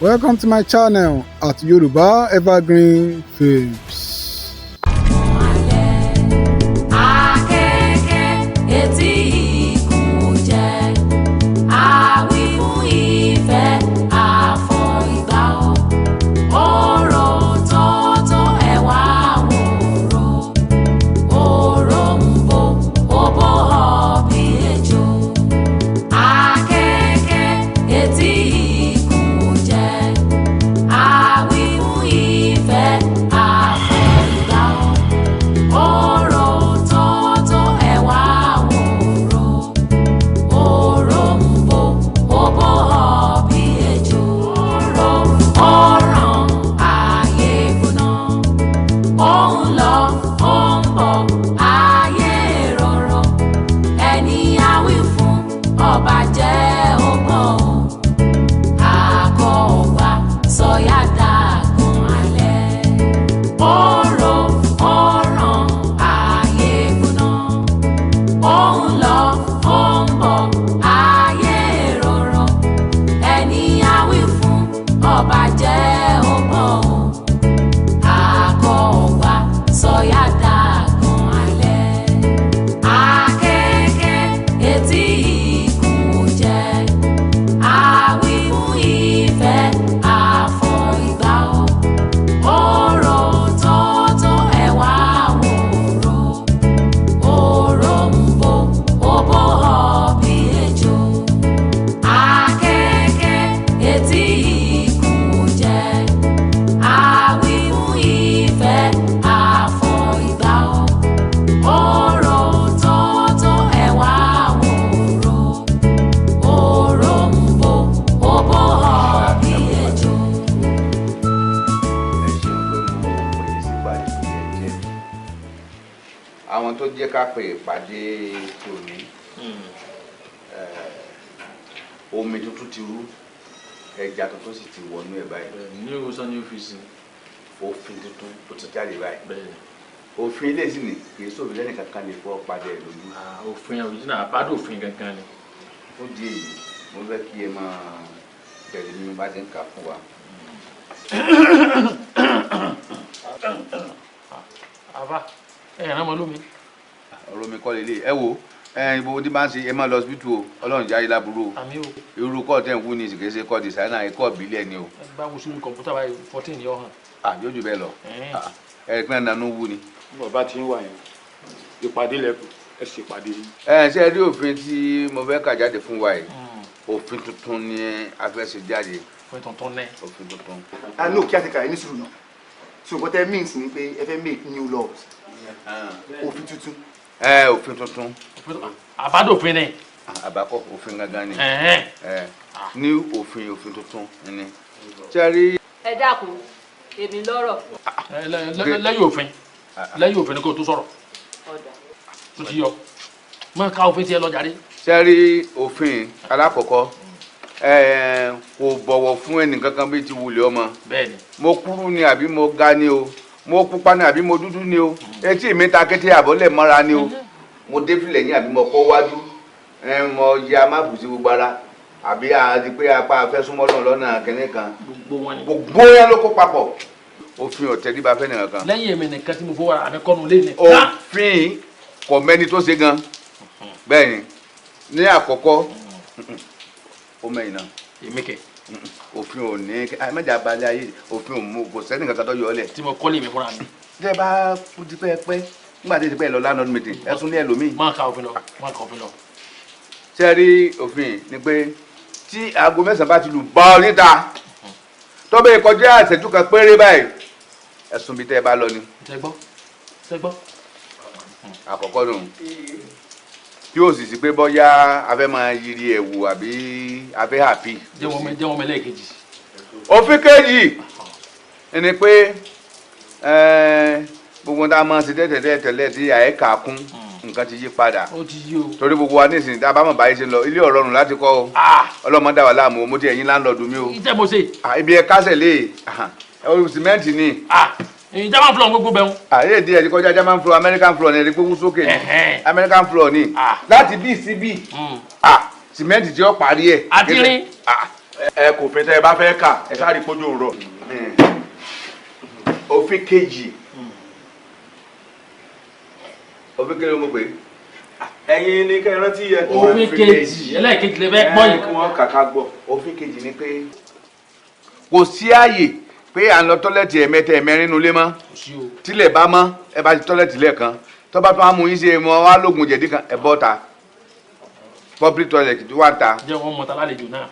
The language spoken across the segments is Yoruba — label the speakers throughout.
Speaker 1: Welcome to my channel at Yoruba Evergreen Films.
Speaker 2: Akẹ́kẹ́ etí ikùn ò jẹ́ àwí fún ìfẹ́ àfọ̀ ìgbà o ọ̀rọ̀ tọ́tọ́ ẹ̀wà wòrò òrò ń bò ó bò ọ́ bí ejò. Akẹ́kẹ́ etí ikùn ò jẹ́ àwí fún ìfẹ́ àfọ̀ ìgbà o ọ̀rọ̀ tọ́tọ́ ẹ̀wà wòrò òrò ń bò ó bò ọ́ bí ejò. Ọ̀rọ̀ ọ̀ràn ayé gbóná, ó ń lọ, ó ń bọ̀, ayé rọ̀rọ̀. Ẹni àwí fún ọba jẹ́ ọgbọ́n o àkọ́gbà sọ̀yà dàgùn alẹ́. Ọ̀rọ̀ ọ̀ràn ayé gbóná, ó ń lọ, ó ń bọ̀, ayé rọ̀rọ̀. Ẹni àwí fún ọba jẹ́ ọgbọ́n o àkọ́gbà sọ̀yà dàgùn alẹ́. Akẹ́kẹ́ etí ikùn ò jẹ́ àwí fún ìfẹ́ àfọ̀ ìgbà o ọ̀rọ̀ tọ́tọ́ ẹ̀wà wòrò òrò ń bò ó bò ọ́ bí ejò. Akẹ́kẹ́ etí ikùn ò jẹ́ àwí fún ìfẹ́ àfọ̀ ìgbà o ọ̀rọ̀ tọ́tọ́ ẹ̀wà wòrò òrò ń bò ó bò ọ́ bí ejò.
Speaker 3: Ẹ ṣeun pé mo pè é sípàdé tí ẹ jẹ́. Àwọn tó jẹ́ ká pè ìpàdé tòní, omi tuntun ti rú, ẹja tuntun sì ti wọnú ẹ̀ báyìí.
Speaker 4: Ní ìwòsàn ní ọ́fíìsì.
Speaker 3: Òfin tuntun ó ti jáde báyìí.
Speaker 4: Bẹ́ẹ̀.
Speaker 3: Òfin ilé sì ni kì í sófin lẹ́nìkan kan lè fọ́ padà ẹ̀ lójú.
Speaker 4: Ah, òfin original, àbádòfin gangan ni.
Speaker 3: Ó di èyí, mo fẹ́ kí ẹ máa tẹ̀lé mi bá ti ń kà fún wa.
Speaker 4: Àbá ẹ ràn mọ́ lómi.
Speaker 3: Ọ̀rọ̀ mi kọ́ lélẹ̀. Ẹ wo ẹ, ibo tí bá ń ṣe, ẹ máa lọ hospital o. Ọlọ́run jáde láburú o.
Speaker 4: Àmì o.
Speaker 3: Irú kọ́ tẹ̀ ń wú ní ìsìnkè ṣe kọ́ designer, ẹ̀kọ́ ìbílẹ̀ ni o.
Speaker 4: Ẹ bá wo sórí kọ̀ǹpútà báyìí, 14 yóò hàn.
Speaker 3: Ah, yóò jù bẹ́ẹ̀ lọ.
Speaker 4: Ẹ̀ẹ́n.
Speaker 3: Ah, ẹ pín nanú wú ni.
Speaker 5: Bàbá tí ń wà yẹn, ìpàdé lẹ́kùn, ẹ sì pàdé yín.
Speaker 3: Ẹ ṣe rí òfin tí mo fẹ́ kà jáde fún wa yìí, òfin tuntun ni a fẹ́ ṣe jáde.
Speaker 4: Òfin tuntun náà.
Speaker 3: Òfin tuntun.
Speaker 6: Ah no, kí á ti kà ẹ ní sùúrù náà. So nǹkan tẹ́ means ni pé ẹ fẹ́ make new laws, òfin tuntun.
Speaker 3: Ẹ, òfin tuntun.
Speaker 4: Àbádòfin náà.
Speaker 3: Àbákọ́, òfin gangan ni.
Speaker 4: Ẹ̀hẹ́n.
Speaker 3: Ẹ ní òfin, òfin tuntun ni. Ṣe rí.
Speaker 7: Ẹ dákun, èmi lọ́rọ̀.
Speaker 4: Ẹ, lẹ́yìn òfin, lẹ́yìn òfin ni kò tó sọ̀rọ̀.
Speaker 7: Ọ̀dà.
Speaker 4: Tó ti yọ máa ka òfin tiẹ̀ lọ jàre.
Speaker 3: Ṣe rí òfin alákọ̀ọ́kọ́, ẹ kò bọ̀wọ̀ fún ẹnìkankan bíi ti wulẹ̀ ọmọ.
Speaker 4: Bẹ́ẹ̀ni.
Speaker 3: Mo kúrú ni àbí mo ga ni o, mo pupa ni àbí mo dúdú ni o, etí mi ta kété àbọ̀lẹ̀ mọ́ra ni o, mo dé filẹ̀ yín àbí mo kọ́ wájú ẹ, mo ya má bù sí gbogbo ara àbí àti pé apá afẹ́súnmọ́ náà lọ́nà kínní kan.
Speaker 4: Gbogbo wọn ni.
Speaker 3: Gbogbo yẹn ló kó papọ̀. Òfin ò tẹríba fẹ́ nìkan kan.
Speaker 4: Lẹ́yìn èmi nìkan tí mo fowó ara mi kọ́nu lé ní.
Speaker 3: Òfin kò mẹ́ni tó ṣe gan. Bẹ́ẹ̀ ni, ní àkọ́kọ́, ó mẹ́yìn náà.
Speaker 4: Èmi kẹ.
Speaker 3: Òfin ò ní ẹ mẹ́jà balẹ̀ ayé. Òfin ò mú, kò sẹ́ni kankan tó yọ ọ́ lẹ̀.
Speaker 4: Tí mo kọ́lé mi fúnra mi.
Speaker 3: Tẹ́ bá kú ti pẹ́ pẹ́ nígbà tí ẹ ti pẹ́ lọ landlord meeting, ẹ tún ní ẹlòmíì.
Speaker 4: Máa ka òfin lọ, máa ka òfin lọ.
Speaker 3: Ṣé rí òfin ni pé tí aago 9 bá ti lù bọ́ níta, tọ́bẹ̀ kọjá ìṣẹ́jú kan péré báyìí, ẹ̀sùn bíi tẹ́ ẹ bá lọ ni.
Speaker 4: Ṣé gbọ́, ṣé gbọ́.
Speaker 3: Àkọ́kọ́ nù tí ó sì sí pé bọ́yá a fẹ́ máa yiri ẹ̀wù àbí a fẹ́ happy.
Speaker 4: Jẹ́ wọn mẹ́lẹ́ẹ̀kejì.
Speaker 3: Òfin kejì ni pé gbogbo tá a máa ṣe tẹ́tẹ̀tẹ́ tẹ́lẹ̀ tí àyíká kún, nǹkan ti yí padà.
Speaker 4: Ó ti yí o.
Speaker 3: Torí gbogbo wa nísìnyí, tá a bá mọ̀ báyìí ṣe ń lọ, ilé ọ̀rọ̀rùn láti kọ́ o. Ọlọ́mọ dà wà láàmú o. Mo ti ẹ̀yìn landlord mi o.
Speaker 4: Ìjẹ́ mo ṣe.
Speaker 3: Ah, ibi ẹ kásẹ̀ lé ẹ, sìmẹ́ǹtì ni.
Speaker 4: German floor gbogbo bẹ́ẹ̀.
Speaker 3: Àyè díẹ̀ ti kọjá German floor, American floor ni. Ẹni gbógun sókè ni. American floor ni. Láti bí sí bí, sìmẹ́ǹtì tí ó parí ẹ̀.
Speaker 4: Àti rin.
Speaker 3: Ah,
Speaker 5: Ẹ kò fẹ́ tẹ́ ẹ bá fẹ́ kà ẹ sáré kójú ń rọ̀.
Speaker 3: Òfin kejì. Òfin kejì ló mọ̀ pé.
Speaker 5: Ẹ̀yin ni kẹ́ ẹ rántí yẹ.
Speaker 4: Òfin kejì ẹlẹ́ẹ̀kejì lè fẹ́ gbọ́ yìí.
Speaker 5: Kí wọ́n kàkà gbọ́.
Speaker 3: Òfin kejì ni pé kò sí ààyè pé à ń lọ tọ́lẹ̀tì ẹ̀mẹ́ta ẹ̀mẹ́rin nulẹ̀ mọ́. Tílẹ̀ bá mọ́ ẹ bá ti tọ́lẹ̀tì lẹ́ẹ̀kan tó bá tún á mú yín ṣe mọ́ wá lóògùn jẹ̀dí kan ẹ̀ bọ́ ta public toilet tó wà ta.
Speaker 4: Jẹ́ wọ́n mọ̀ta lálejò náà.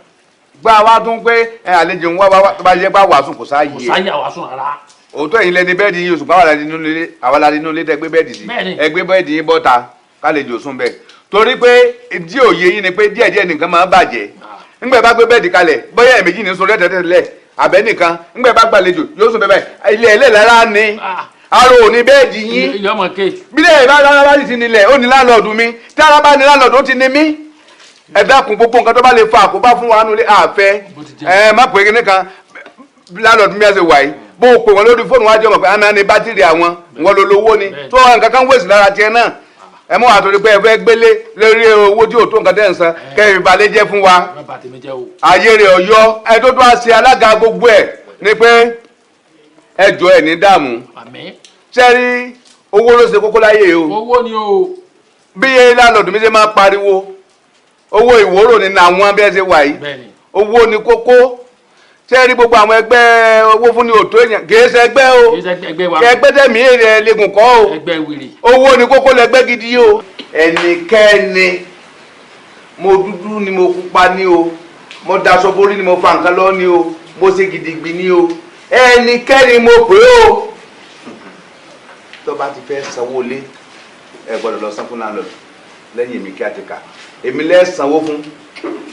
Speaker 3: Gbá wa tún pé ẹ àlejò ń wá wá tó bá yẹ pé wàásù kò sáàyè.
Speaker 4: Kò sáàyè àwàsùn rárá.
Speaker 3: Òótọ́ ẹ̀yin lẹni bẹ́ẹ̀dì yín oṣù báwa àwa la nínú ilé tẹ gbé bẹ́ẹ̀dì sí. Ẹ gbé bẹ́ẹ̀dì yín bọ́ ta kálejò sùn bẹ́ẹ̀. Torí pé dí òye yín ni pé díẹ̀díẹ̀ nìkan máa ń bàjẹ́. Ńgbẹ́ bá gbé bẹ́ẹ̀dì kalẹ̀ bóyá ẹ̀mejì ní sun lẹ́tẹ̀tẹ̀lẹ̀ àbẹ́ nìkan ńgbẹ́ bá gbàlejò yóò sùn bẹ́ẹ̀ báyìí ilé ẹlẹ́ lára ni aró òní bẹ́ẹ̀dì yín. Bílẹ̀ bá rárá bá sì ti nílẹ̀ ó ní láńlọ́ọ̀dù mi tí ara bá ní láńlọ́ọ̀dù ó ti ní mí. Ẹ dákun gbogbo nǹkan tó bá lè fa àkóbá fún wa nulẹ̀ àfẹ́ ẹ má pè é nìkan láńlọ́ọ̀dù mi àṣẹ wàyí bó o pè wọn lórí fóònù wájú ọmọ pé àná ni bátìrì àwọn wọn ló lówó ni tó nǹkan kan wèsì lára tiẹ̀ náà ẹ mọ̀ àtòrí pé ẹ fẹ́ gbélé lórí owó tí ò tó nǹkan tẹ̀ ń san kẹ́ ìbàlẹ̀ jẹ́ fún wa. Ayé rẹ̀ ọ̀yọ́ ẹ tó tó a ṣe alága gbogbo ẹ̀ ni pé ẹ jọ ẹ ní dààmú. Sẹ́rí owó ló ṣe kókó láyé o.
Speaker 4: Owó ni o.
Speaker 3: Bí láńlọ́ọ̀dù mi ṣe máa pariwo owó ìwòrò ni àwọn bí ẹ ṣe wà yìí owó ni kókó. Sẹ́rí gbogbo àwọn ẹgbẹ́ owó fún ni òtó èèyàn kì í ṣe ẹgbẹ́ o ẹgbẹ́ tẹ̀mí èrè lẹ́gùn kọ́ o owó ni kókó lẹ́gbẹ́ gidi o. Ẹnikẹ́ni mo dúdú ni mo pupa ni o mo daṣọ borí ni mo fa nǹkan lọ ni o mo ṣe gidigbi ni o ẹnikẹ́ni mo pè o. Tó bá ti fẹ́ sanwó lé ẹ gbọ́dọ̀ lọ san fún landlord lẹ́yìn èmi kí á ti kà èmi lẹ́ sanwó fún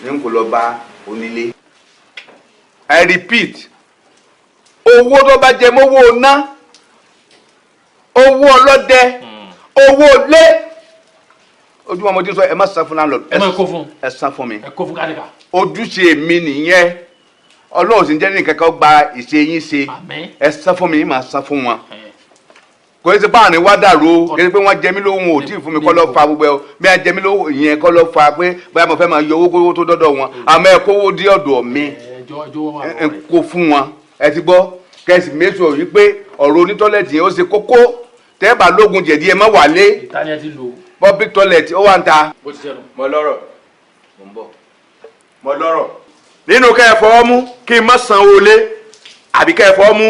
Speaker 3: ní kò lọ bá onílé. I repeat, owó tó bá jẹ mọ́wó ná owó ọlọ́dẹ owó lé ojúmọ́ mo ti sọ ẹ má san fún landlord ẹ san fún mi ojúṣe mi nìyẹn. Ọlọ́run sì ń jẹ́ ní kankan gba ìṣe yín ṣe ẹ san fún mi má san fún wọn. Kò ní ṣe báà ní wá dàrú o kì í ṣe pé wọ́n jẹ mí lóhùn ò tí ì fún mi kọ́ lọ́ fa gbogbo ẹ o bí wọ́n jẹ mí lóhùn ìyẹn kọ́ lọ́ fa pé bóyá mo fẹ́ máa yọ owó kówó tó dọ́dọ̀ wọn àmọ́ ẹ kówó dé ọ̀dọ̀ mi ẹ kó fún wọn. Ẹ ti gbọ́ kẹsì mẹ́sàn-án yìí pé ọ̀rọ̀ onítọ́lẹ̀tì yẹn ó ṣe kókó tẹ́ bá lógun jẹ̀dí ẹ má wà lé public toilet ó wà ń ta.
Speaker 5: Mo lọ́rọ̀ mo lọ́rọ̀ nínú kẹ́ ẹ fọwọ́ mú kí n má sanwó lé àbí kẹ́ ẹ fọwọ́ mú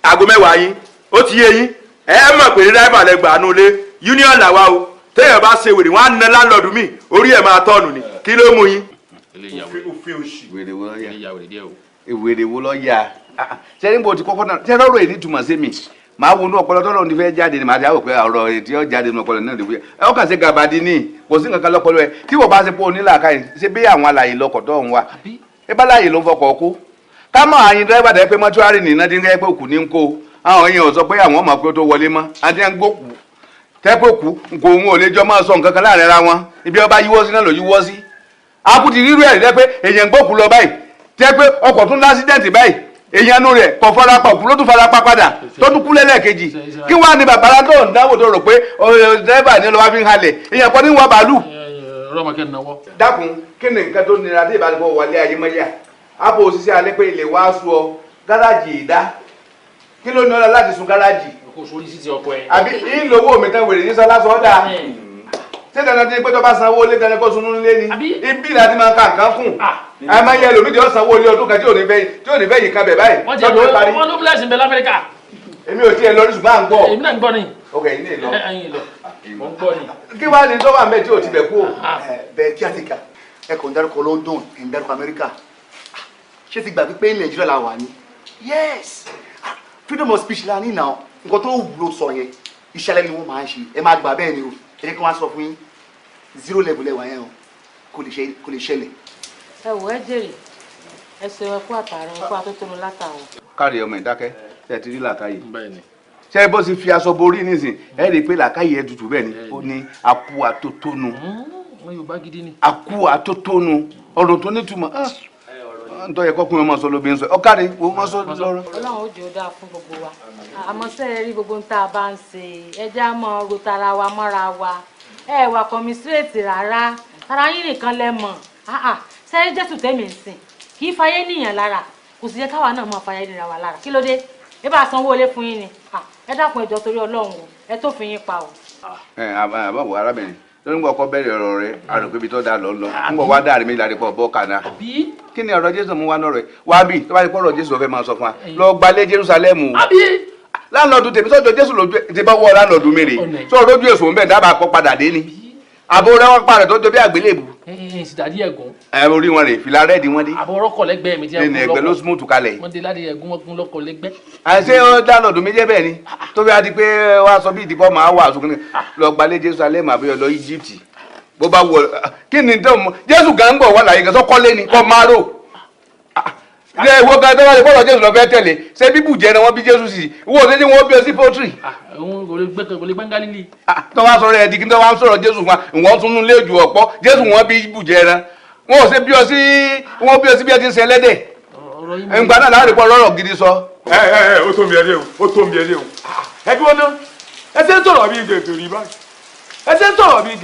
Speaker 5: aago mẹ́wàá yín ó ti yé yín. Ẹ mọ̀ pé dírẹ́fà lẹ gbà nù lé union làwa o téèyàn bá ṣe wèrè wọn á na láńlọ́ọ̀dù mi orí ẹ̀ máa tọ́ọ̀nù ni kí ló mú yín. Òfin òṣì.
Speaker 3: Wèrè wo ló yà ṣé níbo ti kọ́kọ́ náà ṣé lọ́rọ̀ èyí túmọ̀ sí mi màá wo inú ọpọlọ tọ́lọ́ ní fẹ́ jáde ni màá ti àwò pé ọ̀rọ̀ ètí ọ̀ jáde nínú ọpọlọ náà lè wúyẹ ẹ ó kàn ṣe gàbàdì ní kò sí nǹkan kan lọ́pọlọ ẹ tí wọ́n bá ṣe pé onílàákàyè ṣe bí àwọn alàyè lọkọ̀ tó ń wà ẹ bá láàyè ló ń fọkọ̀ kó ká mọ̀ àyìn dírẹ́bà tẹ́ pé mọ́túárì nìyẹn ti ń rẹ́ pé òkú ní ń kó àwọn èèyàn sọ pé àwọn ọmọ pé ó tó wọlé mọ́ àti ẹ̀ ń gbókù tẹ́pẹ́ òkú kò òun ò lè jọ máa sọ nǹkan kan láàrin ara wọn ibi ọba yíwọ́ sí náà ló yíwọ́ sí. Akuti rírú ẹ̀ rẹ́ pé èèyàn ń gbókù lọ báyìí tẹ́pẹ́ ọkọ̀ tún lásídẹ̀ǹtì báyìí èèyàn nu rẹ̀ kò farapa òkú ló tún farapa padà tó tún kú lẹ́lẹ́kejì kí wàá ní bàbá tó ń dáwò tó rò pé dírẹ́bà ni lọ́wọ́ fi ń halẹ̀ èèyàn kọ́ ní wọ bàálù. Dákun kí ni nǹkan tó nira tí ìbálòpọ̀ wọlé ayé mọ́yà àpò òṣìṣẹ́ alẹ́ pé ilé wàá sú ọ gáràjì ìdá kí ló ní ọlá láti sun gáràjì.
Speaker 4: Kò sórí sí ti ọkọ ẹ.
Speaker 3: Àbí ìlò owó mi tán wèrè ní sọlá sọdá ṣé dandan ti pé tó bá sanwó lé dandan kó sunú lé ni ibi ìlà ti máa ka nǹkan kùn àmọ́ yẹ lómi tí ó sanwó lé ọdún kan tí ò ní fẹ́ yìí kan bẹ̀ báyìí.
Speaker 4: Wọ́n ti lọ wọ́n ló bílẹ̀sì ń bẹ l'Amẹ́ríkà.
Speaker 3: Èmi ò tiẹ̀ lọ ní ṣùgbọ́n à ń gbọ́.
Speaker 4: Èmi náà ń gbọ́ ni.
Speaker 3: Ok ẹ̀yin lè lọ.
Speaker 4: Ẹ̀yin lọ mò ń gbọ́ ni.
Speaker 3: Kí wàá ní sọ́wọ́ àmẹ́ tí ò ti bẹ̀ kú o.
Speaker 6: Bẹ́ẹ̀ kí a ti kà ẹ kò ń dárúkọ London ẹ ń dárúkọ Amẹ́ríkà ṣé ti gbà pé Nàìjíríà la wà ní. Yes, freedom of speech la ní náà nǹkan tó wúlò sọ yẹn ìṣẹ̀lẹ̀ ni wọ́n máa ń ṣe ẹ máa gbà bẹ́ẹ̀ ni o ẹ jẹ́ kí wọ́n á sọ fún yín zero level ẹwà yẹn o kò lè ṣẹlẹ̀.
Speaker 7: Ẹ wò ẹ jèrè ẹ ṣeun ẹ kú àtàrà ẹ kú atótónu látàrọ.
Speaker 3: Káàrí ọmọ ìdákẹ́ ṣe ti rí làákàyè ṣé bó ṣe fi aṣọ borí nísìn ẹ rí i pé làákàyè ẹ tutù bẹ́ẹ̀ ni ó ní akú atótónu akú atótónu ọ̀rọ̀ tó nítumọ̀ ntọ́ yẹ kọ́kùnrin ọmọ sọ lóbi ń sọ ọ̀kadì wo mọ́ sọ lọ́rọ́.
Speaker 7: Ọlọ́run ó jẹ́ ó dáa fún gbogbo wa àmọ́ ṣé ẹ rí gbogbo tá a bá ń ṣe ẹ já mọ́ ro tara wa mọ́ra wa ẹ wà kọ́mísírèètì rárá tara yín nìkan lẹ mọ̀ ṣé Jésù tẹ̀mí ń sìn Kì í fayé níyàn lára, kò sì yẹ káwa náà máa fayé nira wa lára. Kí ló dé? Ẹ bá sanwó ilé fún yín ni. Ẹ dákun, ẹ jọ̀ọ́, torí Ọlọ́run o, ẹ tó fi yín pa o.
Speaker 3: Ẹ àbáwọ arábìnrin lórí ń gbọ́ ọkọ bẹ̀rẹ̀ ọ̀rọ̀ rẹ̀, àrùn pé ibi tó dáa lọ lọ ń bọ̀ wá dáàrí mi láti pọ̀ bọ́ kànáà. Kí ni ọ̀rọ̀ Jésù mú wá náà rẹ̀ wá bí tó bá ti pọ̀ ọ̀rọ̀ Jésù fẹ́ máa sọ fún wa lọ gbalé Jerúsálẹ́mù. Landlord tèmi sọ́jọ́ Jésù lójú ti bá wọ́ landlord mi rè sọ lójú èso ń bẹ̀ dábàá pọ̀ padà dé ni. Àbò rẹ̀ wọ́n parẹ̀ tó jọ bí àgbélébù.
Speaker 4: Ẹ sì dàdí ẹ̀gún.
Speaker 3: Ẹ orí wọn rè fìlà rẹ́ẹ̀dì wọn dé.
Speaker 4: Àbọ̀ ọ̀rọ̀kọ̀ lẹ́gbẹ̀ẹ́ mi ti
Speaker 3: nínú ẹgbẹ́ ló smooth kalẹ̀.
Speaker 4: Wọ́n dé láti ẹ̀gún wọn kún lọ́kọ̀ lẹ́gbẹ́.
Speaker 3: Àṣé landlord mi jẹ́ bẹ́ẹ̀ ni tó fi wá di pé wá sọ bí ìdìbò máa wà sókè lọ gbalé Jerusalem àbí lọ Egypt bó bá wọ kí ni tó mọ Jésù gan ń bọ̀ wà láyé gan tó kọ́lé ni kọ́ máa rò ilé ìwọ gan tó bá lè bọ́ọ̀lù Jésù lọ fẹ́ tẹ̀lé ṣé bíbù jẹ́ ni wọ́n bí Jésù sí ìwọ ò ṣe wọ́n bí ọ sí pọ́tírì.
Speaker 4: Òun kò lè gbẹ́ kò lè gbẹ́ Gálílì.
Speaker 3: Tó wá sọ̀rọ̀ ẹ̀ di kí tó wá sọ̀rọ̀ Jésù fún wa ìwọ́n tún lé ju ọ̀pọ̀ Jésù wọn bí bù jẹ́ ẹran wọn ò ṣe bí ọ sí wọn bí ọ sí bí ẹ ti ń ṣe ẹlẹ́dẹ̀ ǹgbà náà láàrin pọ̀ lọ́rọ̀ gidi sọ.
Speaker 8: Ẹ ẹ ẹ, ó tó mi ẹ léwu, ó tó mi ẹ léwu. Ẹ dúró ná, ẹ ṣe ń sọ̀rọ̀ bíi gèfèrí báyìí, ẹ ṣe ń sọ̀rọ̀ bíi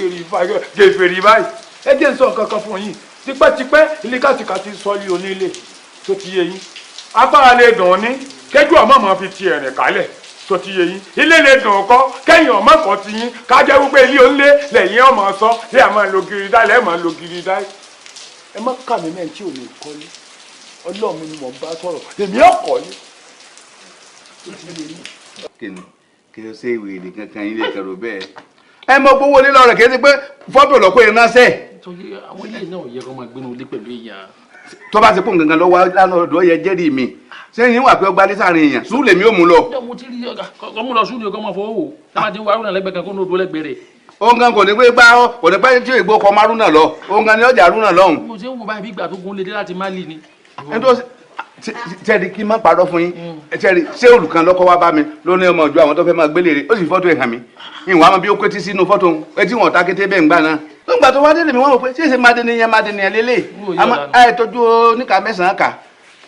Speaker 8: gèfèrí báyìí. Ẹ jẹ́ ń sọ nǹkan kan fún yín. Tipẹ́tipẹ́ ilé kàtìkàtì sọ yìí onílé tó ti yé yín, afárá lè dùn ní kẹjú ọmọ mọ fi ti ẹ̀rìn kálẹ̀ tó ti yé yín, ilé lè dùn kọ́ kẹ́yìn ọmọ kọ́ ti yín, kájẹ́ wípé ilé onílé lẹ́yìn ọmọ sọ lé àmọ́ lo giri dá lẹ́ẹ̀ mọ́ lo giri dá. Ẹ má kà mí mẹ́rin tí ò ní kọ́lé. Ọlọ́run mi ni mò ń bá sọ̀rọ̀, èmi ò kọ́lé tó ti yé yín.
Speaker 3: Kí ni kí ló ṣe ìwé èdè kankan ilé ìkẹrù bẹ́ẹ̀ ẹ mọ gbowó nílò rẹ̀ kì í ṣe pé fọ́tò lọ́kọ́ yẹn náà sẹ́ẹ̀.
Speaker 4: Torí àwọn ilé náà yẹ kó máa gbénu ilé pẹ̀lú èèyàn.
Speaker 3: Tó bá ti pọ̀ gangan lọ́wọ́ lánàá yẹ jẹ́rìí mi sẹ́yìn wà pé ọgbà lẹ́sàárín èèyàn sùúrù lèmi ò mú lọ.
Speaker 4: Mo ti rí ọkọ mú lọ sùúrù ni ọkọ máa fọwọ́ wò tá a ti wá arúnà lẹ́gbẹ̀ẹ́ kan kó ní odò lẹ́gbẹ̀ẹ́ rẹ̀.
Speaker 3: Òun gan kò ní pé gbá kò ní pẹ́ tí ìgbó kọ márùn náà lọ, òun gan ni ọjà arúnà lọ́hùn.
Speaker 4: Mo ṣe ń wo báyìí bí ìgbà tó gún lédè láti Mali ni.
Speaker 3: Tẹ́rì kí n má parọ́ fún yín, tẹ́rì ṣé olùkan lọ́kọ́ wá bá mi ló ní ọmọ ìjọ àwọn tó fẹ́ máa gbélé rẹ̀, ó sì fọ́tò ẹ̀ hàn mí, ìwọ̀n àmọ́ bí ó kétí sínú fọ́tò etí wọn ta kété bẹ́ẹ̀ ń gbà náà tó ń gbà tó wá délé mi wọ́n wò pé ṣé ṣe máa dé nìyẹn máa dé nìyẹn lélẹ̀ àmọ́ ẹ tọ́jú oníkà mẹ́sàn-án kà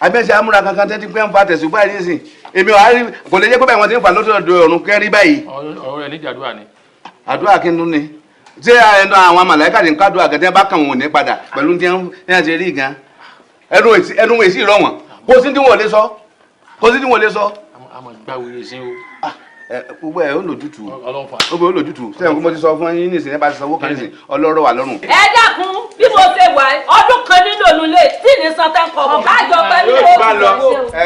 Speaker 3: abẹ́sẹ̀ amúra kankan tẹ́tí pé ń fa tẹ̀sùn báyìí nísìn èmi wàá rí kò lè jẹ́ pé báyìí wọ́n ti ń fa lọ́dọ̀ ọ̀run kẹ́rí báyìí.
Speaker 4: Ọ̀rọ̀ rẹ̀ nídìí àdúrà ni.
Speaker 3: Àdúrà kí n tún ni ṣé ẹnu àwọn màláíkà ní kádùá gẹ̀dẹ́ bá kàn wọ́n ní padà pẹ̀lú ní ẹ̀ ṣe rí gan ẹnu èsì rọ̀ wọ́n kò sí tí wọ́n lè sọ, kò sí tí wọ́n lè sọ.
Speaker 4: A máa gbá wèrè sí o.
Speaker 3: Gbogbo ẹ ó lójútùú, gbogbo ẹ ó lójútùú. Sẹ́yìn kó mo ti sọ fún yín nísìnyí bá ti sanwó kan nísìnyí ọlọ́rọ̀ wà lọ́rùn.
Speaker 2: Ẹ dákun, bí mo ṣe wà ọdún kan nínú ònúlé tí ní san tẹ́ ń kọ̀ bọ̀ kájọ pẹ̀lú oṣù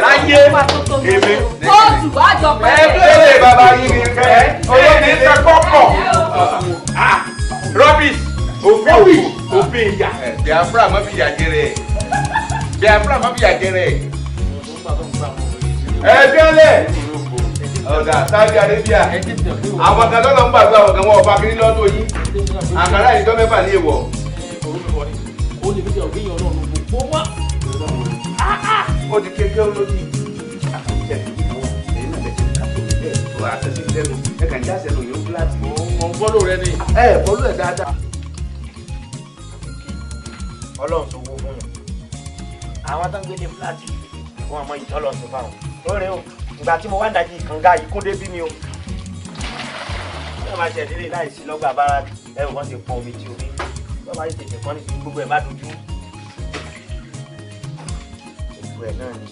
Speaker 5: láyé èmi.
Speaker 2: Kóòtù àjọ pẹ̀lú.
Speaker 5: Ẹ bẹ́ẹ̀ bàbá yín ni ẹ olómi ń tẹ kọ́kọ́ rubbish òfin òfin ìyà.
Speaker 3: Biafra má fi yà jẹrẹ, Biafra má fi yà jẹrẹ. Ẹ délé ọ̀gá Saudi Arabia àwọn kan lọ́nà ń gbàgbọ́ àwọn kan wọ́n ọba kiri lọ́dún yìí àkàrà ìjọ mẹ́fà ní èèwọ̀. Ó di kékeré olódì ẹ kàn já sẹ́nu yóò fúláàtì.
Speaker 4: Mo ń fọ́lò rẹ ni.
Speaker 3: Ẹ fọ́lò ẹ̀ dáadáa.
Speaker 9: Ọlọ́run tó wó fún yàn àwọn tó ń gbélé fúláàtì wọn àmọ́ ìtọ́lọ̀ tó fáwọn lóore o. Ìgbà tí mo wá ń dájí kànga yìí kún dé bí mi o wọ́n máa ṣe ìdílé láìsí lọ́gbà bára ẹ̀rù wọn ti pọn omi tí omi wọ́n máa tètè pọ́n ní gbogbo ẹ̀ bá dojú gbogbo ẹ̀ náà ni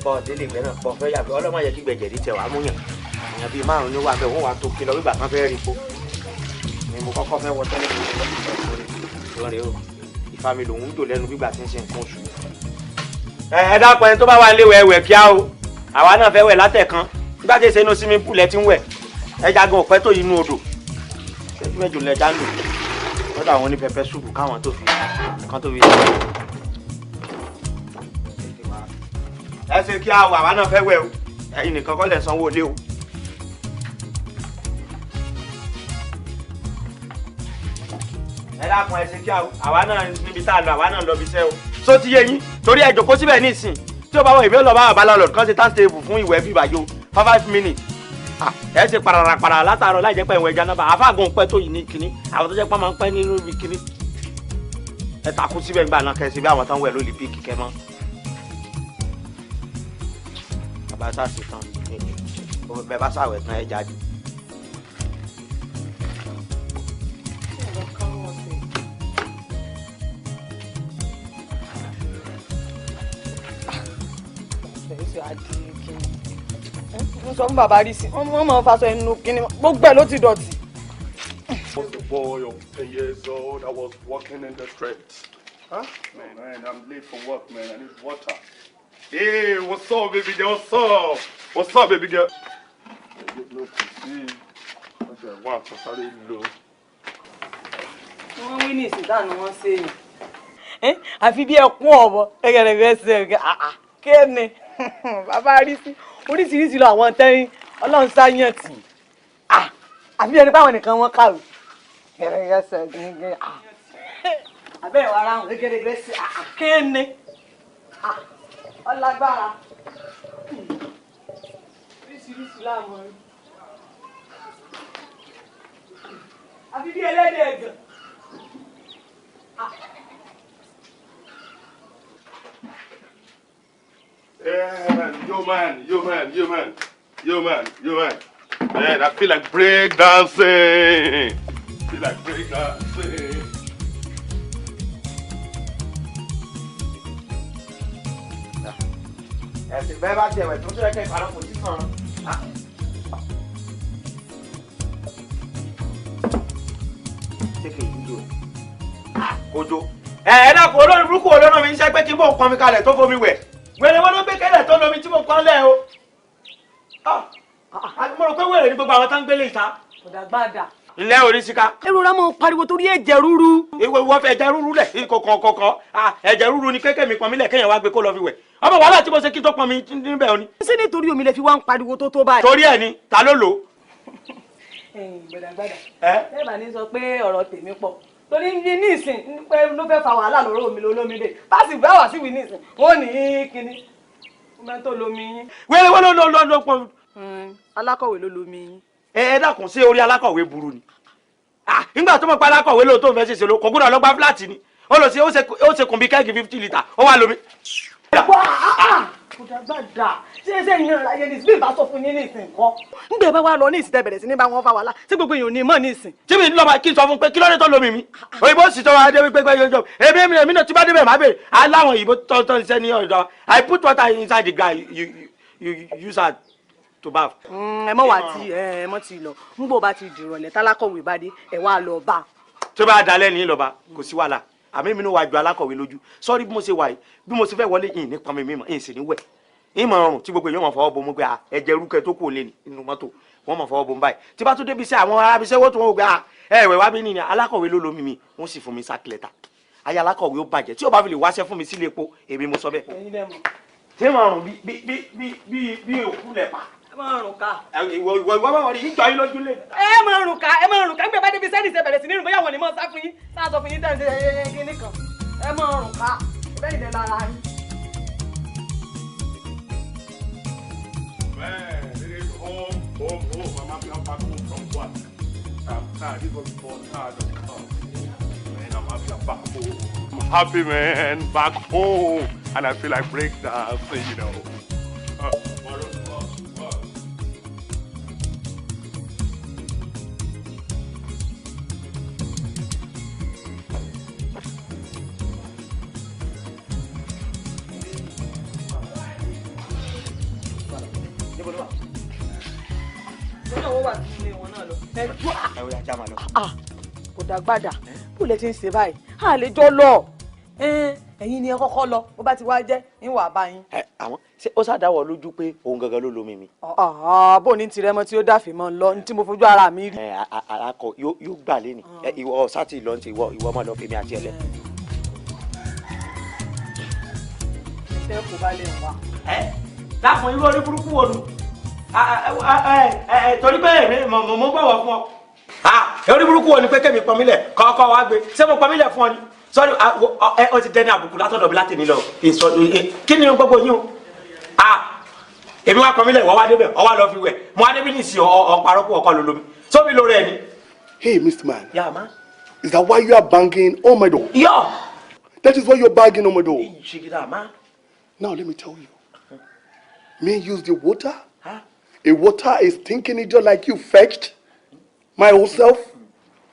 Speaker 9: bọ́ délé ìgbẹ́ náà pọ̀ fẹ́ yàgbẹ́. Ọlọ́mọ yẹ kí gbẹ̀jẹ̀dí tẹ̀ wá múyàn èèyàn bíi márùn-ún ní wà bẹ́ẹ̀ wọ́n wá tó kí lọ wígbà kan fẹ́ rí po ni mo kọ́kọ́ fẹ́ wọ tẹ́lẹ̀ lórí o. Ìfami lòun ń dò lẹ́nu gbígbà tí ń ṣe nǹkan oṣù. Ẹ dákun, ẹni tó bá wà léwẹ̀ ẹwẹ̀ kíá o, àwa náà fẹ́ wẹ̀ látẹ̀kan nígbà tí èsè inú swimming pool ẹ ti ń wẹ̀. Ẹja gan ọ̀pẹ́ tó inú odò ṣẹ́jú mẹ́jọ lẹ́ja ń lò lọ́dọ̀ àwọn onípẹpẹ súpù káwọn tó fi kan tó fi. Ẹ ṣe kí a wà, àwa náà fẹ́ wẹ̀ o, ẹ̀yin nìkan kọ́ lẹ̀ sanwó ilé o. Ẹ dákun, ẹ ṣe kí àwa náà níbi tá a lọ, àwa náà lọ bí iṣẹ́ o. Só ti yé yín torí ẹ jókòó síbẹ̀ nísìn tí ó bá wọ ìwé lọ bá bàbá lọ́lọ́ kan ṣe time table fún ìwẹ̀ bíbá yó 5 minutes. Ẹ ṣe pararapara látàárọ̀ láì jẹ́ pé ìwẹ̀ ẹja náà bá àfáàgùn pẹ́ tó yìí ní kinní àwọn tó jẹ́ pé máa ń pẹ́ nínú ibi kinní. Ẹ takú síbẹ̀ gbà náà kẹsì bí àwọn tó ń wẹ̀ lólè bí kíkẹ́ mọ́. Bàbá sá sí tán, bẹ́ẹ̀ bá sàwẹ̀ tán ẹ jáde.
Speaker 10: Sì á di kíni. Mo sọ fún bàbá rí sí, wọ́n máa ń faṣọ ẹnu kíni, gbogbo ẹ̀ ló ti dọ̀tí.
Speaker 11: Was the boy of 10 years old that was walking in the street. Huh? Man, man, I'm late for work, man. I need water. Hey, what's up, baby girl? What's up? What's up, baby girl? Look, see. Wọ́n àtúnṣáré lò.
Speaker 10: Wọ́n wí ní ìsìn táwọn wọ́n ṣe yìí. Àfi bí ẹkún ọ̀bọ gẹ́gẹ́rẹ́gẹ́ ṣe ẹ̀gẹ́ àà kéènì bàbá rí sí oríṣiríṣi lọ àwọn tẹ́yìn ọlọ́run sáyẹn tì àfi ẹni báwọn nìkan wọ́n kàwé gẹ́gẹ́rẹ́gẹ́ ṣe gẹ́gẹ́ àbẹ́ ìwà ara wọn gẹ́gẹ́rẹ́gẹ́ ṣe àà kéènì ọlágbára oríṣiríṣi láwọn rí àfi bí ẹlẹ́dẹ̀ ẹ̀gàn.
Speaker 11: Yeah, yo man, yo man, yo man, yo man, yo man. Man, I feel like break dancing. Feel like break dancing.
Speaker 9: Ẹ̀sìn bẹ́ẹ̀ bá jẹ̀wẹ̀ tó tó yẹ kẹ́ ìparọ́ kò sí kan. Ṣé kì í jó? Kò jó. Ẹ ẹ dákun, olórí burúkú olórí mi ń ṣe pé kí n bò ń pọnmi kalẹ̀ tó fomi wẹ̀. Wèrè wọn ló gbé kẹlẹ̀ tó lomi tí mo pọ́n lẹ̀ o. Mo rò pé wèrè ni gbogbo àwọn tó ń gbélé ìta.
Speaker 10: Ọ̀dàgbàdà.
Speaker 9: Ilé orí síká.
Speaker 10: Èrò rà máa ń pariwo torí ẹ̀jẹ̀ rúru.
Speaker 9: Ìwọ ìwọ fẹ́ ẹ̀jẹ̀ rúru lẹ̀ kọ̀kọ̀kọ̀kọ̀. Ẹ̀jẹ̀ rúru ni kékè mi pọnmi lẹ̀ kéèyàn wá gbé kó lọ fi wẹ̀. Ọmọ wàhálà tí mo ṣe kí tó pọnmi níbẹ̀ o ni.
Speaker 10: Ṣé nítorí omi lè fi wá ń pariwo tó tó báyìí?
Speaker 9: Torí ẹ̀ ni, ta ló lò ó?
Speaker 10: Gbàdàgbàdà. Bẹ́ẹ̀ ní sọ pé ọ̀rọ̀ tèmi pọ̀. Torí ní nísìn pé ló fẹ́ fa wàhálà lọ́rọ̀ omi lólómi dé. Bá sì bá wà sí wí nísìn, wọ́n ní kíní. Omi tó lomi yín.
Speaker 9: Wẹ́rẹ́ wọ́n ló ló ló pọ̀.
Speaker 10: Alákọ̀wé ló lomi yín.
Speaker 9: Ẹ dákun, sí orí alákọ̀wé burú ni. Nígbà tó mọ̀ pé alákọ̀wé lóòótọ́ fẹ́ ṣèṣe ló kò gbọ́dọ̀ lọ gba fúláàtì ni. Ó lọ sí ó ṣe kùn bí kẹ́ẹ̀gì 50 litre, ó wà lómi.
Speaker 10: Gbàdàgbàdà, ṣé ṣé ìyẹn ráyé ní bí ìbá sọ fún yín ní ìsìn kọ́. Ńgbẹ́ bá wà lọ ní ìsìn tẹ́ bẹ̀rẹ̀ sí ní bá wọn fa wàhálà tí gbogbo èèyàn ò ní mọ̀ ní ìsìn.
Speaker 9: Tí mi lọ́ba kí n sọ fún pé kí ló dé tó lómi mi, òyìnbó sì tọ́ wa dé wípé pé yọjọ èmi èmi náà tí bá débẹ̀ má bèrè aláwọn òyìnbó tó tó ń ṣe ní ọ̀dọ̀. I put water inside the guy you use her to baff.
Speaker 10: Ẹ mọ̀ wá tí ẹ mọ̀ tí lọ ńgbò bá ti dìrọ̀lẹ́ tálákọ̀wé bá dé ẹ wá lọ bá.
Speaker 9: Tó bá dalẹ́ ní lọ́ba kò sí wàhálà, àmì mi ní wàá ju alákọ̀wé lójú. Sọ́ọ́rí bí mo ṣe wà yìí, bí mo ṣe fẹ́ wọlé yìí nípa mi mímọ́ yìí sì ní wẹ̀ ìmọ̀ ọrùn tí gbogbo èèyàn máa fọwọ́ bomú pé ẹ̀jẹ̀ rúkẹ tó kù lé ní inú mọ́tò wọ́n máa fọwọ́ bomú báyìí. Tí bá tún débi iṣẹ́ àwọn arábíṣẹ́ wọ́n tún wọ́n gbé ẹ̀wẹ̀ wá bí nìyẹn alákọ̀wé ló lomi mi, wọ́n sì fún mi sack letter. Ayé alákọ̀wé ó bàjẹ́ tí ó bá fi lè wáṣẹ́ fún mi sílé epo, èmi mo sọ bẹ́ẹ̀.
Speaker 10: Ẹ̀yin lẹ mọ̀.
Speaker 9: Tí mo rùn bí bí bí bí bí òkú lẹ̀ pa.
Speaker 10: Ẹ máa rùn ká.
Speaker 9: Ìwọ ìwọ ìwọ bá wọlé ìjọ yín lójú lé.
Speaker 10: Ẹ máa rùn ká, ẹ máa rùn ká. Ńgbẹ bá débi sẹ́ni ṣe bẹ̀rẹ̀ sí ní rùn bóyá wọn ni mọ̀ sá fún yín sá sọ fún yín tẹ̀ ń ṣe kíní kan. Ẹ máa rùn ká ìbẹ́ ìdẹ lára yín.
Speaker 11: Man, it is home, home, home. I'm happy I'm back home from work. I'm tired. This was before tired of come. Man, I'm happy I'm back home. I'm happy, man, back home. And I feel like break dancing. What?
Speaker 10: Lọ́nà owó wà nínú ilé wọn náà lọ. Ẹ dúà.
Speaker 9: Ẹ wọ́n yà já máa lọ.
Speaker 10: Kò dàgbàdà, bó lẹ ti ń ṣe báyìí, a lè jọ lọ. Ẹ̀yin ni ẹ kọ́kọ́ lọ, bó bá ti wá jẹ́ ń wà bá yín.
Speaker 9: Ẹ àwọn ṣé ó ṣàdáwọ̀ lójú pé òun gangan ló lomi mi.
Speaker 10: Bó ní tirẹ̀ mọ́ tí ó dàfí mọ́ lọ ní tí mo fojú ara mi rí.
Speaker 9: Ẹ alákọ yóò gbà lé ni ìwọ sátì lọ ní ti ìwọ ìwọ máa lọ fèmí àti ẹlẹ.
Speaker 10: Ṣé kò bá lè wà.
Speaker 9: Ẹ dákun, irú orí burúkú wo nu torí pé èmi mo bọ̀wọ̀ fún ọ. Orí burúkú wo ni pé kémi pọnmi lẹ̀ kọ́kọ́ wá gbé? Ṣé mo pọnmi lẹ̀ fún ọ ni? Sọ́ọ́ni ẹ ọ ti dẹni àbùkù látọ̀dọ̀ mi láti ní lọ. Kí ni gbogbo yín o? Èmi wá pọnmi lẹ̀, wọ́n wá débẹ̀, ọ wá lọ fi wẹ̀. Mo wá débi ní ìsìn ọ̀parọ́ kú ọkọ lolomi sómi lórí ẹ ni.
Speaker 6: Hey, Mr. Man.
Speaker 9: Yeah, man.
Speaker 6: Is that why you are banging on my door?
Speaker 9: Yeah.
Speaker 6: That is why you're banging on my door.
Speaker 9: Ṣìgìdá, man.
Speaker 6: Now let me tell you. Me use the water.
Speaker 9: Huh?
Speaker 6: A water is thinking idiot like you fetched my whole self?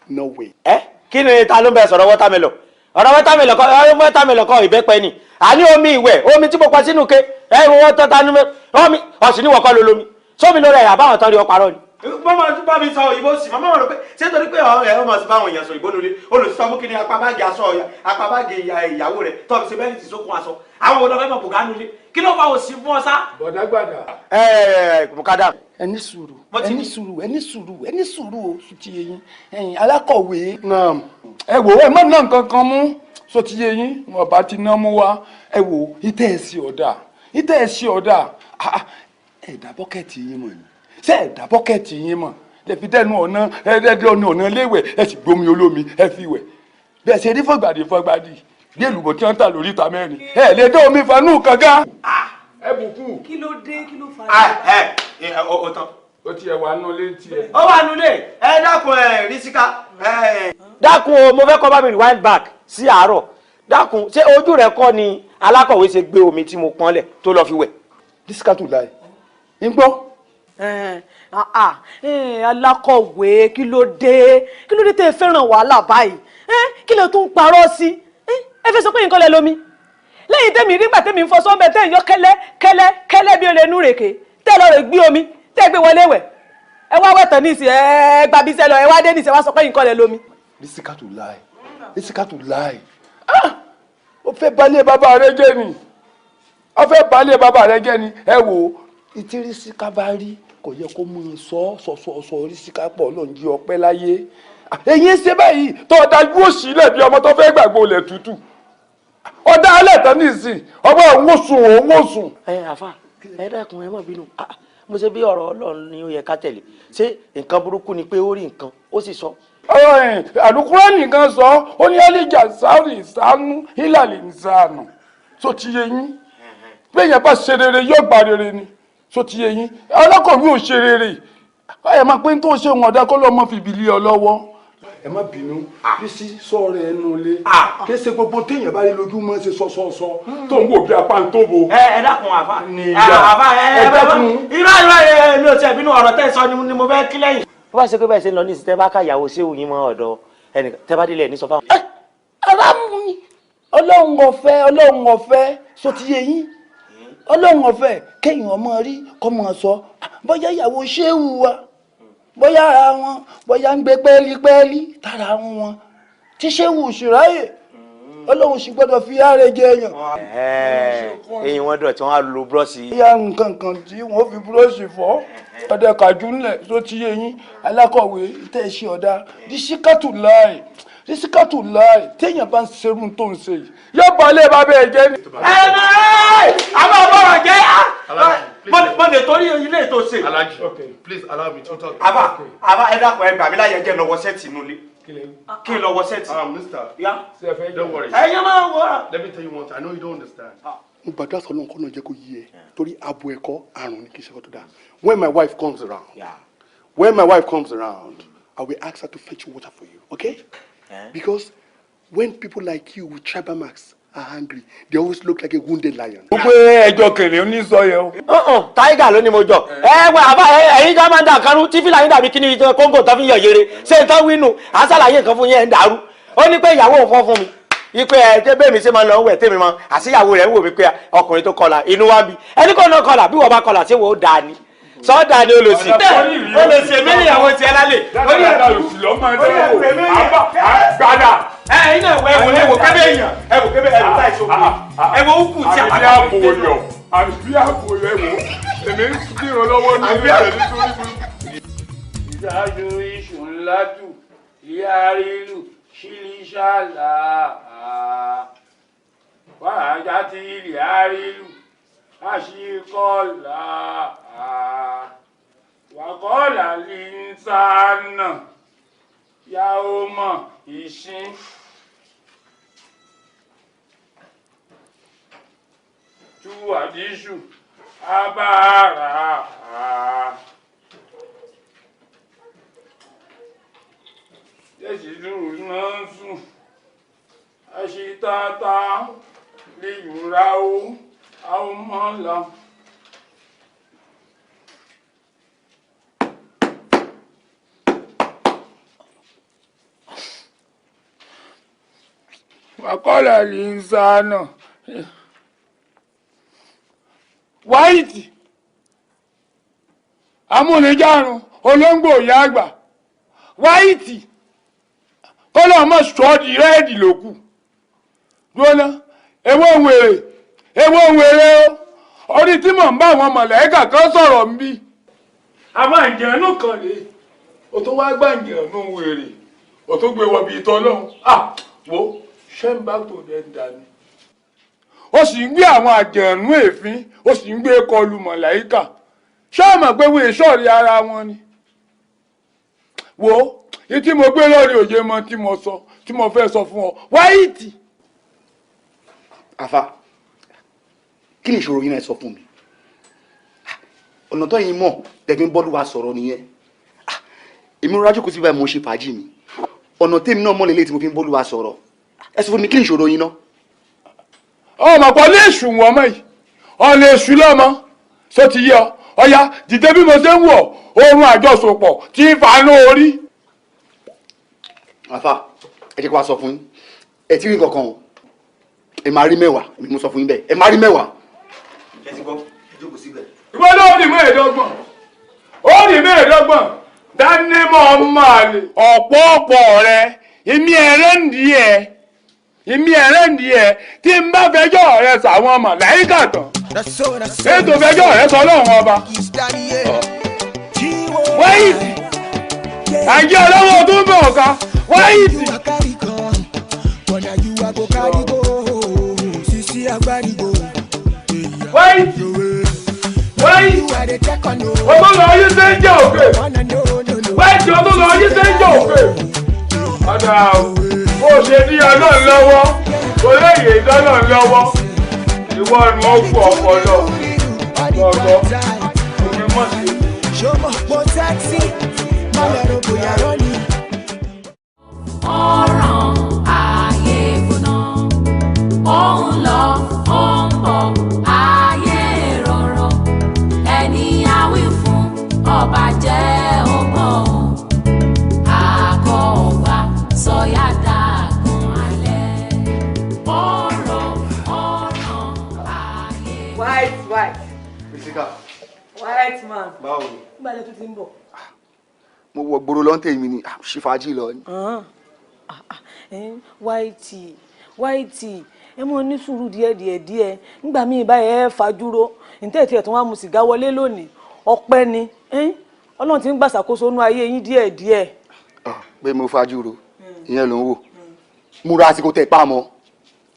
Speaker 6: No way.
Speaker 9: Ẹ kí ni ta ló ń bẹ sọ̀rọ̀ watermelon? Ọ̀rọ̀ watermelon kọ́, ọ̀rọ̀ watermelon kọ́, ìbẹ́pẹ ni. Àní omi ìwẹ̀, omi tí mo pa sínú ke. Ẹ wọ́n tọ́ ta númẹ́ ọmọ ọ̀sìn ní wọ́kọ́ ló lómi sómi lórí ẹ̀yà báwọn tán rí ọparọ́ ni.
Speaker 5: Mọ́mọ́ bá mi sọ òyìnbó sí, mọ́mọ́ rò pé ṣé torí pé ọ̀rẹ́ ọmọ sí báwọn èèyàn sọ òyìnbó nulẹ̀ olùsọ mú kí ni apá báàgì aṣọ ọ̀yà apá báàgì ìyàwó rẹ̀ tọ́ fi ṣe bẹ́ẹ̀lì tí sókun aṣọ àwọn olùdó fẹ́ mọ̀ bùkà nulẹ̀ kí ló fà òsì fún ọ sá.
Speaker 8: Bọ̀dágbàdà.
Speaker 9: Ẹ ẹ bùkádà.
Speaker 12: Ẹ ní sùúrù, ẹ ní sùúrù, ẹ ní sùúrù, ẹ ní sùúrù o, ti yé yín ẹ̀yin alákọ̀wé.
Speaker 8: Ẹ wò ẹ má ná nǹkan kan mú so ti yé yín wọn bá ti ná mú wá. Ẹ wò ìtẹ́ ẹ̀ sí ọ̀dà, ìtẹ́ ẹ̀ sí ọ̀dà, ẹ̀ dá bọ́kẹ́tì yín mọ̀ ni, ṣé ẹ̀ dá bọ́kẹ́tì yín mọ̀ lè fi dẹ́nu ọ̀nà ẹ̀ẹ́dẹ́gbẹ́ ọ̀nà léwẹ̀ ẹ̀ sì gbomi olómi ẹ̀ fi wẹ̀ bẹ́ẹ̀ ṣe rí fọ́gbàdì fọ́gbàdì bí èlùbọ̀ tí wọ́n ń tà lórí ìta mẹ́rin ẹ̀ lè dé omi fanú kànga. Ẹ bùkún.
Speaker 10: Kí ló dé, kí ló fa.
Speaker 5: Ẹ ẹ o tán.
Speaker 8: Ó tiẹ̀ wà nù létí ẹ.
Speaker 5: Ó wà nulẹ̀ ẹ dákun ẹ rísíkà.
Speaker 9: Dákun o, mo fẹ́ kọ́ bá mi rewind back sí àárọ̀. Dákun, ṣé ojú rẹ kọ́ ni alákọ̀wé ṣe gbé omi tí mo pọ́n lẹ̀ tó lọ́ọ́ fi wẹ̀.
Speaker 12: Rísíkà tó láì ń gbọ́.
Speaker 10: Alákọ̀wé, kí ló dé, kí ló dé tẹ́ ẹ fẹ́ràn wàhálà báyìí? Kí ló tún parọ́ sí? Ẹ fẹ́ sọ pé nǹkan lẹ lómi lẹ́yìn tẹ́mi nígbà tẹ́mi ń fọ sọ́ńbẹ tẹ́ ń yọ kẹ́lẹ́ kẹ́lẹ́ kẹ́lẹ́ bí olè nú rèké tẹ́ lọ rè gbé omi tẹ́ gbé wọlé wẹ̀ ẹ wá wẹ̀tàn ní ìsìn ẹ gba bíṣẹ́ lọ ẹ wá dé ní ìsìn ẹ wá sọ pé nǹkan lẹ lómi.
Speaker 12: Rísíkà tó láì, Rísíkà tó láì,
Speaker 8: ó fẹ́ balẹ̀ bàbá rẹ jẹ́ ni, ó fẹ́ balẹ̀ bàbá rẹ jẹ́ ni. Ẹ wò ìtí Rísíkà bá rí kò yẹ kó mú un sọ sọ sọ sọ. Rísíkà pọ̀ ló ń jí ọpẹ́ láyé. Èyí ṣe báyìí tó dájú òsì lẹ̀ bí ọmọ tó fẹ́ gbàgbọ́ ilẹ̀ tútù ọ̀dà alẹ́ tán nísìn ọmọ òun ò sùn, òun ò sùn.
Speaker 9: Ẹ àfa, ẹ dákun, ẹ má bínú. Mo ṣe bí ọ̀rọ̀ Ọlọ́run ni ó yẹ ká tẹ̀lé. Ṣé nǹkan burúkú ni pé ó rí nǹkan ó sì sọ.
Speaker 8: Àlùkùránì nìkan sọ ó ní alíjà sáré ìsánú hílàlì ìsánú tó ti yé yín. Bẹ́ẹ̀ bá ṣe rere yóò gba rere ni tó ti yé yín. Alákọ̀wé ò ṣe rere ẹ máa pín tó ṣe wọn ọ̀dà kó lọ́ọ́ mọ́ fi ìbílẹ̀ ọ lọ́wọ́. Ẹ má bínú, Bísí sọ̀rọ̀ ẹnu lé kí ṣe gbogbo téèyàn bá rí lójúmọ́ ṣe sọ́sọ́sọ́ tó ń wò bí apá ń tó bo.
Speaker 9: Ẹ dákun àfa, àfa ẹ dákun. Irọ́ irọ́ ẹ mi ò tiẹ̀ bínú, ọ̀rọ̀ tẹ́ sọ ni mo fẹ́ kí lẹ́yìn. Bó bá ṣe pé bẹ́ẹ̀ ṣe ń lọ ní ìsìn tẹ́ bá ká ìyàwó sí òyìn mọ́ ọ̀dọ̀ ẹnìkan tẹ́ bá délé ẹ̀ ní sọ fáwọn.
Speaker 12: Aráàmù ni Ọlọ́run ọ̀fẹ́, Ọlọ́run ọ̀fẹ́ so ti yé yín, Ọlọ́run ọ̀fẹ́ kéèyàn ọmọ rí kọ́ mọ̀ sọ bóyá ìyàwó ṣéwù wa bóyá ara wọn bóyá ń gbé pẹ́ẹ́lí tára wọn tí ṣéwù ṣìráyè Ọlọ́run sì gbọ́dọ̀ fi ààrẹ jẹ èèyàn.
Speaker 9: Eyín wọn dọ̀tí wọn á lo búrọ́ọ̀ṣì.
Speaker 8: Ìyá nǹkan kan tí wọ́n fi búrọ́ọ̀ṣì fọ́ ọdẹ kàjú ńlẹ̀ tó ti yé yín. Alákọ̀wé tẹ̀ ṣe ọ̀dà Rísíkàtù láì, Rísíkàtù láì téèyàn bá ń ṣerú tó ń ṣe yìí yóò balẹ̀ bàbá ẹ̀ jẹ́ ni.
Speaker 5: Ẹ ẹ àwọn ọmọ jẹ́ mo lè torí ilé ètò ṣe.
Speaker 11: Alhaji, please allow me to talk.
Speaker 5: Àbá àbá ẹ dákun ẹ gbà mí láyé jẹ́ lọ́wọ́ sẹ́ẹ̀tì inú ilé. Kí n lọ́wọ́ sẹ́ẹ̀tì.
Speaker 11: Mister, don't worry.
Speaker 5: Ẹ̀yin máa ń wọ́ra.
Speaker 11: Let me tell you one thing, I know you don't understand.
Speaker 6: Mo gbàdúrà sọ lóhùn kọ́nà jẹ́ kó yí ẹ torí abo ẹ̀kọ́ àrùn ni kì í ṣe kó tó dáa. When my wife comes around, when my wife comes around, I will ask her to fetch water for you, okay? Because when people like you with tribal marks are hungry, they always look like a wounded lion.
Speaker 8: Ó pé ẹjọ́ kèrè ní sọ yẹn o.
Speaker 9: Táígà ló ní mo jọ. Ẹ wọ àbá ẹ̀yin ká máa ń dà kánú tí fìlà yín dàbí kíní kóńgò tó fi yàn yere. Ṣé nǹkan wínú? À ń ṣàlàyé nǹkan fún yẹn ń dàrú. Ó ní pé ìyàwó òun fọ́ fún mi. Ipe ẹ tẹ bẹ́ẹ̀ mi ṣe máa ń lọ wẹ̀ tèmi mọ́. Àṣìyàwó rẹ̀ ń wò mí pé ọkùnrin tó kọlà inú wa ń bí. Ẹni kò náà kọlà bí wọ́n bá kọlà ṣé wọ́n ó dáa ni. Sọ́dà ni olùsí.
Speaker 5: Olùsí èmi níyàwó tiẹ̀ lálẹ́.
Speaker 8: Orí olùsí lọ́mọ ẹ̀ dẹ́wọ̀ àgbàdà.
Speaker 5: Ẹ ẹ iná ẹwọ ẹwọ ẹwọ kébé èèyàn ẹwọ kébé ẹwọ táì sókè ẹwọ ukù tí a
Speaker 8: àbí àbòyọ àbí àbòyọ ẹwọ èmi ń kírun lọ́wọ́ ní ilé ẹ̀ nítorí mi. Ìdájú iṣu ńlá jù ìyá rílù ṣílíṣàlà wàhájá tí ilẹ̀ àrílù àṣìkọlà wàkọ́là lìǹsánà yà ó mọ̀ ìṣin. Tú àdíṣù abára. Jẹ́sí dúró náà sùn, àṣetata lè yúra ó, àwọn ọmọ lọ. Wàkọ́lá lè ń sáná. Wáìtì amúnijárun olóńgbò ìyá àgbà wáìtì kọ́lọ́ ọmọ sọ́ọ̀dì rẹ́ẹ̀dì ló kù dúró ewé òun èrè ewé òun èrè o orí tí mò ń bá àwọn mọ̀lẹ́kà kan sọ̀rọ̀ ń bí àwọn àǹjẹ̀nú kan rèé o tó wá gbà àǹjẹ̀nú wèrè o tó gbé wọ bí ìtọ́ lọ́hùn ah wo ṣẹ́ńbà tó dẹ́ ń dání ó sì ń gbé àwọn àjẹ̀nú èéfín ó sì ń gbé kọlu mọ̀lẹ́kà ṣé o mọ̀ pé wọ́n èso rí ara wọn ni wo yìí tí mo gbé lórí òye mọ tí mo sọ tí mo fẹ́ sọ fún ọ wáìtì.
Speaker 6: Àfà, kí ni ìṣòro yín náà sọ fún mi? Ọ̀nà tó yín mọ̀ tẹ̀mí bọ́ọ̀lù wa sọ̀rọ̀ nìyẹn. Èmi rọra jókòó sí báyìí mo ṣe fàájì mi. Ọ̀nà tèmi náà mọ̀ lélẹ̀ tí mo fi ń bọ́ọ̀lù wa sọ̀rọ̀. Ẹ sọ fún mi kí ni ìṣòro yín náà?
Speaker 8: Ọmọ kan lè sùn wọ́n mọ́ yìí, ọ̀nà èṣù lọ́mọ, ṣó ti yé ọ? Ọ̀ya dìde bí mo ṣe ń wọ̀ oorun àjọṣepọ̀ tí ń fanú orí.
Speaker 6: Àfà, ẹ jẹ́ kó wá sọ fún yín. Ẹ ti rí nǹkan kan o. Ẹ máa rí mẹ́wàá, èmi mo sọ fún yín bẹ́ẹ̀. Ẹ máa rí mẹ́wàá. Ẹ ti gbọ́, ẹ jókòó síbẹ̀.
Speaker 8: Ìwọ náà rí mẹ́ẹ̀ẹ́dọ́gbọ̀n. Ó rí mẹ́ẹ̀ẹ́dọ́gbọ̀n. Dánimọ̀ ọmọ àlè. Ọ̀pọ̀ ọ̀pọ̀ rẹ, ìmí ẹ̀rẹ́ ń di ẹ̀. Ìmí ẹ̀rẹ́ ń di ẹ̀ tí n bá fẹjọ́ rẹ sàwọn màláíkà tán. Ètò fẹjọ́ rẹ sọ lọ́hùn ọba. Wáyìtì. Àjẹ́ ọlọ́wọ́ tó ń bọ̀ ọ̀ka. Wáyìtì. Wáyìtì. Wáyìtì. Ọtún lọ yí sẹ́ńjẹ̀ òkè. Wáyìtì ọtún lọ yí sẹ́ńjẹ̀ òkè. Ọ̀dà o, bó ṣe ní ọlọ́run lọ́wọ́, kò léyè ìdọ́lọ́run lọ́wọ́. Ìwọ ni ó kú ọpọlọ. Gbọ̀ngbọ̀, òní mọ̀ sí.
Speaker 13: Ọ̀ràn ayé gbóná, ó ń lọ, ó ń bọ̀, ayé rọ̀rọ̀, ẹni àwí fún ọba jẹ́ ó bọ̀ ọ́, àkọ́ ọba sọ̀yà dàgùn alẹ́. Ọ̀rọ̀ ọ̀ràn ayé.
Speaker 10: White white
Speaker 6: Jessica,
Speaker 10: white man.
Speaker 6: báwo ni?
Speaker 10: Nígbà tí o ti ń bọ̀.
Speaker 6: Mo wọ gbòòrò lọ́ntẹ̀ mi ni, ṣe fàájì lọ ni.
Speaker 10: White white ẹ mọ ní sùúrù díẹ̀ díẹ̀ díẹ̀ nígbà míì báyìí ẹ fajúro ǹtẹ́ tí ẹ̀ tún wá mu sìgá wọlé lónìí ọpẹ́ ni Ọlọ́run ti ń gbàṣàkóso inú ayé yín díẹ̀ díẹ̀.
Speaker 6: Pé mo fajúro ìyẹn ló ń wò múra àsìkò tẹ̀ pa mọ́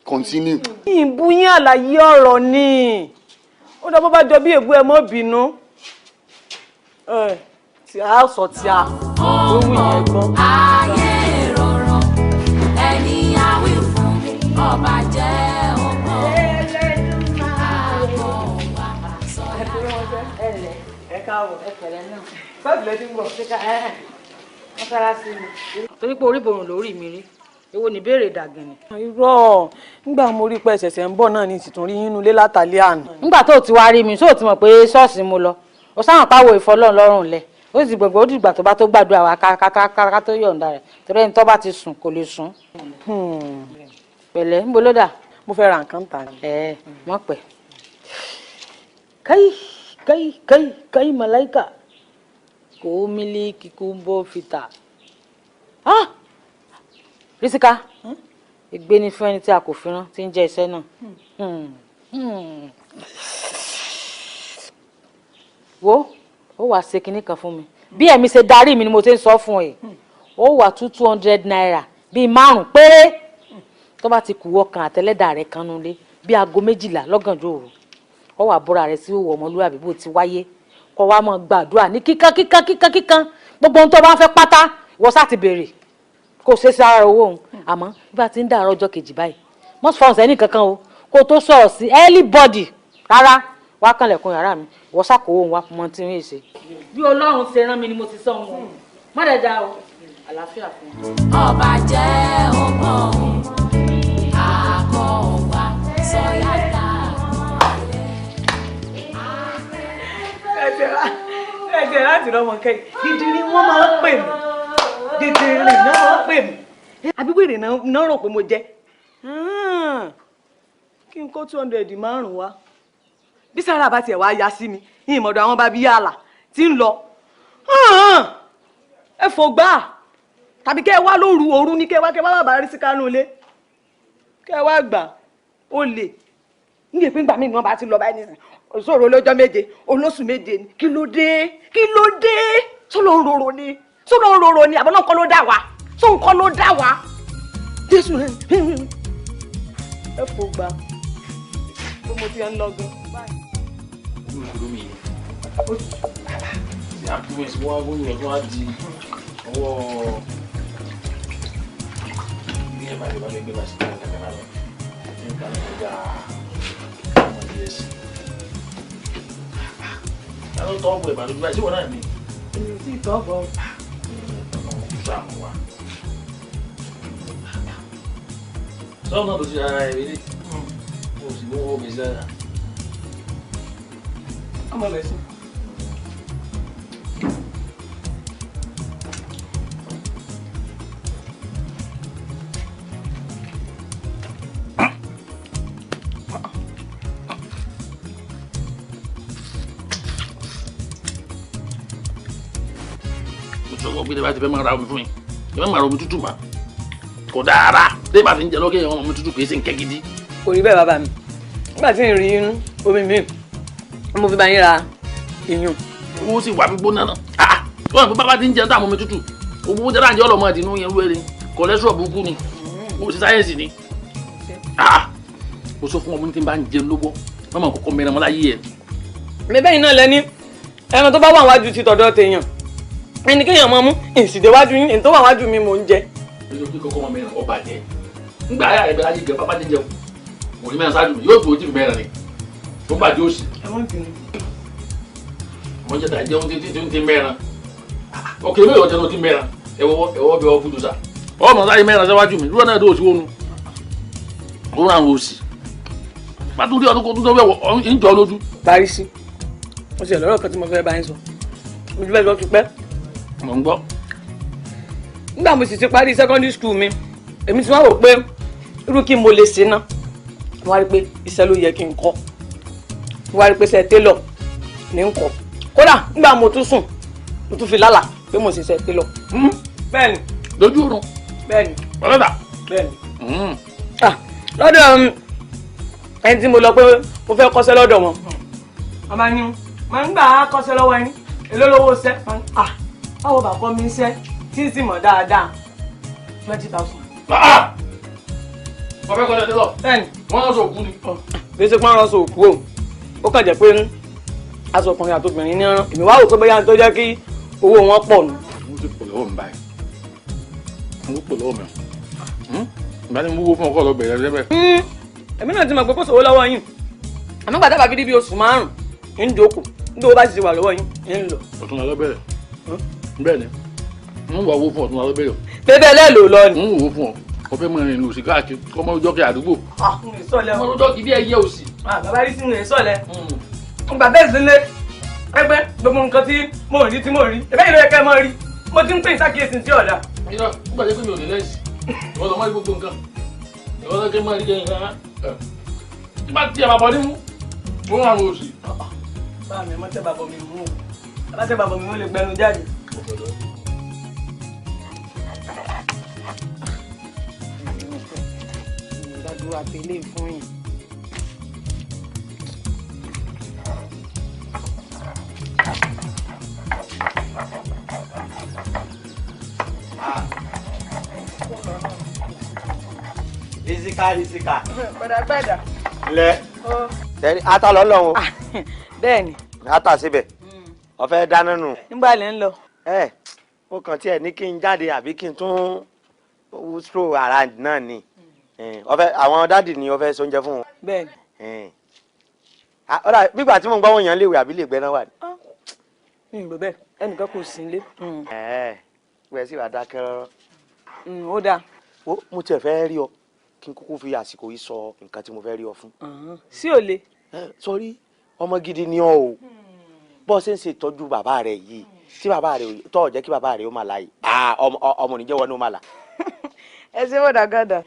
Speaker 6: continue.
Speaker 10: Ìbú yín àlàyé ọ̀rọ̀ ni ó dọ́ bó bá jọ bí ègbú ẹ mọ́ bínú tí a sọ tí a ó wù yẹn gbọ́.
Speaker 13: Ayé rọ̀rọ̀, ẹni àwí fún ọba jẹ́ ó bọ̀, àkọ́ ọba sọ̀yà dàgùn.
Speaker 10: Ẹ káàbọ̀ ẹ pẹ̀lẹ́ náà sọ́ọ̀tì lẹ́tí ń bọ̀.
Speaker 7: Mọ́sálásí ni. Torí pé orí borùn lórí mi rí, èwo ni ìbéèrè dàgìnì.
Speaker 10: Irọ́ nígbà mo rí pé ẹsẹ̀sẹ̀ ń bọ̀ náà ni sì tún rí yín nulẹ̀ látàlẹ́ àná.
Speaker 7: Nígbà tó ti wá rí mi, sóò ti mọ̀ pé ṣọ́ọ̀ṣì mo lọ, o sáwọn páwo ìfọlọ́run lọ́rùn lẹ̀, ó sì gbogbo ó dìgbà tó bá tó gbàdúrà wa ká tó yọ̀ǹda rẹ̀, torí ẹni tó bá ti sùn kò lè sùn. Pẹ̀lẹ́, níbo ló dà?
Speaker 10: Mo fẹ́ ra nǹkan tà ní.
Speaker 7: Ẹ mọ̀ pẹ́. Káyì káyì káyì káyì màláìkà kò mílíkì kò ń bọ́ fìtà. Rísíkà, ègbé ni fún ẹni tí a kò fi rán tí ń jẹ́ iṣẹ́ náà. Wo, ó wàá ṣe kinní kan fún mi. Bí ẹ̀mí ṣe darí mi ni mo ṣe ń sọ fún ẹ. Ó wàá 200 naira bíi márùn-ún péré. Tó bá ti kù ọkàn àtẹlẹ́dà rẹ̀ kan nulẹ̀ bí aago 12 lọ́gànjọ́ òru. Ó wàá bọ́ra rẹ̀ sí òwò ọmọlúwàbí bó ti wáyé. Kó wá máa gbàdúrà ní kíkan kíkan kíkan kíkan. Gbogbo ohun tó bá ń fẹ́ pátá, ìwọ sá ti béèrè. Kò ṣe sí ara owó òun. Àmọ́ bí bá ti ń dàárọ̀ ọjọ́ kejì báyìí, mọ́ fọ́n sẹ́ni kankan o. Kó o tó sọ̀rọ̀ sí anybody rárá, wá kànlẹ̀kùn yàrá mi, ìwọ ṣàkówó òun wá fún mọ́ tí ń ṣe. Bí Ọlọ́run ṣe rán mi ni mo ti sọ òun. Má dẹ̀dá o, àlàáfíà fún un.
Speaker 13: Ọba jẹ́ ó bọ̀ ọ́, àkọ́ ọba sọ̀yà dàgùn alẹ́.
Speaker 10: Ẹ̀jẹ̀ láti rọ́mọ kẹ́yìn, dídìrín wọ́n máa ń pè mí, dídìrín náà máa ń pè mí. Àbí wèrè náà rò pé mo jẹ́. Kí n kó 200 márùn-ún wá. Bí sára bá tiẹ̀ wá ya sí mi, ìmọ̀dọ̀ àwọn bá bí yàrá tí ń lọ. Ẹ fò gbà tàbí kẹ́ ẹ wá lóru òru ní kẹ́ ẹ wá bàbá rí sí kánú ilé. Kẹ́ ẹ wá gbà ó lè. Ní ìpín gbà mí ni wọ́n bá ti lọ báyìí nísìnyí. Òṣòro olójọ́ méje, olóṣù méje ni. Kí ló dé? Kí ló dé? Sọ́lọ́ ń rorò ni. Sọ́lọ́ ń rorò ni. Àbọ̀ náà kọ́ ló dá wa. Sóun kọ́ ló dá wa. Jésù ẹ fò gbà. Bó mo ti ń lọ gan.
Speaker 4: Olùdó mi yìí. Ṣé àpòmẹ̀sì wá wọ́n yàn tó wá di ọwọ́ ní ẹ̀ máa lè bá mi gbé màsí náà kàkà náà lọ. Ní ìgbà náà kọjá ọmọ díẹ̀ sí. Ta ló tọ́ ọ̀bọ̀ ìbàdàn báyìí? Ṣé wọ́n náà ni?
Speaker 10: Èmi ò tí ì tọ́ bọ̀.
Speaker 4: Sọ́ọ̀ náà ló ti ara ẹ̀ rí. Mo sì mú owó mi sára.
Speaker 10: Ọmọ rẹ̀ sí.
Speaker 4: Mo sọ wọ́n pé tí bá ti fẹ́ máa ra omi fún mi, ẹ má máa ra omi tútù mà. Kò dára. Tí bá ti ń jẹ lókè yẹn, omi tútù kì í ṣe nǹkan gidi.
Speaker 10: Kò rí bẹ́ẹ̀ bàbá mi. Nígbà tí n rí omi mi, mo fi bá yín ra iyùn.
Speaker 4: Owó sì wà gbígbóná náà. Wọ́n àgbẹ̀ bàbá ti ń jẹun táwọn omi tútù. Owó oúnjẹ náà jẹ́ ọlọ́mọ àdínú yẹn wẹ́rẹ́. Kọ̀lẹ́sọ̀ burúkú ni. Mo sì sáyẹ́nsì ni. Mo sọ fún ọmọ tí n bá ń jẹun lówó. Wọ́n máa kọ́kọ́ mẹ́rin mọ́lá yí ẹ̀.
Speaker 10: Bẹ́ẹ̀ yìí náà lẹ́ni ẹran tó bá wà wájú ti tọ̀dọ̀ tèèyàn. Ẹni kéèyàn máa mú ìsìndéwájú yín, èyí tó wà wájú mi mò ń jẹ.
Speaker 4: Ẹni tó kọ́kọ́ máa mẹ́rin ọba jẹ. Ngbà ayé àrẹ̀bẹ̀ láyé gẹ̀ bàbá jẹjẹun. Kò ní mẹ́rin ṣáájú mi, yóò tó ojú mi mẹ́rin ni. Tó bá jẹ́ òsì. Mo jẹ́ tàjẹ́ ohun tí ń mẹ́ran. Ọkẹ́ mi ò jẹ́ ohun tí ń mẹ́ran. Ẹ̀wọ́ bí ọ fúdu sá. Ọmọ sáyé mẹ́ran síwájú mi, dúró náà dúró sí wónú. Ó ràn án òsì. Pàtó rí ọdún kó tún tó bẹ̀ ń jọ lójú.
Speaker 10: Parísí, mo ṣe lọ́rọ̀ kan tí mo fẹ́ bá yín sọ. Mo ti fẹ́ sọ ti pẹ́.
Speaker 4: Mo ń gbọ́.
Speaker 10: Nígbà mo sì ti parí secondary school mi, èmi ti wá wò pé irú kí mo lè ṣe náà. Mo wá rí pé iṣẹ́ ló yẹ kí n kọ́. Mo wá rí pé iṣẹ́ tailor ní ń kọ́. Kódà nígbà mo tún sùn, mo tún fi lálàá pé mo sì ṣe tailor. Bẹ́ẹ̀ni.
Speaker 4: Lójú oorun.
Speaker 10: Bẹ́ẹ̀ni.
Speaker 4: Ọlọ́dà.
Speaker 10: Bẹ́ẹ̀ni. Lọ́dọ̀ ẹni tí mo lọ pé mo fẹ́ kọ́ṣẹ́ lọ́dọ̀ wọn. Màmá ni màá ń gbà á kọ́ṣẹ́ lọ́wọ́ ẹni èló lówó ṣẹ́. Báwo bàbá mi ń ṣẹ́ tí ń sì mọ̀ dáadáa 20,000.
Speaker 4: Mo fẹ́ kọ́ṣẹ́ tailor.
Speaker 10: Bẹ́ẹ̀ni.
Speaker 4: Wọ́n ránṣọ òkú ni.
Speaker 10: Bí ṣe pọ́n ránṣọ òkú o, ó kàn jẹ́ pé aṣọ ọkùnrin àti obìnrin ní rán. Èmi wá wò pé bóyá tó jẹ́ kí owó wọn pọ̀ nù.
Speaker 4: Mo ti pọ̀ lọ́wọ́ mi báyìí. Mo pọ̀ lọ́wọ́ mi. Ìgbà tí mo wúwo fún ọkọ lọ bẹ̀rẹ̀ lẹ́bẹ̀.
Speaker 10: Èmi náà ti mọ̀ pé kò sówó lọ́wọ́ yín. Àmọ́ gbàdá bàbí bí oṣù márùn-ún ń jókòó. Nítorí bá sì ti wà lọ́wọ́ yín ń lọ.
Speaker 4: Ọ̀tún la lọ bẹ̀rẹ̀. Bẹ́ẹ̀ ni, n wà owó fún ọ̀tún la lọ bẹ̀rẹ̀.
Speaker 10: Bébẹ́ lẹ́lò lọ ni.
Speaker 4: N wò ó fún ọ. Ọfẹ́ mọ ìrìn òsì káàkiri kọ́mọ ọjọ́ kí àdúgbò.
Speaker 10: Ọmọ
Speaker 4: ọjọ́ kí bí ẹyẹ òsì.
Speaker 10: Bàbá rí sínú ìsọ̀lẹ̀. Ngbà bẹ́ẹ̀ sílé ẹgbẹ́ gbogbo nǹkan tí mo rí ẹbẹ́ ìlú ẹ̀kẹ́ mọ́ rí mo ti ń pè sákìyèsí sí ọ̀dà.
Speaker 4: Irọ́ nígbà tí mi ò ní lẹ́sì ìwọ lọ mọ́ rí gbogbo nǹkan ìwọ lọ kí mọ́ rí kẹ́yìn kan tí bá tiẹ̀ bàbọ̀ nímú ó ń ràrùn òsì.
Speaker 10: Báà mi mọ́ tẹ́ bàbọ̀ mi mú o bá tẹ́ bàbọ̀ mi mú lè gbẹnu jáde. Ìdádúró àtẹlé fún yín.
Speaker 9: Rizika Rizika.
Speaker 10: Gbàdàgbàdà.
Speaker 9: Lẹ. Tẹ́lẹ̀ ata lọ lọ́hùn.
Speaker 10: Bẹ́ẹ̀ni.
Speaker 9: Ata síbẹ̀. Ó fẹ́ dáná nù.
Speaker 10: Nígbà lẹ́ ń lọ.
Speaker 9: Ẹ ó kàn tiẹ̀ ní kí n jáde àbí kí n tún stroll around náà ni. Ó fẹ́ àwọn dádì ni ó fẹ́ sóúnjẹ fún wọn.
Speaker 10: Bẹ́ẹ̀ni.
Speaker 9: Ọ̀rọ̀ gbígbà tí mò ń gbọ́ wọn yàn léwe àbí lè gbẹ́ náà wà ní.
Speaker 10: Mi ò gbọ́ bẹ́ẹ̀ ẹnìkan kò sí nílé.
Speaker 9: Ẹ ẹ sì wà dákẹ́ rọ́rọ́.
Speaker 10: Ó dáa.
Speaker 9: Mo tiẹ̀ fẹ́ rí ọ kí n kúkú fi àsìkò yìí sọ nǹkan tí mo fẹ́ rí ọ fún.
Speaker 10: Sí òle.
Speaker 9: Sọrí ọmọ gidi ni ọ o bó ṣe ń ṣe ìtọ́jú bàbá rẹ yìí tí bàbá rẹ tọ́ jẹ́ kí bàbá rẹ ó máa láàyè ọmọ oníjẹ́wọ́ ni ó máa là.
Speaker 10: Ẹ ṣe bọ̀dà gàdà.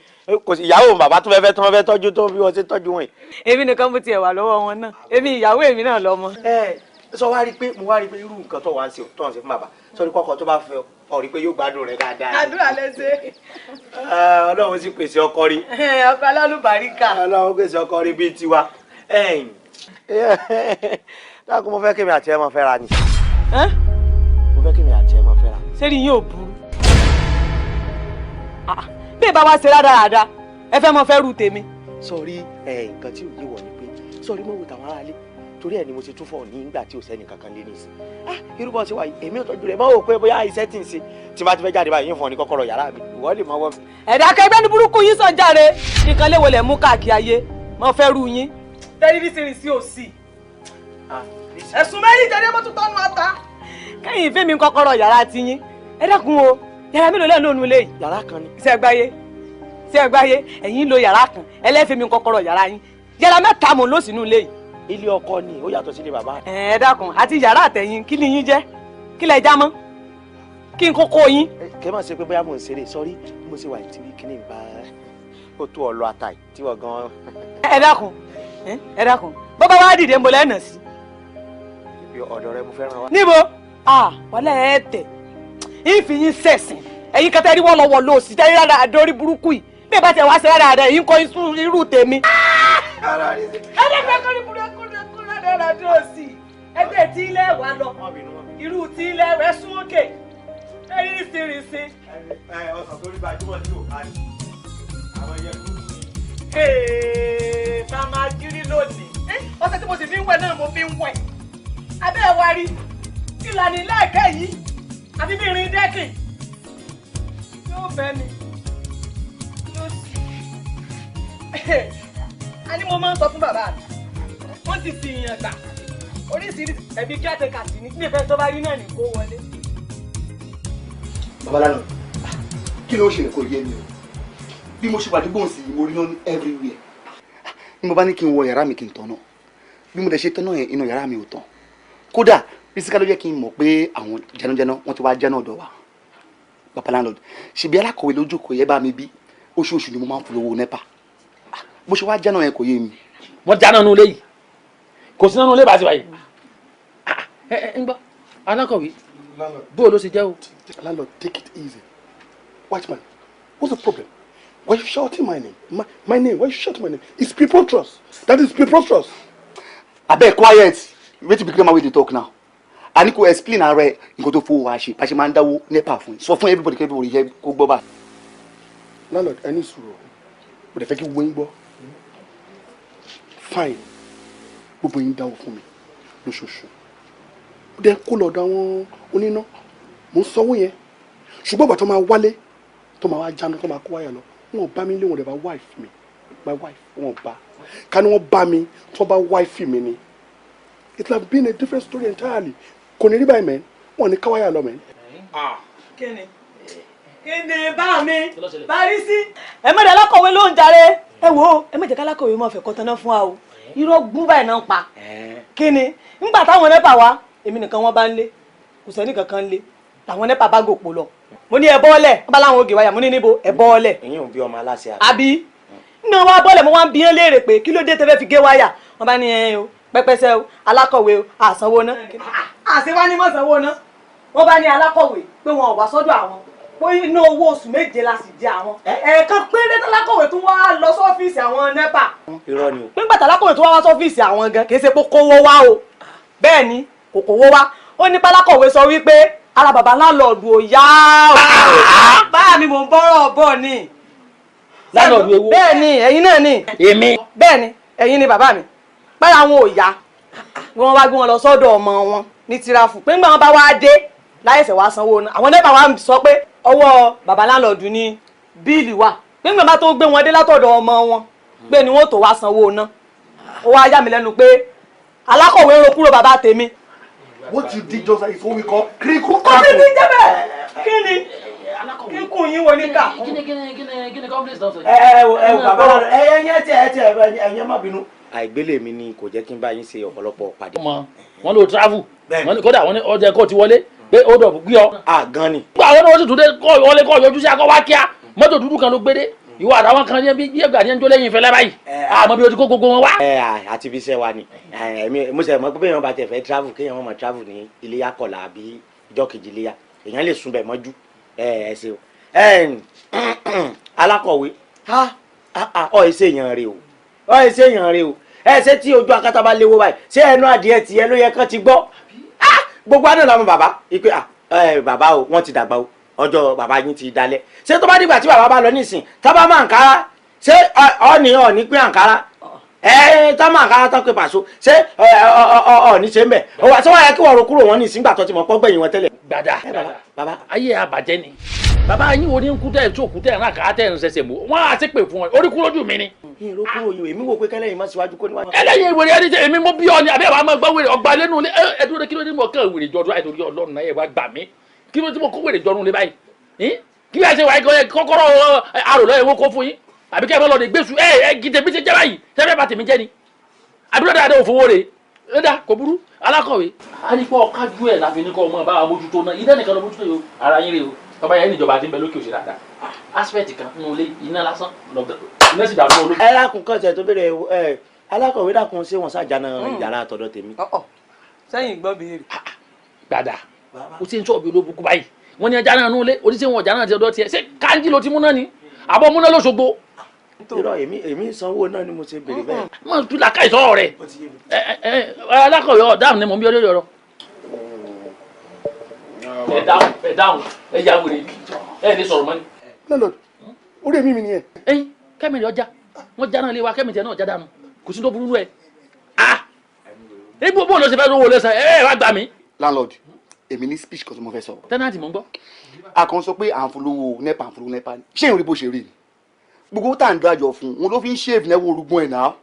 Speaker 9: Kò sí ìyàwó bàbá tó fẹ́ tó fẹ́ tọ́jú tó bí wọ́n ṣe tọ́jú wọn yìí.
Speaker 10: Èmi nìkan mo tiẹ̀ wà lọ́wọ́ wọn náà, èmi ìyàwó èmi náà lọ́mọ.
Speaker 9: Ẹ sọ wá rí i pé mo wá rí i pé irú nǹkan tó wà ń ṣe tó ń ṣe fún bàbá sọ ní kọ́kọ́ tó bá fẹ́ ọ rí i pé yóò gbádùn rẹ dáadáa.
Speaker 10: Àdúrà lẹ ṣe.
Speaker 9: Ọlọ́run sì pèsè ọkọ rí.
Speaker 10: Ọkọ alálùbáríkà.
Speaker 9: Ọlọ́run pèsè ọkọ rí bíi tiwa. Dákun, mo fẹ́ kémi àti ẹ máa fẹ́ra ni. Mo fẹ́ kémi àti ẹ máa fẹ́ra.
Speaker 10: Sẹ́rí yín ò burú. Bí ẹ bá wá ṣe rádaràda, ẹ fẹ́ mọ fẹ́ rú tèmi.
Speaker 9: Sọrí nǹkan tí ò yé wọ̀ ni pé sọrí mọ̀ wò tàwọn aráalé, torí ẹ ni mo ṣe tún fọ ní ìgbà tí ò sẹ́ni kankan lé ní ìsìn. Irú bọ́ ṣe wà yìí, èmi ò tọ́jú rẹ̀ mọ́ ò pé bóyá iṣẹ́ tí ń ṣe tí bá ti fẹ́ jáde báyìí yín fún ọ ní kọ́kọ́rọ́ yàrá mi, ìwọ lè mọ wọ́ mi.
Speaker 10: Ẹ̀dá kẹgbẹ́ ní burúkú yín sàn jáde, nìkan léwo lẹ̀ mú káàkiri ayé mọ fẹ́ rú yín. Tẹlifíṣìn sí òsì ẹ̀sùn mẹ́rin jẹ́rẹ́ mọ́tò tọ́nu ata. Kẹ́yìn ìfẹ́ mi kọ́kọ́rọ́ yàrá ti yín. Ẹ dákun o, yàrá mélòó lẹ́nu ònú lé yìí?
Speaker 9: Yàrá kan ni.
Speaker 10: Ṣé ẹ gbáyé? Ṣé ẹ gbáyé? Ẹ̀yin lo yàrá kan, ẹlẹ́fẹ̀ẹ́ mi kọ́kọ́rọ́ yàrá yín. Yàrá mẹ́ta mò ń lò sínú ilé yìí.
Speaker 9: Ilé ọkọ ni, ó yàtọ̀ sílé bàbá.
Speaker 10: Ẹ dákun, àti yàrá àtẹ̀yìn kí ni yín jẹ́? Kí lẹ já mọ́? Kí n kókó yín.
Speaker 9: Kẹ́ máa ṣe pé bóyá mò ń ṣeré, sọrí bí mo ṣe wà tí kíní bá ó tó ọlọ ata yìí tí wọ́n gan.
Speaker 10: Ẹ dákun, ẹ dákun, bọ́bá wá dìde ń bo lẹ́nà sí.
Speaker 9: Ibi ọ̀dọ̀ rẹ mo fẹ́ràn wa.
Speaker 10: Níbo? Wọlé ẹ tẹ̀, ìfì yín sẹ̀sìn, ẹ̀yin kẹtẹ́ rí wọ́n lọ́wọ́ lọ́ọ̀sì tẹ́rí rárá àdórí burúkú yìí, bí ẹ bá tiẹ̀ wá ṣe rárá àdá yìí ń kọ́ irú tèmi. Ẹgbẹ́ tí ilé wa lọ, irú tí ilé rẹ sún òkè, ẹ̀rí sírísí.
Speaker 9: Ọsàn tó rí gbajúmọ̀ tí ò ká ní àwọn ẹyẹ kúrú.
Speaker 10: Tá a máa jírí lónìí. Ọṣẹ tí mo sì fi ń wẹ̀ náà mo fi ń wẹ̀. Abẹ́ ẹ̀ wá rí ìlànà ìlàkẹ́ yìí àfi bí irin dẹ́kìn. Yóò bẹ́ mi. Yóò sì. A ní mo máa ń sọ fún bàbá mi. Wọ́n ti sì yàn gbà. Oríṣiríṣi ẹbí kí àtẹ̀kà sí ní nífẹ̀ẹ́ tó bá rí náà ní kó wọlé.
Speaker 6: Babalánà, kí ló ń ṣe kò yé mi o. Bí mo ṣe wà dígbò sí, mo rí náà ní everywhere. Bí mo bá ní kí n wọ yàrá mi kí n tọ̀nà, bí mo dẹ̀ ṣe tọ̀nà yẹn, inú yàrá mi ò tàn. Kódà Rísíkà ló jẹ́ kí n mọ̀ pé àwọn jẹnujẹnu wọ́n ti wá jẹ́ náà dọ̀ wá. Baba landlord, ṣèbí alákọ̀wé lójú kò yẹ bá mi bí, oṣooṣù ni mo máa ń fún lówó NEPA. Bó ṣe wá jẹ́ náà yẹn kò yé mi.
Speaker 4: Wọ́n jáná nínú ilé yìí, kò sí nínú ilé bá ti wáyé. Ẹ ń gbọ́, alákọ̀wé, bó ló ṣe jẹ́ o.
Speaker 11: Landlord, take it easy. White man, what's the problem? Why you shouting my name? My name, why you shouting my name? It's preposterous. That is preposterous.
Speaker 6: Abeg quiet, wetin be grammar wey dey talk now? A ní kó explain ara ẹ, nǹkan tó fowó wa ṣe, bá ṣe máa ń dáwó NEPA fún, sọ fún everybody kí everybody yẹ kó gbọ́ bá.
Speaker 11: Landlord, ẹni sùúrù, mo dẹ̀ fẹ́ kí wọ́n gbọ́. Fine, gbogbo yín dáwó fún mi lóṣooṣù. Ó dẹ̀ kó lọ́dọ̀ àwọn oníná, mò ń sanwó yẹn. Ṣùgbọ́n ìgbà tó máa wálé, tó máa wá jáná, tó máa kó wáyà lọ, wọn ò bá mi lé, wọn ò dẹ̀ bá wife mi. My wife, wọn ò bá. Ká ní wọ́n bá mi, tí wọ́n bá wife mi ni. It would have been a different story entirely. Kò ní rí báyìí mẹ́, wọn ò ní káwáyà lọ mẹ́.
Speaker 10: Kíni kíni bá mi parí sí. Ẹ mọ̀dé alákọ̀wé ló ń jàre. Ẹ wo, ẹ má jẹ́ kálákọ̀wé máa fẹ́ kọ́ taná fún wa o. Irọ́ gún báyìí náà ń pa. Kíni ńgbà táwọn NEPA wá, èmi nìkan wọ́n bá ń lé, kò sẹ́ni kankan ń lé, làwọn NEPA bá gòpò lọ. Mo ní ẹ bọ́ọ̀lẹ̀, wọ́n bá láwọn ògè wáyà, mo ní níbo ẹ bọ́ọ̀lẹ̀.
Speaker 9: Ẹ̀yin ò bí ọmọ aláṣẹ
Speaker 10: àbí nínú wa bọ́ọ̀lẹ̀, mo wá ń bi yẹn léèrè pé kí ló dé tẹ́fẹ́ fi gé wáyà. Wọ́n bá ní ẹ o pẹ́pẹ́sẹ́ o, alákọ̀wé o, àsanwó ná. Àṣewá ní mọ̀sánwó ná. Wọ́n bá ní alákọ̀wé pé wọn ò wá sọ́dọ̀ àwọn, pé inú owó oṣù 7 la sì jẹ àwọn. Ẹ̀ẹ̀kan péré tálákọ̀wé tún wá lọ sọ́fíìsì àwọn NEPA.
Speaker 9: Irọ́ ni o.
Speaker 10: Nígbà tálákọ̀wé tún wá wá sọ́fíìsì àwọn gan, kì í ṣe pé kówó wá o. Bẹ́ẹ̀ ni kò kówó wá. Ó ní pálákọ̀wé sọ wípé ara bàbá láńlọ́ọ̀dù ò yá o. Báà mi mò ń bọ́rọ̀ bọ̀ ni.
Speaker 4: Láńlọ́ọ̀dù ewo.
Speaker 10: Bẹ́ẹ̀ ni, ẹ̀yin náà ni.
Speaker 4: Èmi.
Speaker 10: Bẹ́ẹ̀ ni, ẹ̀yin ni bàbá mi. Báyà wọn ò yá, wọ́n wá gbé wọn lọ sọ́dọ̀ ọmọ wọn ní tirafu, pé ńgbà wọn bá wá dé láìsẹ̀ wá sanwó náà. Àwọn NEPA wa sọ pé ọwọ́ bàbá láńlọ́ọ̀dù ní bill wà, pé ńgbà bá tó gbé wọn dé látọ̀dọ̀ ọmọ wọn pé ni wọ́n tó wá sanwó náà. Ó wá yà mí lẹ́nu pé alákọ̀wé ro kúrò bàbá tèmi.
Speaker 6: What you did just is what we call critical.
Speaker 10: Kò sí ní jẹ́ bẹ́ẹ̀. Kí ni kíkùn yín wo ní kà.
Speaker 4: Kí ni complex náà sọ yìí?
Speaker 9: Ẹ ẹ bàbá, ẹ ẹ yẹn tiẹ ẹ tiẹ ẹ yẹn má bínú. Àìgbélé mi ni kò jẹ́ kí n bá yín ṣe ọ̀pọ̀lọpọ̀ pàdé.
Speaker 4: Ọmọ wọn ló travel, wọn ní kódà wọn ní ọjà ẹ̀kọ́ ti wọlé pé ó dọ̀ gbé ọ.
Speaker 9: A gan ni.
Speaker 4: Gbọ́ àwọn náà wọ́n sì tún dé kọ́ wọlé kọ́ yọjú sí akọ́ wá kíá. Mọ́tò dúdú kan ló gbé dé. Ìwọ àtàwọn kan ní bí ẹgbàá ní ẹjọ́ lẹ́yìn ìfẹ́ lábáyìí. Àmọ́ bí o ti kó gbogbo wọn wá.
Speaker 9: Ẹ àti ibi iṣẹ́ wa ni mo ṣe mọ̀ pé bẹ́ẹ̀ bá tẹ̀ fẹ́ travel kéèyàn wọ́n mọ̀ travel ní iléyá kọ̀là àbí ìjọ́ kejì iléyá èèyàn lè sùn bẹ̀ mọ́jú. Ẹ ṣe o alákọ̀wé ọ ẹ ṣe èèyàn rè o ọ ẹ ṣe èèyàn rè o ẹ ṣe tí ojú akátá bá léwó báyìí ṣé ẹnu adìẹ tiẹ̀ ló yẹ kán ti gbọ́. Gbogbo àná làwọn bàbá ipe bàbá o wọ́n ti dàgbà o ọjọ́ bàbá yín ti dalẹ̀. Ṣé tó bá dìgbà tí bàbá bá lọ nísìn tábà máa ń kára ṣé ọ̀ọ́nì ọ̀ọ́nì pé àǹkárá ẹ tá máa kára tán pé pàṣọ ṣé ọ̀ọ́nì ṣe ń bẹ̀ ṣé wàá yẹ kí wọ́n ro kúrò wọn nísìn gbà tó ti mọ̀ pọ́ gbẹ̀yìn wọn tẹ́lẹ̀.
Speaker 4: Gbàdá bàbá ayé àbàjẹ́ ni bàbá yín wo ní ń kú tẹ̀ tó kú tẹ̀ ń rà tẹ̀ ń ṣẹ̀ṣẹ̀ mú wọn á ti pè fún ọ orí kúrò jù mí ni.
Speaker 9: Ìró kúrò yìí èmi wò pé kẹlẹ́yìn má síwájú kó níwájú.
Speaker 4: Ẹlẹ́yin ìwèrè ẹni tẹ èmi mo bí ọ ni àbí àwọn àmọ́ gbọ́ wèrè ọgbà lẹ́nu ẹ ẹ dúró kí ló dé mọ̀ kàn wèrè jọdún àìtòrí Ọlọ́run náà ẹ wá gbà mí kí ló dé mo kó wèrè jọdún lé báyìí kí wọ́n ṣe wáyé kọ́kọ́rọ́ arò lọ́yẹ̀ wọ́n kó fún yín àbí kẹ́ ẹ bá lọ lè gbèsù ẹ ẹ gidi mi ṣe jẹ́ báyìí sẹ́fẹ́ bá tèmi jẹ́ ni àbí lọ́dọ̀ àdé òfowó rè é dá kò burú alákọ̀wé. A ní pọ́ kájú ẹ̀ láfi ní kọ́ ọmọ bá wa mójútó náà iná nìkan ló mójútó yìí ara yín rè o tọ́ba yẹn níjọba àti ń bẹ lókè òsè dáadáa aspect kan nínú ilé iná lásán iná sì dàrú olójú.
Speaker 9: Ẹ lákùn kọ́sẹ̀ tó béèrè ẹ alákọ̀wé dàkún ṣé wọ́n ṣàjànà yàrá àtọ̀dọ̀ tèmi.
Speaker 10: Sẹ́yìn gbọ́ béèrè.
Speaker 4: Gbàdà o ti ń sọ̀bi olóbùkún báyìí wọ́n ní ajá náà nú ilé oníṣẹ́ wọn ọ̀jà náà ti ọ̀dọ̀ tiẹ̀ ṣé kanji ló ti múná ni àbọ̀ múná lóṣogbo.
Speaker 9: Irọ́ èmi sanwó náà ni mo ṣe béèrè bẹ́ẹ̀.
Speaker 4: Mo tún la ká ìsọ̀rọ̀ rẹ̀ alákọ̀wé ọ̀dáhùn ni mò ń bí ọdún yọrọ. Ẹ dáhùn ẹ dáhùn ẹ ya wèrè ẹ lè sọ̀rọ̀ mọ́ ni.
Speaker 11: Landlord orí èmi mi nìyẹn.
Speaker 4: Ẹyin kẹ́mìrì ọjà wọ́n já náà lé wa kẹ́mìrì náà já dànù kò sí tó burú nú ẹ. Ah ibo bó ló ṣe fẹ́ lówó lẹ́sẹ̀ ẹ ẹ wá gbà mí.
Speaker 6: Landlord èmi ní speech kan tí mo fẹ́ sọ.
Speaker 4: Tenant mò ń gbọ́.
Speaker 6: A kàn sọ pé à ń folówó nepa à ń folówó nepa ni ṣé ìrìn bó ṣe rí ni gbogbo tá à ń dájọ fún un ló fi ń ṣèèfì náà wo orúgbọ́n ẹ̀ náà.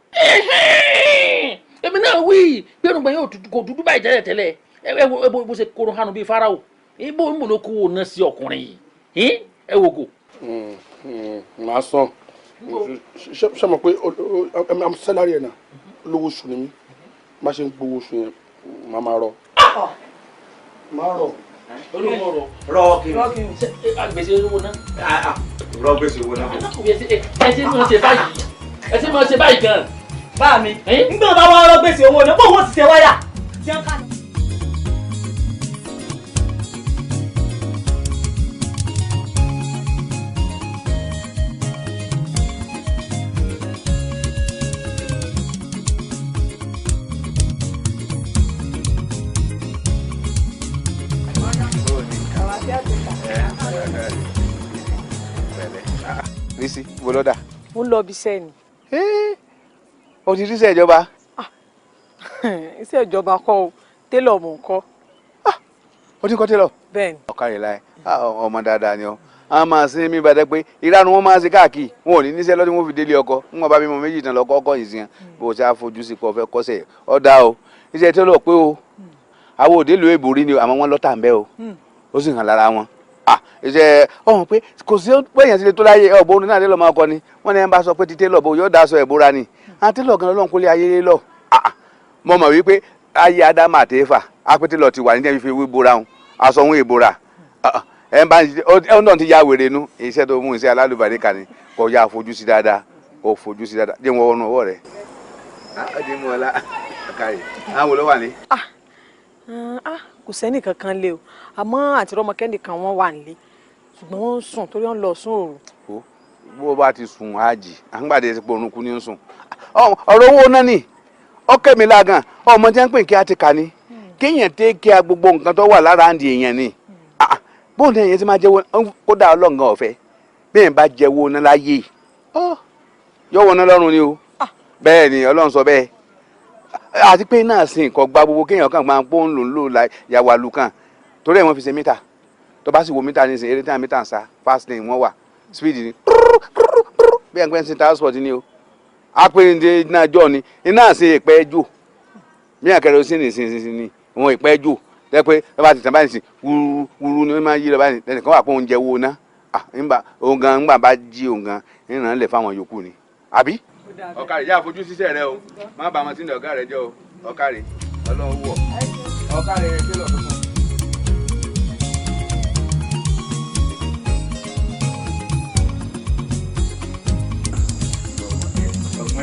Speaker 4: Èmi náà wí pé irùngbọ̀n yóò kò dúdú báyìí tẹ́lẹ̀ tẹ́lẹ̀ ẹ wo bó ṣe kóró hánu bíi Fáráò ibo ń bò ló kó o ná sí ọkùnrin yìí ẹ wò kò.
Speaker 11: Màá sàn ṣe mọ̀ pé I'm salary ẹ̀ náà lówó oṣù ni mí má ṣe ń gbowó oṣù yẹn màá máa rọ. Máa rọ.
Speaker 4: Olóhùn ọ̀rọ̀
Speaker 9: rọ kiri
Speaker 4: gbèsè owó náà.
Speaker 5: Rọ gbèsè owó náà.
Speaker 4: Ẹ ṣe máa ṣe báyìí ẹ ṣe máa ṣe báyìí gan.
Speaker 10: Bá mi nígbà bá wọn rọ gbèsè owó náà bóun ó ti ṣe wáyà.
Speaker 3: Rísí wo ló dà.
Speaker 10: Mo ń lọ ibi iṣẹ́ ni.
Speaker 3: O ti ríṣẹ́ ìjọba.
Speaker 10: Iṣẹ́ ìjọba kọ́ o télọ̀ mò ń kọ́.
Speaker 3: O ti kọ́ télọ̀.
Speaker 10: Bẹ́ẹ̀ni.
Speaker 3: Ọ̀kàrẹ̀ láì ọmọ dáadáa ni ọ a máa sin mi bàtẹ pé ìranu wọn máa ṣe káàkiri wọn ò ní níṣẹ́ lọ́dún wọn fi délé ọkọ ń wọn bá bímọ méjì tán lọkọ ọkọ yìí sí yẹn bó o ṣe àfojú sí pé ọ fẹ́ kọ́ṣẹ́ ọ dá o iṣẹ́ télọ̀ pé o àwọn òde ìlú èbò rí ni àmọ́ wọn lọ́tà ń bẹ́ o ó sì hàn lára wọn iṣẹ́ ọ̀hún pé kò sí pé èèyàn ti lè tó láyé ọ̀bọ orin náà télọ̀ máa kọ ni wọ́n ní ẹ̀ ń bá sọ pé ti télọ̀ bó yóò dá aṣọ ìbora ni àwọn télọ̀ gan lọ́n kólé ayé lọ mo mọ̀ wípé ayé Ádámù àti Éfà apẹ́tẹ́lọ̀ ti wà ní ẹ̀fí fi bora wọn aṣọ òun ìbora ẹ̀ ń bá ẹ̀ ń ti ya wèrè nu iṣẹ́ tó mú iṣẹ́ alálùbáríkà ni kò yá fojú sí dáadáa kò fojú sí dáadáa jẹ́ wọn wọnú ọwọ́ rẹ̀ ọdí mú ọlá kárì àwọn olówó wà ní.
Speaker 10: Kò sẹ́nì kankan lé o àmọ́ àti Rọ́mọkẹ́ nìkan wọ́n wà nílé ṣùgbọ́n wọ́n ń sùn torí wọ́n lọ sùn òru.
Speaker 3: Bó bá ti sùn àjì àǹgbàdé ti pòrùn kú ní sùn ọ̀rọ̀ owó náà ni ọkẹ́ mi lágàn ọmọ tí wọ́n ń pè kí á ti kà ní kéèyàn tẹ́ kí a gbogbo nǹkan tó wà lára àǹdí èèyàn ni bóun ní èèyàn ti máa jẹ́wọ́ kódà ọlọ́ǹgàn ọ̀fẹ́ bí èèyàn bá jẹ́wọ́ náà láyé yóò wọ́n náà lọ́rùn ni o bẹ́ẹ̀ ni Ọlọ́run sọ bẹ́ẹ̀ àti pé náà sì nǹkan gba gbogbo kéèyàn kan máa ń pọ́n lò ń lò yàwó àlùkàn torí ẹ̀ wọ́n fi ṣe mítà tó bá sì wo mítà nísìnyí eré tí àwọn mítà ń sa fast lane wọ́n wà speed ni bí ẹgbẹ́ ń sin transport ni o apẹ̀rẹ̀ǹdẹ̀ iná jọ ni iná ṣe ìpẹ́ jò bí àkẹrẹ sí ní sin ni wọn ìpẹ́ jò tẹ́ pé ẹ bá ti tàn báyìí sí wúru wúru ni wọ́n máa yí lọ báyìí ẹnìkan wà pé oúnjẹ wo ná òun gan ńgbà bá jí òun gan ìrànlẹ̀ lẹ̀ fáwọn yòókù ni àbí. Ọ̀kàrẹ̀ yá fojú síṣẹ́ rẹ o má bàa wọn sínú ọ̀gá rẹ jẹ́ o ọ̀kàrẹ̀ Ọlọ́run wọ̀ ọ̀kàrẹ̀ tẹ́lọ̀ tuntun.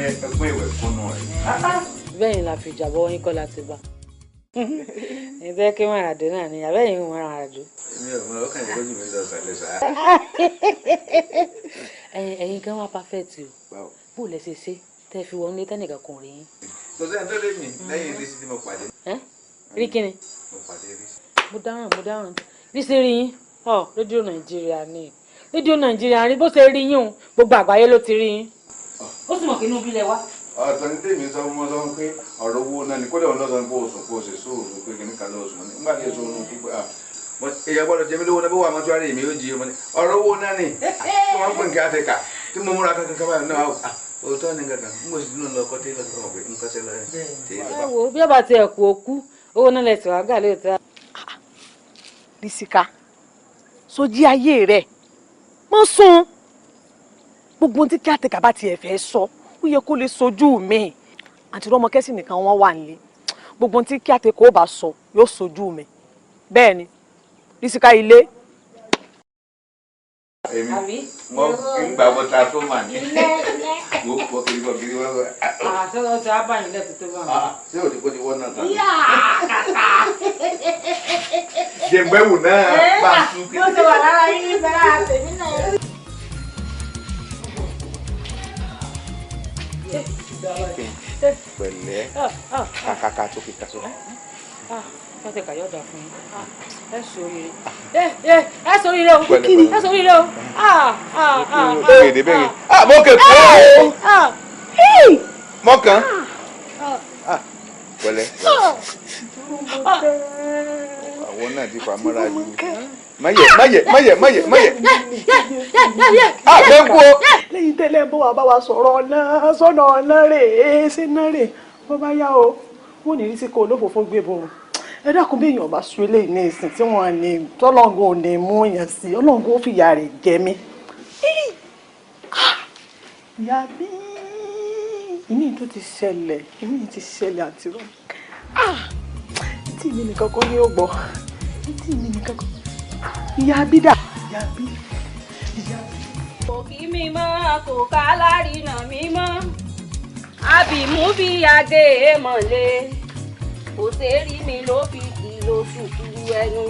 Speaker 3: Ẹgbẹ́ ìwẹ̀ kúnnú rẹ̀.
Speaker 7: Bẹ́ẹ̀ ni la fi jàbọ̀ yín kọ́ láti bá. Ẹ fẹ́ kí wọ́n àdó náà ni àbẹ́yìn wọn àdó.
Speaker 3: Èmi ò mọ ọkàn ìkọ́jú mi lọ sàlẹ̀ sá.
Speaker 7: Ẹ̀yin gan wá perfect o. Bó lẹ ṣe ṣe tẹ́ fi wọnú tẹ́nìkan kò rí yín.
Speaker 3: Kò sẹ́ni tó lé mi lẹ́yìn Rísí tí mo pàdé.
Speaker 7: Rí kí ni?
Speaker 3: Mo pàdé Rísí.
Speaker 7: Mo dáràn mo dáràn. Rísí rí yín. Ọ rédíò Nàìjíríà ni. Rédíò Nàìjíríà rí bó ṣe rí yín o gbogbo àgbáyé ló ti rí yín. Ó sì mọ̀ kí inú bí lẹ wá.
Speaker 3: Ọ̀tọ̀ ní tèmi sọ fún wọn sọ pé ọ̀rọ̀ owó náà ni kódà òun lọ́sàn kó o sùn kó o sì sóòrò pé kìnnìkan kan lọ́sùn ní nígbà tí èso òun pípẹ́ à èyàn gbọ́dọ̀ jẹ́ mi lówó náà bí wà á mọ́túárì mi yóò jí ọmọ ní ọ̀rọ̀ owó náà ni tí wọ́n ń pè ní kíátẹ́kà tí mo múra kankan kábàáyé náà òótọ́ ni kankan n kò sì dúró lọ kọ́ tẹ́lẹ̀ ọmọ pé nǹkan ṣẹlẹ̀
Speaker 7: Ẹ wo bí ọba ti ẹ̀kú òkú owó náà lẹ̀ tí wàá gbà lóòótọ́.
Speaker 10: Rísíkà sójí ayé rẹ̀ mọ́ sùn gbogbo ohun tí kíátẹ́kà bá tiẹ̀ fẹ́ sọ ó yẹ kó lè sojú mi. Àǹtí Rọ́mọkẹ́ sì nìkan wọ́n wà nílé, gbogbo ohun tí kíátẹ́kà ó bá sọ yóò sojú mi. Bẹ́ẹ̀ ni Rísíkà ilé.
Speaker 3: Èmi mo ń gbà bọ́ transformer ni mo fọ kiri fọ kiri wọ́n.
Speaker 7: Àṣẹ wọn ti á bá yín lẹ́tọ̀ tó bá wọn.
Speaker 3: Ṣé òdìbò kò ti wọ́n náà tán? Jẹ̀mbẹ́wò náà bá a sún
Speaker 7: Bó ṣe wà lára yín ní bẹ́ẹ̀ lára tèmi náà.
Speaker 3: Pẹ̀lẹ́ kàkàkà tó fi kà sọ.
Speaker 7: Kíátẹ́kà yóò dà fún yín. Ẹ sóríire. Ẹ sóríire o. Ẹ sóríire o.
Speaker 3: Bẹ́ẹ̀ni bẹ́ẹ̀ni. Mo kè pé o. Mọ̀kàn. Pẹ̀lẹ́. Àwọn náà ti fà mọ́ra jù. Máyẹ̀ máyẹ̀ máyẹ̀ máyẹ̀ máyẹ̀. Bẹ́ẹ̀ kú o.
Speaker 10: Lẹ́yìn tẹ́lẹ̀ bó wàá bá wa sọ̀rọ̀ ọ̀nà sọ́nà ọ̀nà rè é ṣé náà rè bó bá yá o wọ́n ní Rísíkà olófòófó gbé borun. Ẹ dákun bí èèyàn bá sun eléyìí ní ìsìn tí wọ́n ní tọ́lọ́ngún ò ní mú èèyàn sí ọlọ́ngún ó fìyà rẹ̀ jẹ mí. Ìyá bí ìmí tó ti ṣẹlẹ̀ ìmí ti ṣẹlẹ̀ àti rọ. Tí mi nìkan kọ́ ni ó gbọ́ tí mi nìkan kọ́ ìyá bí dà ìyá bí ìyá bí.
Speaker 2: Kò kí mi mọ́ kò ká lárinà mi mọ́ àbímú bí adé mọ̀lẹ́ kò sẹ́rí mi ló fi kìlò sùkúrú ẹnu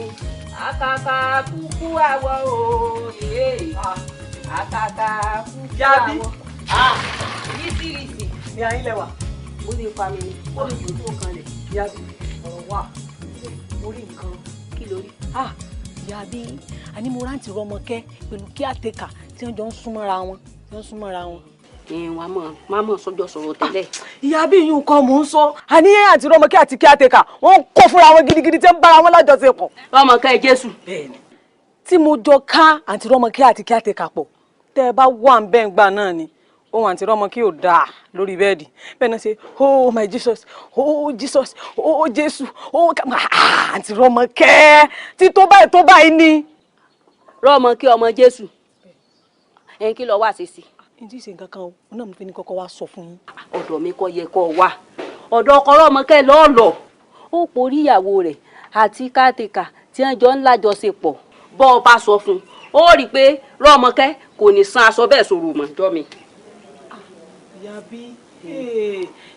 Speaker 2: àkàkà kúkú àwọ̀ òye àkàkà kúkú àwọ̀. Rísírísì.
Speaker 10: Ìyá yín lẹ́wà.
Speaker 2: Mo lè fa mi ni ó lè jò tó kan lẹ̀.
Speaker 10: Ìyá bí ọ̀rọ̀ wà orí nǹkan.
Speaker 2: Kí lórí?
Speaker 10: Ìyá bí àní mo rántí Rọ́mọkẹ́ pẹ̀lú kíátẹ́kà tí wọ́n jọ ń súnmọ́ra wọn tí wọ́n ń súnmọ́ra wọn.
Speaker 2: Wàá mọ̀ máa mọ̀ sọ́jọ́ sọ̀rọ̀ tẹ́lẹ̀.
Speaker 10: Ìyá bí yín kọ́ mò ń sọ àní àti Rọ́mọkẹ́ àti kíátẹ́kà wọ́n ń kó fúnra wọn gidigidi tí ń bára wọn lájọṣepọ̀.
Speaker 2: Rọ́mọkẹ́ Jésù.
Speaker 10: Bẹ́ẹ̀ni tí mo jọ ká àǹtí Rọ́mọkẹ́ àti kíátẹ́kà pọ̀ tẹ́ ẹ bá wà ń bẹ́ẹ̀ gbà náà ni ohun àǹtí Rọ́mọkẹ́ ò dáa lórí bẹ́ẹ̀dì bẹ́ẹ̀ náà ṣe oh my Jesus oh Jesus oh Jésù oh àǹtí Rọ́mọkẹ́ tí tó báyìí tó báyìí ni.
Speaker 2: Rọ́mọkẹ́ ọmọ Jésù ẹ̀ ń kí lọ wá ṣe sí.
Speaker 10: N tí ì ṣe nǹkan kan o náà mo fi ní kọ́kọ́ wá sọ fún yín.
Speaker 2: Ọ̀dọ̀ mi kọ́ yẹ kọ́ wá ọ̀dọ̀ ọkọ Rọ́mọkẹ́ lọ́ọ̀lọ́ ó porí ìyàwó rẹ̀ àti kátìkà tí wọ́n jọ ń lájọṣepọ̀ bọ́ ọ bá sọ fún un ó rí i pé Rọ́mọkẹ́ kò ní san aṣọ bẹ́ẹ̀ sọ̀rọ̀ mọ́ jọ́ mi.
Speaker 10: Ìyá bí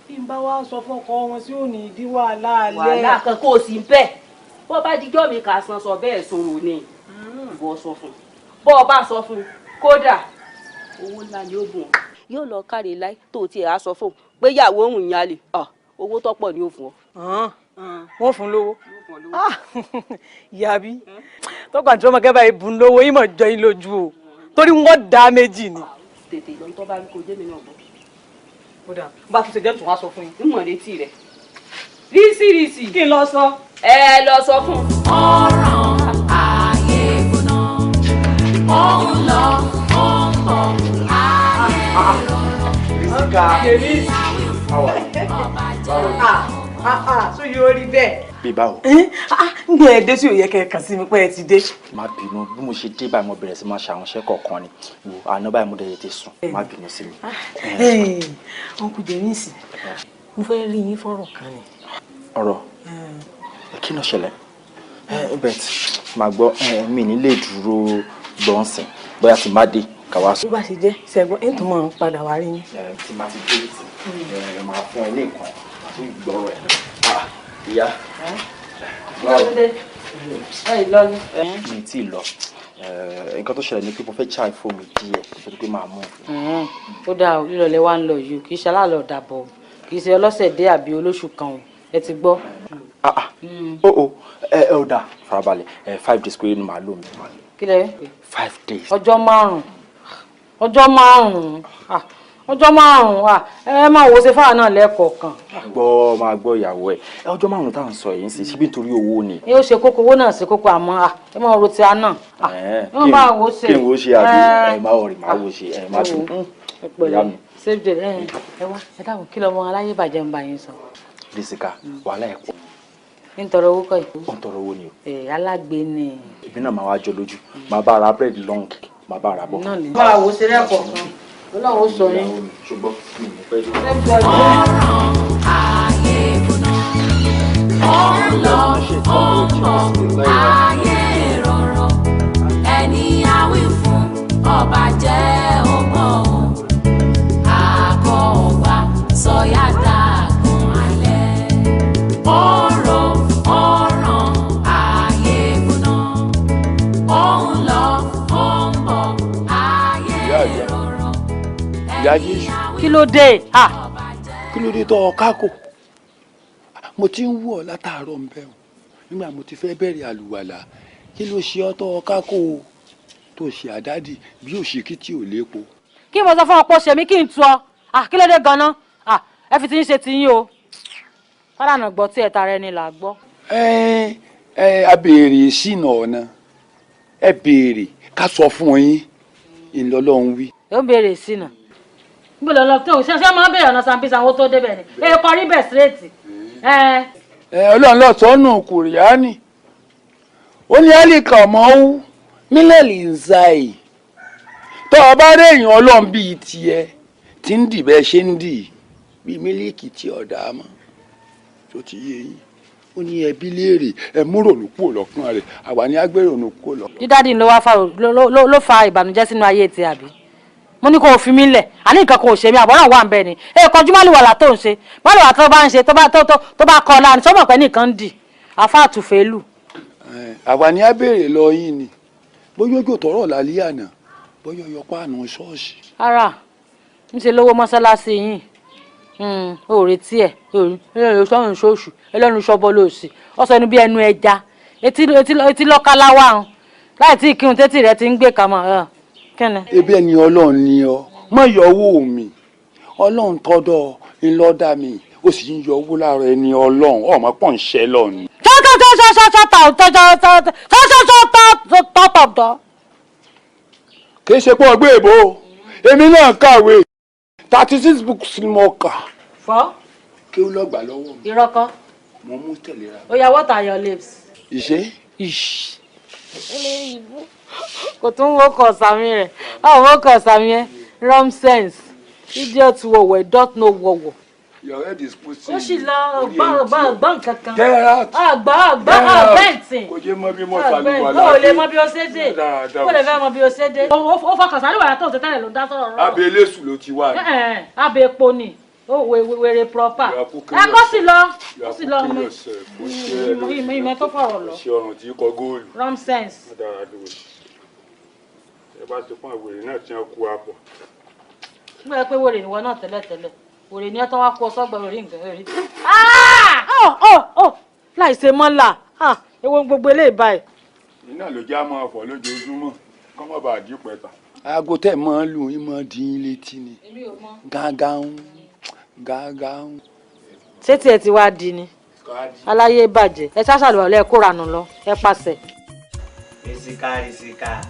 Speaker 10: bí n bá wá sọ fọ́kọ wọn sí òní ìdí wàhálà alẹ́.
Speaker 2: Wàhálà kan kò sí bẹ́ẹ̀ bọ́ bá dijọ́ mi kà san sọ bẹ́ẹ̀ sọ̀rọ̀ ni ìwọ sọ fún un bọ́ ọ bá sọ fún un kódà owó ńlá ni ó gùn ọ yóò lọ káre láì tó tiẹ̀ á sọ fún un pé ìyàwó òun yẹn lè owó tọ́pọ̀ ni ó fún ọ.
Speaker 10: Wọ́n fún lówó ìyá bí tọkọ àti Rọ́mọkẹ́ báyìí bùn lówó yín mọ̀ jọ yín lójú o torí wọ́n dá méjì ni.
Speaker 2: Tètè lọ tó bá rí kó jẹ́ mi náà bọ̀.
Speaker 10: Kódà bá tún ṣe jẹ́ tún wá sọ fún yín.
Speaker 2: Ń mọ̀ létí rẹ̀ rísírísì.
Speaker 10: Kí n lọ sọ.
Speaker 2: Ẹ lọ sọ fún.
Speaker 13: Ọ̀ràn ayé gbóná ó ń lọ ó ń bọ̀ ayé rọrùn.
Speaker 10: Rísíkà so yóò rí bẹ́ẹ̀.
Speaker 14: Bí báwo.
Speaker 10: Ń gbé ẹ dé sí òye kẹ̀kẹ́ sí mi pé ẹ ti dé.
Speaker 14: Má bínú bí mo ṣe dé báyìí mo bẹ̀rẹ̀ sí máa ṣàwọn iṣẹ́ kọ̀ọ̀kan ni wo àná báyìí mo dẹ̀ tètè sùn má bínú sí mi.
Speaker 10: Uncle James mo fẹ́ rí yín fọ́rọ̀ kan ni.
Speaker 14: Ọ̀rọ̀ kí ló ṣẹlẹ̀? Bet màá gbọ́ mi ní lè dúró gbọ̀nsìn bóyá tí má dé Káwá sọ.
Speaker 10: Bó bá ṣe jẹ́ ṣẹ́gun ẹ̀ ń tún máa ń padà wá rí yín.
Speaker 14: Tí máa ti dé ẹ máa fún ẹ ní nǹkan àti gbọ́rọ̀ ẹ̀. Ìyá. Mi tí ì lọ. Nǹkan tó ṣẹlẹ̀ ni pé mo fẹ́ ṣáì fóònù mi díẹ̀ kó tó pé máa mú.
Speaker 7: Ó dáa o, lílọ lẹ wá ń lọ yìí o, kì í ṣe aláàlọ́ dàbọ̀ o, kì í ṣe ọlọ́sẹ̀ dé àbí olóṣù kan o, ẹ ti gbọ́.
Speaker 14: Ó ẹ ẹ ó dáa, farabalẹ̀ ẹ 5 days péré ni màá lò mí.
Speaker 7: Kí lẹ?
Speaker 14: 5 days.
Speaker 7: Ọjọ́ márùn-ún, ọjọ́ márùn-ún, ọjọ́ márùn-ún, ẹ máa wò ó ṣe fáwọn náà lẹ́ẹ̀kọ̀ọ̀kan.
Speaker 14: Gbọ́ máa gbọ́ ìyàwó ẹ̀, ọjọ́ márùn-ún tá à ń sọ yìí ń sìn síbi nítorí owó ni.
Speaker 7: Ẹ ó ṣe kókó, owó náà ṣe kókó, àmọ́ ẹ máa ro ti a náà. Ẹ máa wò ó ṣe.
Speaker 14: Kí n wo ṣe àbí ẹ máa wọ̀rì máa wò ṣe ẹ máa dùn.
Speaker 7: Ìyá mi. Save the ẹ wá ẹ dáhùn, kí lọmọ aláyé bàjẹ́ ń bá yín sọ.
Speaker 14: Jessica, wàhálà ẹ̀ pọ̀.
Speaker 7: Ń tọrọ owó kọ́ yìí.
Speaker 14: Ó ń tọrọ owó ni o.
Speaker 7: Ẹ alágbe ni.
Speaker 14: Èmi náà máa wá jọ lójú, máa bá ara búrẹ́dì long, máa bá ara bọ̀.
Speaker 7: Máa wò ó ṣe lẹ́ẹ̀kọ̀ọ̀kan, Ọlọ́run ó sọ yín.
Speaker 14: Ṣùgbọ́n mi ò pẹ́ dé.
Speaker 13: Ọ̀ràn ayé gbóná, ó ń lọ, ó ń bọ̀, ayé rọ̀rọ̀, ẹni àwí fún ọba jẹ́ ọgbọ́n o, àgọ́ ọgbà sọ̀yà dàgùn alẹ́. Ọ̀rọ̀ ọ̀ràn ayé gbóná, ó ń lọ, ó ń bọ̀, ayé rọ̀rọ̀.
Speaker 12: Ìyá Jésù.
Speaker 7: Kí ló dé?
Speaker 12: Kí ló dé tó ọ kákò? Mo ti ń wù ọ́ látàárọ̀ ń bẹ̀ ọ́. Nígbà mo ti fẹ́ bẹ̀rẹ̀ àlùwàlà, kí ló ṣe ọ́ tó ọ kákò tó ṣe àdádì bí òṣìkí tí ò lépo?
Speaker 7: Kí mo sọ fún ọ pé ó ṣe mí kí n tu ọ? Kí ló dé gan-an? Ẹ fi ti ń ṣe ti yín o. Fálànà gbọ́ tí ẹ̀ta rẹ ni là á gbọ́.
Speaker 12: Ẹ ẹ a béèrè sínú ọ̀nà, ẹ béèrè ká sọ fún yín ìlọlọ́run wí.
Speaker 7: Ó ń béèrè sínú gbọ́dọ̀ lọ tó ṣe ṣe máa ń bẹ̀rẹ̀ ọ̀nà Sambisa àwọn tó débẹ̀ ni ẹ kọrí bẹ̀ síréètì.
Speaker 12: Ọlọ́run lọ sọ́nù Kùrìánì, ó ní àlìkà ọmọ mílẹ̀lì ń ṣàì tó o bá rí èèyàn Ọlọ́run bíi tiẹ̀ tí ń dì bẹ́ẹ̀ ṣe ń dì bíi mílíkì tí ọ̀dà mọ́ tó ti yé yín, ó ní ẹbí léèrè ẹ múrònú kúrò lọ́kàn rẹ̀, àwa ní agbérònú kúrò lọ́kàn.
Speaker 7: Dídádì ló fa ìbànújẹ́ sínú ayé ti àbí? Mo ní kó o fi mí lẹ̀, àní nǹkan kan ò ṣe mí, àbọ̀ràn wà ń bẹ ni. Ẹ kọjú málùwàlà tó ń ṣe, málùwàlà tó bá ń ṣe tó bá kọ láàrin sọmọ pé nìkan ń dì àfa àtúfẹ́lù.
Speaker 12: Àwa ni a béèrè lọ yín ni bóyá ojú tọrọ lálẹ́ àná, bóyá ọyọ páànù ṣọ́ọ̀ṣì.
Speaker 7: Ara ń ṣe lówó mọ́ṣáláṣí yín, ó retí ẹ̀ ẹlẹ́nu ṣọ́ọ̀ṣù ẹlẹ́nu ṣọ́bọ́ lòsì ọ̀sọ̀ ẹnu bí ẹnu ẹja etí lọ́kàlá wà ń láì tí ìkírun tẹ́tì rẹ ti ń gbé kàmọ́.
Speaker 12: Ebi ẹni Ọlọ́run ni ọ, má yọ owó mi, Ọlọ́run tọdọ ńlọdà mi, ó sì ń yọ owó lára ẹni Ọlọ́run, ọmọ pọ̀ ń ṣẹ lọ ni. Kì í ṣe pé ọgbẹ́ èbó, èmi náà kàwé 36 books ni mo kà.
Speaker 7: Fọ́.
Speaker 12: Kí ó lọ gbà lọ́wọ́ mi.
Speaker 7: Irọ́ kọ́.
Speaker 12: Mo mú tẹ̀léra.
Speaker 7: Oya, what are your lips?
Speaker 12: Ìṣe.
Speaker 7: Kò tún wọ́n kọ̀ sàmì rẹ̀, báwo wọ́n kọ̀ sàmì ẹ̀ rum sense, idiot wọ̀wọ̀, don't know wọ̀wọ̀.
Speaker 12: Your head is pushing.
Speaker 7: Ó sì lọ gbọ́n kankan.
Speaker 12: Get out.
Speaker 7: Àgbà àgbà àgbẹ̀ǹtì.
Speaker 12: Kò jẹ́ mọ bí mo ṣàlùwàlá.
Speaker 7: Ó lè mọ bí o ṣe dé. Ó lè fẹ́ mọ bí o ṣe dé. Ó fọkàn sàlùwàlá tó ń ṣe tẹ́lẹ̀ ló ń dá sọ̀rọ̀ rọ̀.
Speaker 12: Abẹ eléṣù ló ti wá.
Speaker 7: Abẹ epo ni. Ó wèrè proper. Ẹ kó sì lọ. Kó sì lọ. Ìmọ̀ tó fọ̀rọ̀ lọ.
Speaker 11: Ṣé ọrùn tí kọ góòlù.
Speaker 7: Rum sense.
Speaker 11: Ẹ bá ti fún àwèrè náà tí wọ́n kú apọ̀.
Speaker 7: Mo yẹ pé wèrè ìwọ náà tẹ́lẹ̀tẹ́lẹ̀. Wèrè ni ẹ tán wá kó sọ́gbà orí nǹkan rí. Láì ṣe mọ́là, ewo gbogbo eléyìí báyìí.
Speaker 11: Iná ló já máa fọ̀ lójoojúmọ́, kọ́ mọ́ bá dín pẹ́ta.
Speaker 12: Aago tẹ̀ máa ń lù yín máa dín in létí ni. Gángan gángan.
Speaker 7: Ṣé tiẹ̀ ti wá di ni? Aláyé bàjẹ́, ẹ ṣáṣàlùwà lẹ́ kóra nù lọ, ẹ pàṣẹ.
Speaker 9: Rizika Rizika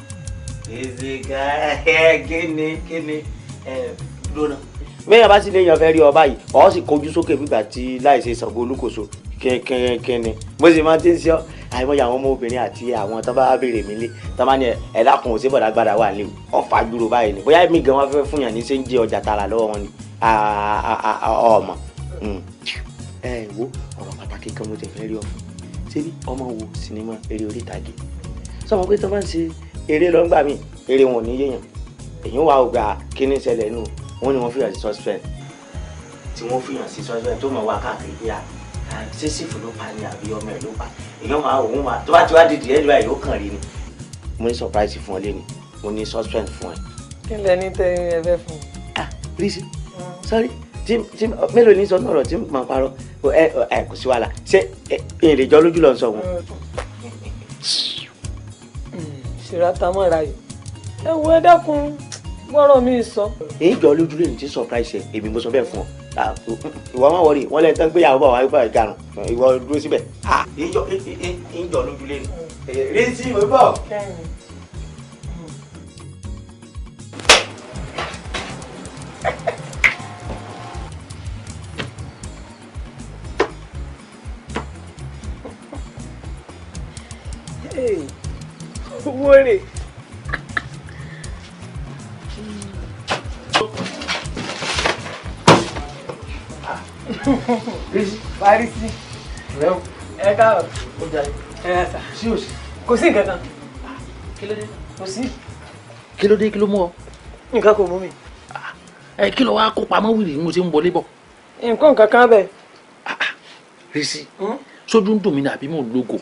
Speaker 9: Rizika kíni kíni ẹ lónà. Mẹ́yàn bá sì léèyàn fẹ́ rí ọba yìí, ọ̀ sì kojú sókè fìgbà tí láìsí Ṣàngó Olúkòso kínkínkínni. Mo sì máa ti ń ṣe ọ́, àìmọye àwọn ọmọbìnrin àti àwọn tó bá béèrè mi lé, tó bá ní ẹ dákun òsè bọ̀dá gbàdá wà lé o, ọ̀ fà dúró báyìí ni. Bóyá èmi gan wọn fẹ́ fún yàn ní ṣe ń jẹ ọjà tààrà lọ́wọ́ wọn ni, ọmọ. Ẹ wo ọ̀rọ̀ pàtàkì kan mo ti fẹ́ rí ọ fún. Ṣé bí ọmọ wo sinimá eré orí ìtàgé? Sọ ma pé tó bá ń ṣe eré lọ ń gbà mí, eré wọn ò ní yéèyàn. Èyí wà ó gba kíní ṣẹlẹ̀ nù, wọ́n ní wọ́n fìyàn sí suspend, tí wọ́n fìyàn sí suspend tó mọ̀ wá káàkiri pé ṣé sífù ló pa ni àbí ọmọ ẹ̀ ló pa. Èyàn máa òun máa tó bá ti wá dìdì ẹ̀ lọ́wọ́ yóò kàn rí ni. Mo ní surprise fún ọ lẹ́ni, mo ní suspend fún ẹ.
Speaker 10: Kí lẹ ní tẹ ẹ fẹ́ fún
Speaker 9: un? Rísí, sorry, tí mélòó ní sọ ní ọ̀rọ̀ tí màá parọ́ ẹ ẹ kò sí wàhálà, ṣé èrè jọ lójú lọ sọ wọn.
Speaker 10: Ṣèràtà mọ́ra yìí, ẹ wo ẹ dákun gbọ́rọ̀ mi sọ.
Speaker 9: Èyí jọ lójú lónìí tí surprise ẹ, èmi mo sọ bẹ́ẹ̀ fún ọ. Ìwọ má wọrí, wọn lẹ́yìn tán gbéyàwó bọ̀ wá gbà ìgarùn, ìwọ dúró síbẹ̀. Èyí jọ lójú lónìí. Rísí mo bọ̀.
Speaker 10: Owó rè. Barisi. Ẹ káàbọ̀.
Speaker 4: Ó jáde.
Speaker 10: Ẹ sà.
Speaker 4: Sí òsì.
Speaker 10: Kò sí nǹkan kan.
Speaker 4: Kí ló dé?
Speaker 10: Kò sí.
Speaker 4: Kí ló dé, kí ló mú ọ?
Speaker 10: Nǹkan kò mú mi.
Speaker 4: Ẹ kí ló wá kó pamọ́ wìrì mo ti ń wọlé bọ̀?
Speaker 10: Nǹkan kankan bẹ́ẹ̀.
Speaker 4: Rísí, sójú ń dùn mí ní àbí mò ń lógo?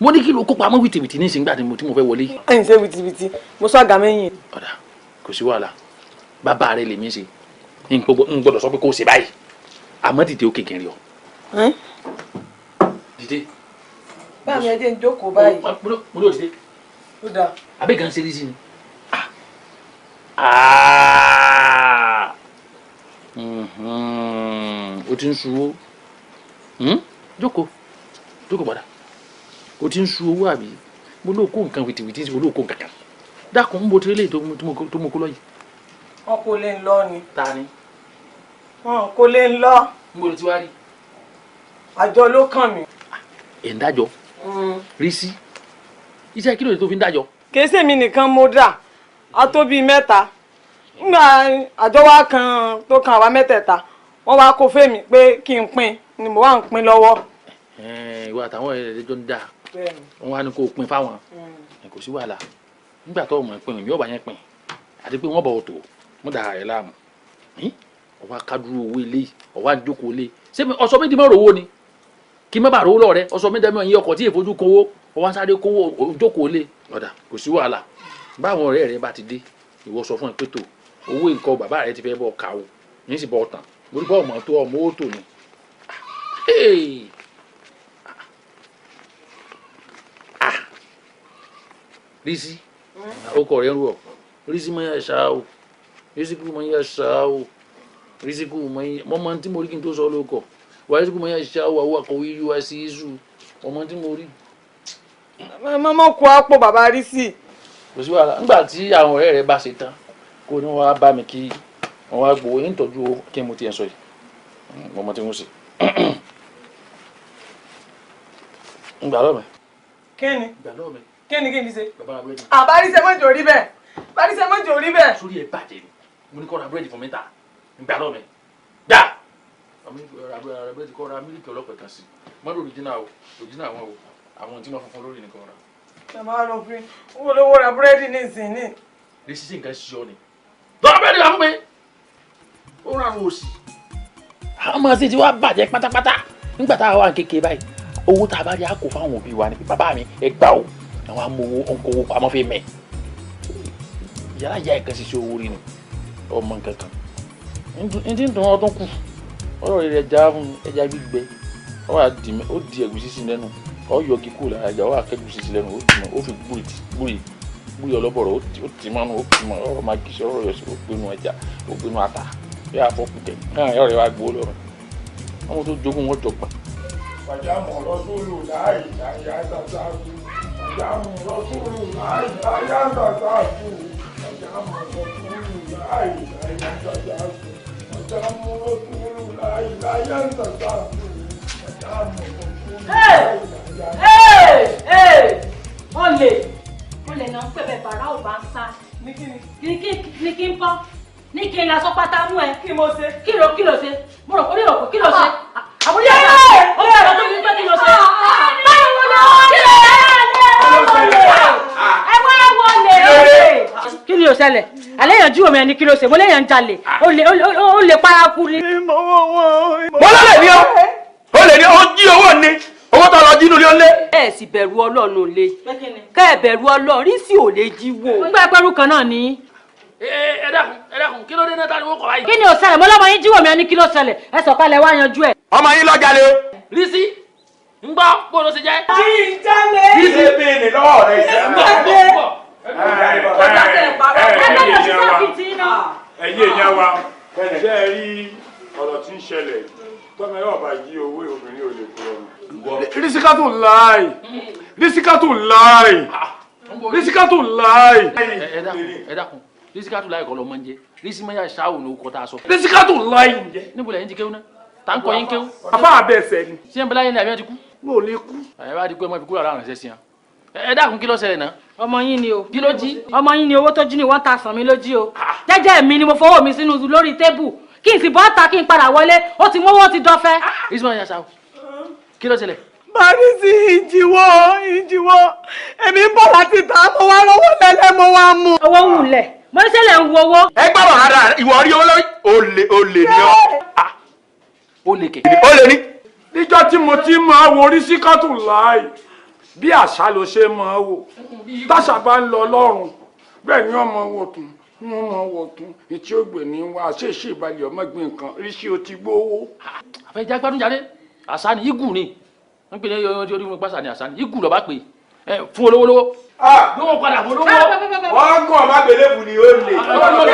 Speaker 4: Mo ní kí ló kó pamọ́ wìtìwìtì ní ìsìngbà tí mo fẹ́ wọlé.
Speaker 10: Ẹ̀yin ṣe wìtìwìtì, mo sọ àgà mẹ́yìn.
Speaker 4: Ọ̀dà, kò sí wàhálà, bàbá rẹ lèmi ṣe, n gbọ́dọ̀ sọ pé kó o ṣe báyìí, àmọ́ dìde ó kékeré ọ. Dìde.
Speaker 10: Báàmì ẹ jẹ́ ń jókòó báyìí.
Speaker 4: Mo ní ò dìde.
Speaker 10: Ó dáa.
Speaker 4: Àbí gan ṣe rí sí ni. O ti ń suwó. Jókòó, jókòó padà. O ti ń su owó àbí? Mo lóò kó nǹkan wìtìwìtì sí, mo lóò kó nǹkan kan. Dákun, ń bo tirẹ́lẹ̀ tó mo kó lọ yìí.
Speaker 10: Wọn kò lè lọ ni.
Speaker 4: Ta ni?
Speaker 10: Wọn kò lè lọ.
Speaker 4: Ń bo ti wá rí.
Speaker 10: Àjọ ló kàn mí.
Speaker 4: Ẹ̀ ń dájọ́. Rí sí. Iṣẹ́ kí ló dé tó fi ń dájọ́?
Speaker 10: Kì í ṣèmi nìkan mo dà, a tó bíi mẹ́ta. Nígbà àjọ wa kan tó kan àwa mẹ́tẹ̀ẹ̀ta, wọ́n wá kó fèmí pé kí n pín ni mo wá ń pín lọ́wọ́.
Speaker 4: Ìwọ àtàwọn ẹ̀rẹ́jọ́ ń dáa, wọ́n wá ní kó o pín fáwọn, kò sí wàhálà. Nígbà tó ọmọ ìpín mi yóò bá yẹn pín, àti pé wọ́n bọ̀ ọ̀tọ̀ wọ́n dàrá rẹ̀ láàmú. Ọwọ́ akádúró owó ilé, ọwọ́ àjókòó ilé. Ṣé ọsọ mi di mọ́ rówó ni? Kí má bàa rówó lọ rẹ, ọsọ mi dẹ́mi ọ̀yìn ọkọ̀ tí èfojú kówó, ọwọ́ sáré kówó jókòó ilé. Ọ̀dà kò sí wàhálà. Báwọn ọ̀rẹ́ rẹ bá ti dé, ìwọ sọ fún ẹ pé tó owó nǹkan bàbá rẹ ti fẹ́ bọ̀ ká o, ní sì bọ̀ tán. Mo rí bọ́ ọmọ tó ọmọ ó tò ní. Rísí, ọkọ rẹ ń rú ọ. Rísí mọ yá ṣá o, rísí kú mọ yá ṣá o, rísí kú mọ yá mọ mọ tí mo rí kí n tó sọ lóko. Wà rísí kú mọ yá ṣá o, àwọn akọ̀wé yíyú wá sí iṣu, ọmọ tí mo rí.
Speaker 10: Mọ́mọ́ kó àpò bàbá Rísí.
Speaker 4: Kò sí wàhálà, nígbà tí àwọn ọ̀rẹ́ rẹ bá ṣe tán, kó ní wọ́n á bá mi kí wọ́n wá gbowó ní ìtọ́jú kí mo ti ẹ̀ sọ yìí. Mo mọ tí mo ṣe. Ngbà lọ́mọ.
Speaker 10: Kí ni?
Speaker 4: Ngbà lọ́mọ.
Speaker 10: Kí ni kí n fi ṣe?
Speaker 4: Bàbá ra búrẹ́dì.
Speaker 10: Àbáríṣẹ́ mọ́jọ rí bẹ́ẹ̀. Àbáríṣẹ́ mọ́jọ rí bẹ́ẹ̀.
Speaker 4: Sórí ẹ bàjẹ́ ni, mo ní kó ra búrẹ́dì fún mi ta. Ngbà lọ́mọ. Gbà! Ra búrẹ́dì kó ra mílíkì ọlọ́pẹ̀ kan sí. Mọ́lò òrìjínà o, òrìjínà àwọn o, àwọn tí wọ́n funfun lórí nìkan ra.
Speaker 10: Ẹ máa lọ fi owó lówó ra búrẹ́dì ní ìsìn ní.
Speaker 4: Lè ṣiṣẹ́ nǹkan ṣe ọ ni. Lọ́ra búrẹ́dì wà fún mi. Ó rà wò sí. Àwọn ọmọ ṣe ti wá bàjẹ́ pátápátá. Nígbà tá a wà kékeré báyìí, owó tá a bá rí a kó fáwọn òbí wa ni bàbá mi ẹ gbà o. Àwọn amowó ònkòwò pamọ́ fi mẹ́. Yàrá ìyá ẹ̀kan ṣiṣẹ́ owó rí ni ọmọ nǹkan kan. N ti ń dùn ọdún kù. Ọ̀rọ̀ rẹ̀ ẹja fún mi, ẹja gbígbẹ. Ó wà dì mí, ó di ẹ̀gúsí sí lẹ́nu. Ó yọ kíkú lára ẹja, ó wà kẹ́gúsí sí lẹ́nu, ó dì mọ́, ó fi gbúrì gbúrì gbúrì ọlọ́bọ̀rọ̀, ó tì mọ́nu, ó kì mọ́, ọ̀rọ̀ máa kìí ṣe ọ̀rọ̀ yọ̀ sí, ó gbénu ẹja, ó gbénu ata. Bí a fọ́ kùtẹ̀, náà ọ̀rẹ́ wa gbowó lọ́rùn. Àwọn tó jogún wọn jọgbà.
Speaker 8: Wàjámù rọ́súlù láì láyà tàtàkù. Wàjámù rọ́súlù láì láyà tàtàkù. Wàjámù rọ́súlù láì láyà tàtàkù. Wàjámù rọ́súlù láì láyà tàtàkù. Wàjámù rọ́súlù láì láyà.
Speaker 7: Olè! Olè náà ń pè bẹ́ẹ̀ bàrá ò bá ń sá.
Speaker 10: Ní kí ni?
Speaker 7: Ní kí n kọ́? Ní kí n lasọ pátá mú ẹ.
Speaker 10: Kí mo ṣe?
Speaker 7: Kí ló ṣe? Mo rò pé kí ló ṣe? Àbúrò yàrá ó yàrá tó fi pé kí ló ṣe? Báwo ló ṣe? Ẹ wá wọlé. Kí ni o ṣẹlẹ̀? Alẹ́ yẹn jí omi ẹni kí ló ṣe? Mo léyàn ń jalè, ó lè paraku ni.
Speaker 5: Mo lọ́lẹ̀ ní ọ́, ó lè ní ó jí owó ni, owó tó lọ jí inú ilé ó lé.
Speaker 2: Ẹ sì bẹ̀rù Ọlọ́run lé, kẹ́ ẹ bẹ̀rù Ọlọ́run, rí sí ò lè jí wò.
Speaker 7: Nígbà pẹ́rú kan náà ni.
Speaker 4: Ẹ dákun, ẹ dákun, kí ló dé náà tá ni wọ́n kọ̀ báyìí.
Speaker 7: Kí ni ò ṣẹlẹ̀? Mo lọ́mọ yín jí omi ẹni kí ló ṣẹlẹ̀? Ẹ sọ̀kalẹ̀ wá yanjú ẹ̀.
Speaker 5: Ọmọ yín lọ́jà lé o.
Speaker 4: Rí sí ń gbọ́ bó ló ṣe jẹ́.
Speaker 10: Jí ń jalè.
Speaker 5: Kí ṣe béèrè lọ́wọ́ rẹ̀
Speaker 8: ẹ̀yin èèyàn wa, ṣe é rí ọ̀rọ̀ tí ń ṣẹlẹ̀ tọ́mọ yóò bá yí owó obìnrin ò lè kúrò nù. Rísíkátù láì, Rísíkátù láì, Rísíkátù láì.
Speaker 4: Ẹ dákun, ẹ dákun, Rísíkátù láì kọ́ ló máa ń jẹ, Rísímáyà ṣáà ní orúkọ tá a sọ.
Speaker 8: Rísíkátù láì ń jẹ.
Speaker 4: Níbo lẹ́yìn ti kéwú náà? Tá ń kọ́ yín kéwú.
Speaker 8: Afá abẹ́sẹ̀ ni.
Speaker 4: Ṣé ń bẹ láyé ni àbí ẹ ti kú?
Speaker 8: Mo ò lè kú.
Speaker 4: Ẹ bá di pé ẹ má fi kúrò àrùn ṣẹ́ sí wọn. Ẹ dákun, kí ló ṣẹlẹ̀ náà?
Speaker 7: Ọmọ yín ni o.
Speaker 4: Kí ló jí?
Speaker 7: Ọmọ yín ni owó tó jí ní 1000 mi ló jí o. Jẹ́jẹ́ mi ni mo fọwọ́ mi sínú lórí tébù. Kí n sì bọ́ ta kí n padà wọlé, ó ti mówó ti dọ́fẹ́.
Speaker 4: Ismail Yasa, kí ló ṣẹlẹ̀?
Speaker 10: Bàrísì ìjìwọ́ ìjìwọ́, èmi ń bọ̀ láti ta, mo wá lọ́wọ́ lẹ́lẹ́ mo wá mú.
Speaker 7: Owó ń wulẹ̀, mo ní sẹ́lẹ̀ ń wo owó.
Speaker 5: Ẹ gbọ́dọ̀ rárá, ìwọ rí owó lórí. Olè olè ni ọ́.
Speaker 4: Olè kẹ̀.
Speaker 5: Olè ni.
Speaker 8: Níjọ́ tí mo ti máa wo Rísíkátù láì, bí àṣà ló ṣe máa wò, táṣà bá ń lọ lọ́rùn bẹ́ẹ̀ ni wọ́n máa wò tún, wọ́n máa wò tún, etí ògbè ní wá ṣèṣe ìbalẹ̀ ọmọ gbìn nǹkan ríṣì ó ti gbówó.
Speaker 4: Àfẹjá gbádùn jáde, àṣà ni igù ni wọ́n pè ní ọjọ́ orí wọn pàṣà ni àṣà ni igù lọ́ba pè é fún olówó lówó. Yóò padà fún olówó.
Speaker 5: Wọ́n kàn má gbélébù ni ó lè. Ó lè.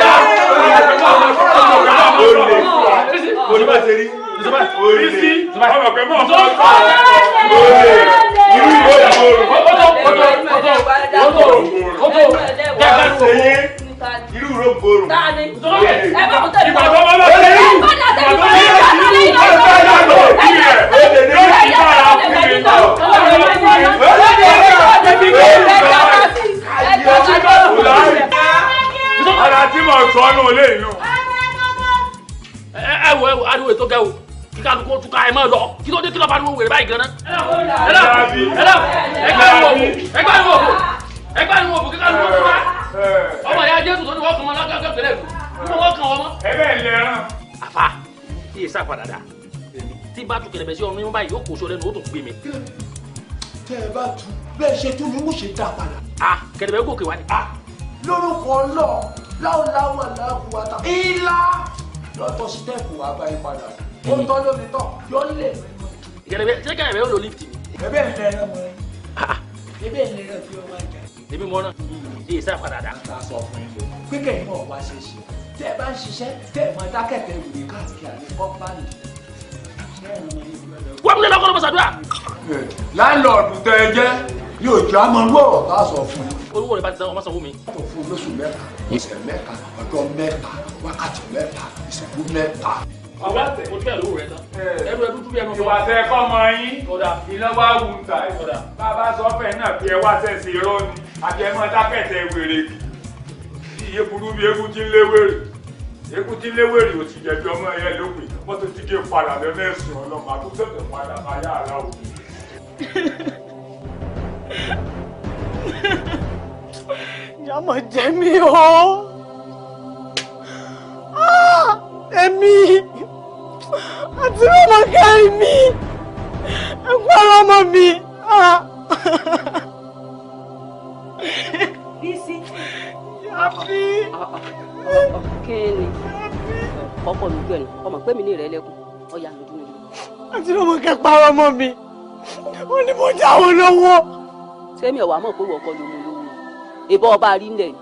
Speaker 5: Kò ní bá ṣe rí.
Speaker 8: Oríṣi ọmọ pé mọ̀ ọ́
Speaker 5: Irú ìwé irú ìró gbòòrò.
Speaker 8: Ara tí mo sọ ọ́nù olè inú.
Speaker 4: Ẹ wo ẹ wo ariwo ètò gẹ o, kí kálukú ó túká ẹ máa lọ, kí ló dé kí ló bá ariwo wèrè báyìí gan-an. Ẹ dákun, ẹ dákun, ẹ gbá ariwo òfò, ẹ gbá ariwo òfò, ẹ gbá ariwo òfò, kí kálukú ó túká. Ọmọ ìyá Jésù tó ní wọ́n kàn wọ́n lágbàgbà pẹ̀lẹ́ ìlú, wọ́n kàn wọ́n mọ́.
Speaker 8: Ẹ bẹ́ẹ̀ lè rán.
Speaker 4: Àfa, iye sá padà dà, tí bá tu kẹlẹbẹ sí ọrùn yín báyìí yóò kó so lẹ́nu ó tún gbé mi.
Speaker 12: Tẹ́ ẹ bá tu bẹ́ẹ̀ ṣe tún mi ń ṣe dá padà.
Speaker 4: A kẹlẹbẹ gòkè wá ni.
Speaker 12: Lórúkọ Ọlọ́run láwùláwù aláwù ilá lọ́tọ̀ sí tẹ́ẹ̀kù wá báyìí padà. Ó tọ́ lómi tán yóò lè.
Speaker 4: Kẹlẹbẹ ṣé kẹlẹbẹ yóò lo lift ni.
Speaker 12: Ẹ bẹ́ẹ̀ lè rán mọ́ ẹ. Ẹ bẹ́ẹ̀ lè rán tí ó máa jà.
Speaker 4: Èmi mọ náà iye sá padà dà.
Speaker 12: Ta sọ fún yín pé kẹ́yìn náà wá ṣe ṣe tẹ́ ẹ bá ń ṣiṣẹ́ tẹ́ ẹ máa dákẹ́tẹ̀ wùdí káàkiri àlẹ́ kọ́mpánì.
Speaker 4: Wọ́n mi lè lọ́kọ́ ló mọ̀ sàdúrà.
Speaker 8: Láńlọ́ọ̀dù tẹ ẹ jẹ́
Speaker 12: yóò jọ àmọ́ irú ọ̀rọ̀ tá a sọ fún yín.
Speaker 4: Olówó rẹ̀ bá ti sanwó, ọmọ sanwó mi.
Speaker 12: Tó fún lóṣù mẹ́ta, ọ̀sẹ̀ mẹ́ta, ọjọ́ mẹ́ta, wákàtí mẹ́ta, ìṣẹ́jú mẹ́ta.
Speaker 4: Ọba mo tún ẹ̀ lówó rẹ̀ tán. Ẹnu ẹ dúdú bí ẹnu.
Speaker 8: Ìwà tẹ kọ́ mọ yín, iná wá wù ń ta ẹ̀. Bàbá sọ fẹ́ náà fi ẹ wá sẹ́sẹ̀ irọ́ ni, àbí ẹ máa dákẹ́tẹ̀ wèrè kì. Iye burú bí eégún ti ń lé wèrè. Eégún ti ń lé wèrè ò ti jẹ̀bi ọmọ ẹ lópin. Mọ́tò ti gé padà lẹ́mẹ̀sùn ọlọ́mọ àtúntẹ̀tẹ̀ padà báyà aláwọ̀.
Speaker 10: Ìyá mọ̀ jẹ mí o. Èmi àti ọmọ kẹrin mi, ẹ̀kú ọ̀rọ̀ ọmọ mi.
Speaker 2: Bísí.
Speaker 10: Yàbí.
Speaker 2: Kí ni? Ọkọ mi gbẹ̀nu, ọmọ pé mi ní ìrẹ́lẹ́kùn, ọ̀yà lójú mi.
Speaker 10: Àti ọmọ kẹpa ọmọ mi, ó ní mo jáwọ́ lọ́wọ́.
Speaker 2: Sẹ́mi ọ̀wá mọ̀ pé wọ́n kọ́ ló mú lówó ni. Ìbọn ọba rí ńlẹ̀ ni,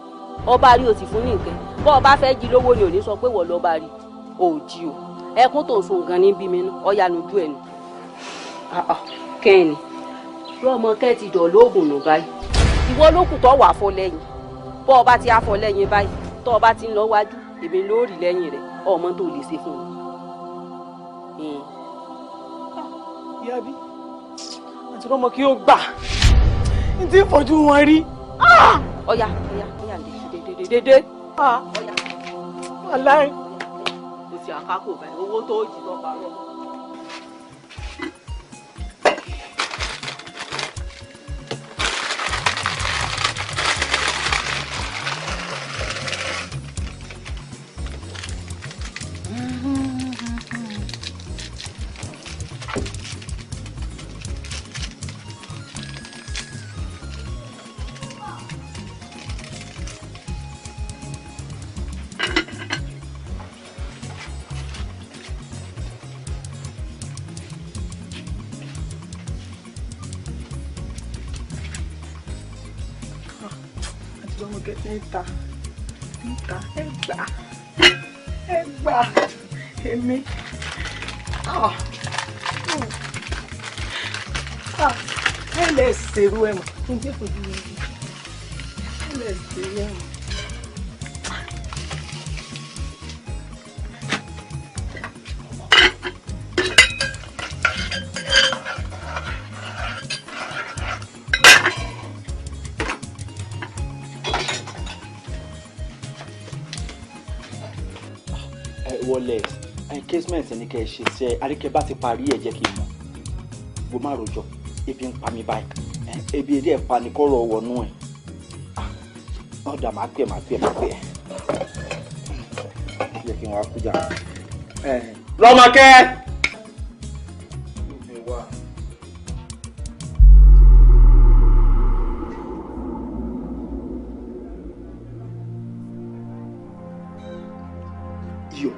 Speaker 2: ọba rí o sì fún ní nǹkan. Bọ́ ọba fẹ́ jí lówó ni ò ní sọ pé wọ́n lọ́ba rí. Ò jí o. Ẹkún tó ń sun gan ní bí mi nú, ọ̀yà lójú ẹ̀ nù. Kẹ́ni, Rọ́mọkẹ́ ti dọ̀ lóògùn nù báyìí. Ìwọ ló kù tó wà fọ lẹ́yìn. Bọ́ ọba ti á fọ lẹ́yìn báyìí, tọ́ ọba ti ń lọ wájú, èmi ló rí lẹ́yìn rẹ̀, ọmọ tó lè ṣe fún mi.
Speaker 10: Ìyá bí, àti Rọ́mọkẹ́ yóò gbà n ti fojú wọn rí.
Speaker 2: Ọ̀yà ọ̀yà ọ̀yà dédé dédé. Ọ̀yà.
Speaker 10: Wàláì.
Speaker 2: Kò sí àkákò báyìí, owó tó jì lọ parọ́.
Speaker 10: Rọ́mọkẹ́ ti ń ta ń ta. Ẹ gbà, ẹ gbà èmi. Ah. Ah. Ẹ lè ṣèrú ẹ mọ̀ kí n jẹ́ fojú mi rí. Ẹ lè ṣèrú ẹ mọ̀.
Speaker 14: Ẹ wọlé ẹ, casement ní kẹ́ ẹ ṣe sí ẹ àríkẹ́ bá ti parí ẹ jẹ́ kí n mọ̀. Bó má rojọ́, ebi ń pa mi báyìí. Ẹ ebi eré ẹ̀ pa ni kọ́rọ̀ wọnú ẹ̀. Ọ̀dà máa pè, máa pè, máa pè ẹ́. Jẹ́ kí n wá kújà. Rọ́mọkẹ́. Iyọ̀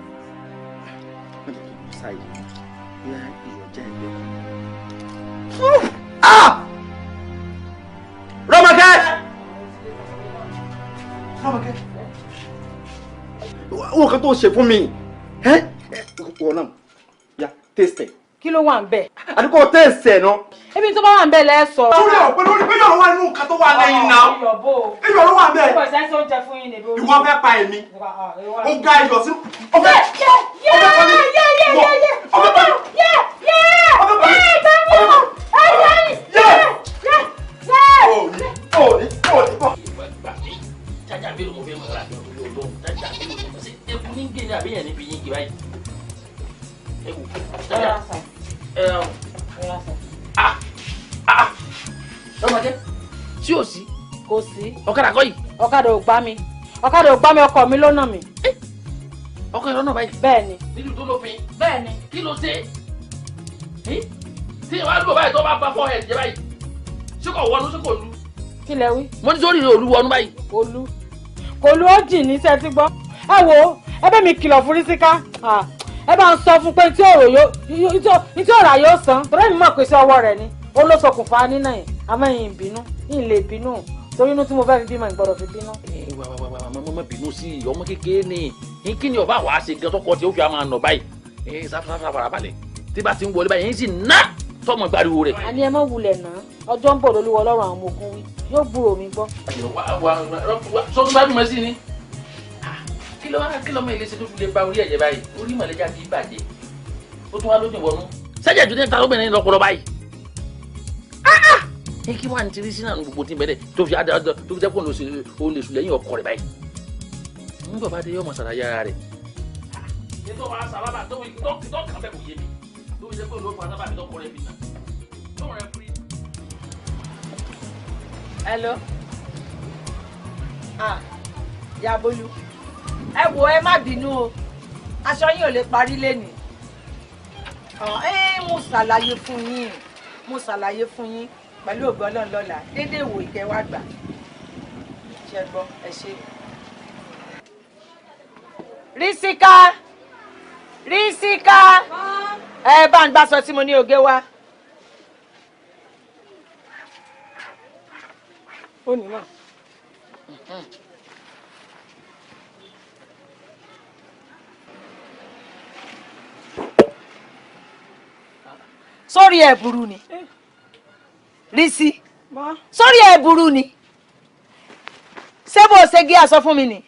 Speaker 14: má jẹ́ kí n sáyé bóyá iyọ̀ jẹ́ ẹgbẹ́ kan. Rọ́mọkẹ́. Rọ́mọkẹ́. Wọ́n kan tó ṣe fún mi. Wọ́n náà ya taste ẹ̀.
Speaker 7: Kí ló wà ń bẹ̀?
Speaker 14: Àdúgbò taste ẹ̀ náà.
Speaker 7: Ebi tó bá wà ń bẹ̀ lẹ́ sọ.
Speaker 11: Sórí ọ̀pẹ lórí pé yọ̀rọ̀ wà nínú nǹkan tó wà lẹ́yìn náà.
Speaker 7: Iyọ̀ bò ó.
Speaker 11: Iyọ̀ ló wà bẹ́ẹ̀.
Speaker 7: Ìwọ ìṣẹ́ ń oúnjẹ fún yín níbi.
Speaker 11: Ìwọ fẹ́ pa èmi. Ó ga iyọ̀ sí. Ó fẹ́.
Speaker 7: Yé yé yé yé yé.
Speaker 11: Ó fẹ́ pa mí.
Speaker 7: Yé yé.
Speaker 11: Ó fẹ́ pa mí.
Speaker 7: Ẹ tẹ́wọ́. Ẹ yé.
Speaker 11: Yé.
Speaker 7: Yé. Yé.
Speaker 11: Òní òní òní bọ̀.
Speaker 4: Jájá bí mo fẹ́ mọ̀ ọ́ àjọ torí Ọlọ́run. Jájá bí mo fẹ́ mọ̀ sí eku ní gé ní àbíyàn níbi yín gé báyìí. Ẹ wò jájá. Ẹ ọ. Ah ah. Rọ́mọkẹ́, sí ò sí.
Speaker 7: Kò sí.
Speaker 4: Ọ̀kadà kọ́ yìí.
Speaker 7: Ọ̀kadà ò gbá mi. Ọ̀kadà ò gbá mi, ọkọ mi ló nà mí.
Speaker 4: Ọkọ ìrọ́nà báyìí.
Speaker 7: Bẹ́ẹ̀ni.
Speaker 4: Nílùú tó lófin.
Speaker 7: Bẹ́ẹ̀ni.
Speaker 4: Kí ló ṣe? Tí ìwà lò báyìí tó bá bá fọ́ ẹ̀ jẹ́ báyìí. Ṣé kò wọnú, ṣé kò lu?
Speaker 7: Kí lẹ wí?
Speaker 4: Mo ní sórí rẹ̀ òlu wọnú báyìí.
Speaker 7: Kò lu. Kò lu, ó jìn ní sẹ́tí gbọ́. Ẹ wo, ẹ bẹ́ mi kìlọ̀ fún Rísíká. Ẹ bá ń sọ fún pé tí ọ̀rọ̀ yóò san. Torí mi mọ̀ pé sí ọwọ́ rẹ̀ ni. Ó ló ṣokùnfà nínà yìí. Àmọ́ ẹ̀yin ìbínú, yìí lè bínú. Torí inú tí mo fẹ́ fi bímọ, ìgbọ́dọ̀ fi bínú.
Speaker 4: Wà wà wà, mọ́ mọ́ bínú sí i, ọmọ kékeré ni. Kí ni ọba wàá ṣe gan tọkọ tí ó fi máa nà báyìí? Sáfà farabalẹ̀. Tí bá ti ń wọlé báyìí, yín sì ná tọmọ gbariwo rẹ̀.
Speaker 7: Àní ẹ má wulẹ̀ ná. Ọjọ́ ń bọ̀ lólúwọ Ọlọ́run àwọn ọmọ ogun wí. Yóò gbúrò mi gbọ́.
Speaker 4: Sọ́tún bá bímọ sí ni. Kí ló wá kí lọ́mọ ilé ṣe tó fi lè ba orí ẹ̀jẹ̀ báyìí? Orí mọ̀lẹ́jà ti bàjẹ́. Ó tún wá lójú ìwọ̀nú. Sẹ́jẹ̀ tó ní ta lóbìnrin lọ́pọ̀lọ́ báyìí. Ní kí wàá ní tiri sínú àwọn gbogbo tí ń bẹ̀rẹ̀ tó fi adá tó fi jẹ́ kó o lè sùn lẹ́yìn ọkọ rẹ̀ báyìí. Ń bọ̀ bá dé yọmọ sàlàyé ara rẹ̀. Nítorí wàá sábà tó fi tó kàn bẹ́ẹ̀ kò yé mi. Tó fi jẹ́ kó ló fa sábà mi tó kọ́ rẹ̀ fi nà. Tó rẹ̀ fi.
Speaker 10: Hello. Ah, Ìyá Bólú. Ẹ wo, ẹ má bínú o. Aṣọ yín ò lè parí lénìí. Ẹ mo ṣàlàyé fún yín. Mo ṣàlàyé fún yín pẹ̀lú ògo Ọlọ́run lọ́la. Dédé ìwò ìkẹ́ wá gbà. Ṣé gbọ́, ẹ ṣé. Rísíká! Rísíká! Ẹ bá ń gbàsọ tí mo ní oge wá.
Speaker 15: Ó ní mà.
Speaker 10: Sórí ẹ̀ burú ni. Rísí. Sórí ẹ̀ burú ni. Ṣé bó ṣe gé aṣọ fún mi ni?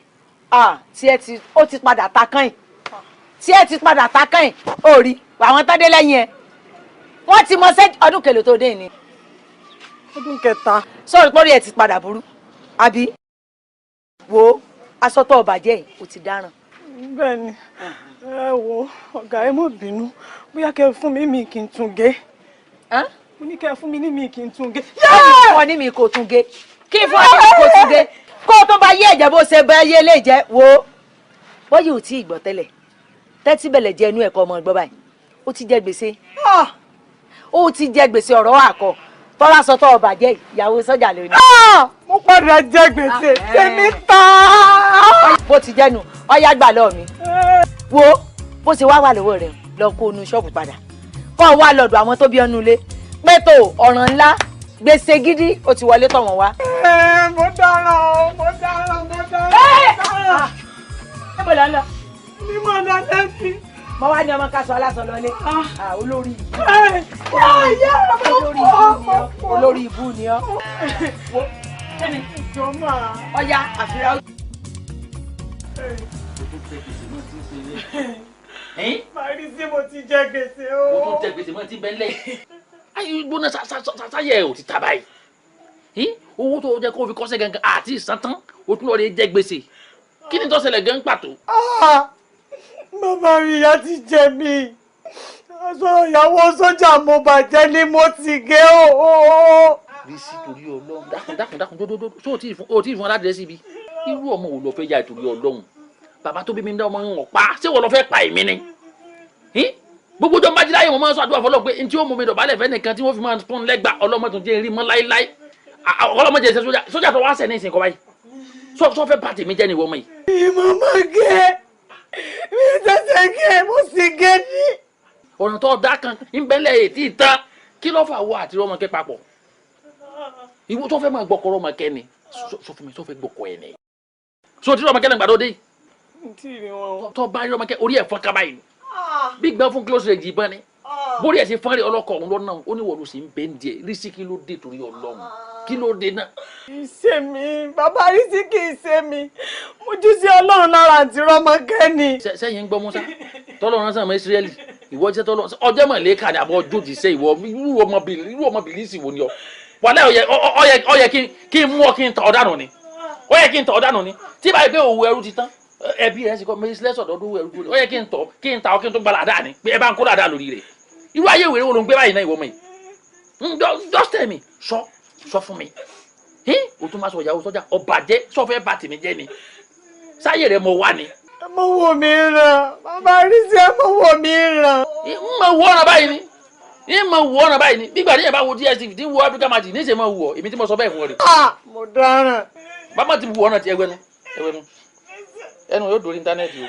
Speaker 10: Tí ẹ ti ó ti padà ta kán yìí. Tí ẹ ti padà ta kán yìí, ó rí àwọn tán dé lẹ́yìn ẹ. Wọ́n ti mọ sẹ́ ọdún kèlò tó dé ni.
Speaker 15: Ọdún kẹta.
Speaker 10: Sọ̀rọ̀ pọ́rí ẹ̀ ti padà burú. Àbí? Wo aṣọ tó bàjẹ́ yìí, o ti dáràn.
Speaker 15: Bẹ́ẹ̀ni, ẹ wo ọ̀gá, ẹ má bínú. Bóyá kẹ́ ẹ fún mi mi kí n tún gé. Mo ní kẹ́ ẹ fún mi ní mi kí n tún gé.
Speaker 10: Kí n fún ọ ní mi kò tún gé. Kí n fún ọ ní mi kò tún gé. Kó o tó bá yé ẹ̀jẹ̀ bó ṣe bá yé lè jẹ́ wo. Bóyá ò tí ì gbọ́ tẹ́lẹ̀. Tẹ́tí bẹ̀lẹ̀ jẹ́ inú ẹ̀kọ́ ọmọ ẹ̀gbọ́n báyìí. Ó ti jẹ gbèsè. Ó ti jẹ gbèsè ọ̀rọ̀ àkọ́. Tọ́lá sọ tọ́ ọba jẹ́ ìyàwó sọ́jà lónìí.
Speaker 15: Mo padà jẹ gbèsè, tèmi ta.
Speaker 10: Bó ti jẹ́nu, ọ̀yá gbà lọ́ọ̀ mi. Wo bó ṣe wá wà lọ́wọ́ rẹ̀, lọ kó nu ṣọ́ọ̀bù padà. Kọ́ ọ wá lọ́dọ̀ àwọn tó bí ọ́nú ilé. Pẹ́tò ọ̀ràn ńlá, gbèsè gidi ó ti wọlé tọ̀ wọ́n wá.
Speaker 15: Mo dáràn o, mo dáràn.
Speaker 10: Bọ́lá ńlá. Mi mọ̀ náà lẹ́bi.
Speaker 16: Mo wá ní ọmọ kaṣọ aláṣọ lọlé. Olórí ibú. Olórí ibú ni ọ́. Ọya àfihàn.
Speaker 10: Màrí sí mo ti jẹ gbèsè o.
Speaker 4: Mo tún jẹ gbèsè mọ́ ti bẹ́ẹ̀ lẹ̀. Ayé gbóná sáyẹ̀ ò ti ta báyìí. Owó tó jẹ́ kó fi kọ́sẹ́ gangan àti ìsan tán, o tún lọ rí jẹ gbèsè. Kí ni tó ṣẹlẹ̀ gan pàtó?
Speaker 10: Bàbá mi, ìyá ti jẹ mí. Aṣọ ìyàwó sójà mo bàjẹ́ ni mo ti gé o.
Speaker 4: Rísí torí Ọlọ́run, dákun dákun dákun dódódó, ṣé o tí ì fún aládìrẹ́sì bí? Irú ọmọ wo lọ fẹ́ yá ìtorí Ọlọ́run? Bàbá tó bí mi ń dá ọmọ ń wọ̀n pa, ṣé wọ́n lọ fẹ́ pa èmi ni? Gbogbo ọjọ́ májíláyé mo máa ń sọ àdúrà fọlọ́ pé ntí ó mú mi dọ̀bálẹ̀ fẹ́ nìkan tí wọ́n fi máa fún lẹ́gbàá ọlọ́mọ tó jẹ́ rí mọ́ láéláé. Ọlọ́mọ jẹ́ sójà, sójà tó wá sẹ̀ ní ìsìn kọ́ báyìí. Sọ fẹ́ bá tèmi jẹ́ ni ìwọ ọmọ yìí.
Speaker 10: Ìmọ̀ máa gé mi ṣẹ̀ṣẹ̀ gé mo sì gé ní.
Speaker 4: Ọ̀nà tó dá kan ń bẹ́lẹ̀ ètí ìtàn kí ló fà wọ àti Rọ́mọkẹ́ papọ̀? Ìwọ tó fẹ́ máa gbọ́kọ̀ Rọ́mọkẹ́ ni, sọ fún mi, tó fẹ́ gbọ́kọ̀ ẹ̀ ni. Sọ ti Rọ́mọkẹ́ náà gbàdó dé. Tó bá rí Rọ́mọkẹ́ orí ẹ̀ fọ́n kaba yìí. Bí gbọ́n fún close range ìbọn ni. Bórí ẹ̀ ṣe fọ́n rí ọlọ́kọ̀ ọ̀hún lọ́nà ó ní wọ́n ló sì ń bẹ́ ń díẹ̀ rísí kí ló dé torí Ọlọ́run kí ló dé náà.
Speaker 10: Ìṣe mi bàbá rísí kì í ṣe mi mo jú sí Ọlọ́run lára àti Rọ́mọkẹ́ ni.
Speaker 4: Sẹ́yìn ń gbọ́ Musa tọ́lọ́run ránṣẹ́ ọmọ Ísírẹ́lì ìwọ jẹ́ tọ́lọ́run ọjọ́ mọ̀lẹ́kà ni àbọ̀ ọjọ́ òjìṣẹ́ ìwọ irú ọmọ bìlísì wo ni ọ wàlẹ́ ọyẹ kí n mú ọ kí n tọ̀ ọ́ dànù ni ó yẹ kí n tọ̀ ọ́ dànù ni tí báyìí pé òwú ẹrú ti tán ẹbí rẹ sì kọ́ mẹ́sílẹ́sọ̀ dọ́dún ẹrú tó ó yẹ kí n tọ̀ kí n ta ọ kí n tó gba làdá ni pé ẹ bá ń kó làdá lórí rẹ̀ irú ayé ìwé wo ló ń gbé báyìí náà ìwọ ọmọ yìí just tell me sọ sọ fún mi o tún máa sọ ìyàwó sọjà ọbàjẹ́ sọ fẹ́ bà tèmi jẹ́ ni sáyé rẹ mo wá ni.
Speaker 10: Ẹ mọ wo mi ràn bàbá rí sí ẹ mọ wo mi ràn.
Speaker 4: N mọ wo ọ̀nà báyìí ni n mọ wo ọ̀nà báyìí ni gbígbà níyẹn bá wo DSTV tí ń wo Africa Magic ní ìṣe mọ wù ọ èmi tí mo sọ bẹ́ẹ̀ fún ọ rè.
Speaker 10: Mo dáràn.
Speaker 4: Bàbá ti wù ọ̀nà ti ẹgbẹ́nu ẹgbẹ́nu ẹnu yóò dórí íńtánẹ́ẹ̀tì o.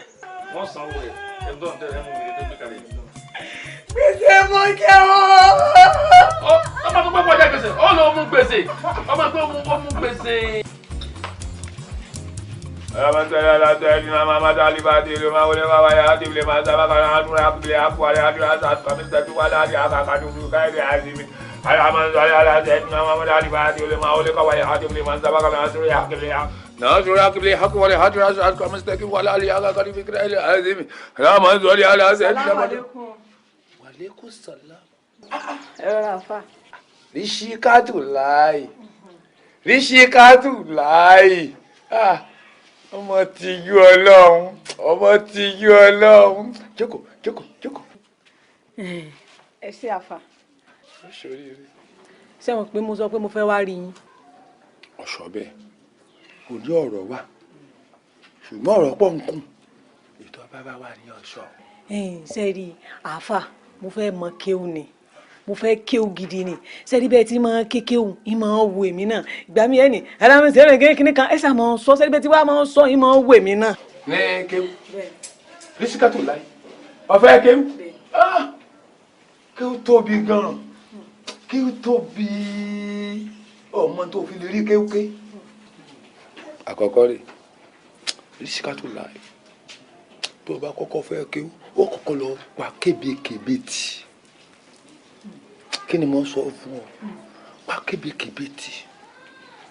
Speaker 11: Wọ́n sanwó rẹ̀ ẹ̀ ń tọ́ ń tẹ́ ẹ̀ mú mi tó gbé kalẹ̀ yìí.
Speaker 10: Gbèsè mo jẹ o.
Speaker 4: Ọmọ tó gbọ́ jẹ gbèsè ó lọ mú gbèsè ọmọ tó mú gbèsè.
Speaker 12: Wàlékún sàlám.
Speaker 2: Ẹ rọra fà.
Speaker 8: Ríṣíkátù láì. Ríṣíkátù láì. Ọmọ ti yú Ọlọ́run. Ọmọ ti yú Ọlọ́run. Jókòó, jókòó, jókòó.
Speaker 15: Ẹ ṣé àfà. Ṣé mo pé mo sọ pé mo fẹ́ wá rí yín?
Speaker 8: Ọ̀ṣọ́ bẹ́ẹ̀, kò ní ọ̀rọ̀ wà. Ṣùgbọ́n ọ̀rọ̀ pọ̀ ń kùn. Ètò bàbá wa ní ọ̀ṣọ́.
Speaker 15: Ṣé rí àfà, mo fẹ́ mọ kéwù ni. Mo fẹ́ kéwù gidi ni. Ṣé rí bẹ́ẹ̀ tí mo ké kéwù, ì máa wo èmi náà. Ìgbà mi ẹni, ẹ̀rọ ṣe rìn kíní kan, ẹ ṣáà máa sọ, ṣé rí bẹ́ẹ̀ tí wàá máa sọ, ì máa wo èmi náà.
Speaker 8: Ní kéwù, Rísíkátù láì, ọ̀fẹ́ kéwù, kéwù tóbi gan-an, kéwù tóbi, ọmọ tó fi lè rí kéwù ké. Àkọ́kọ́ rè, Rísíkátù láì, tó o bá kọ́kọ́ fẹ́ kéwù, ó kọ́kọ́ lọ pa kébékébé tì. Kí ni mo sọ fún ọ? Pa kébékébé tì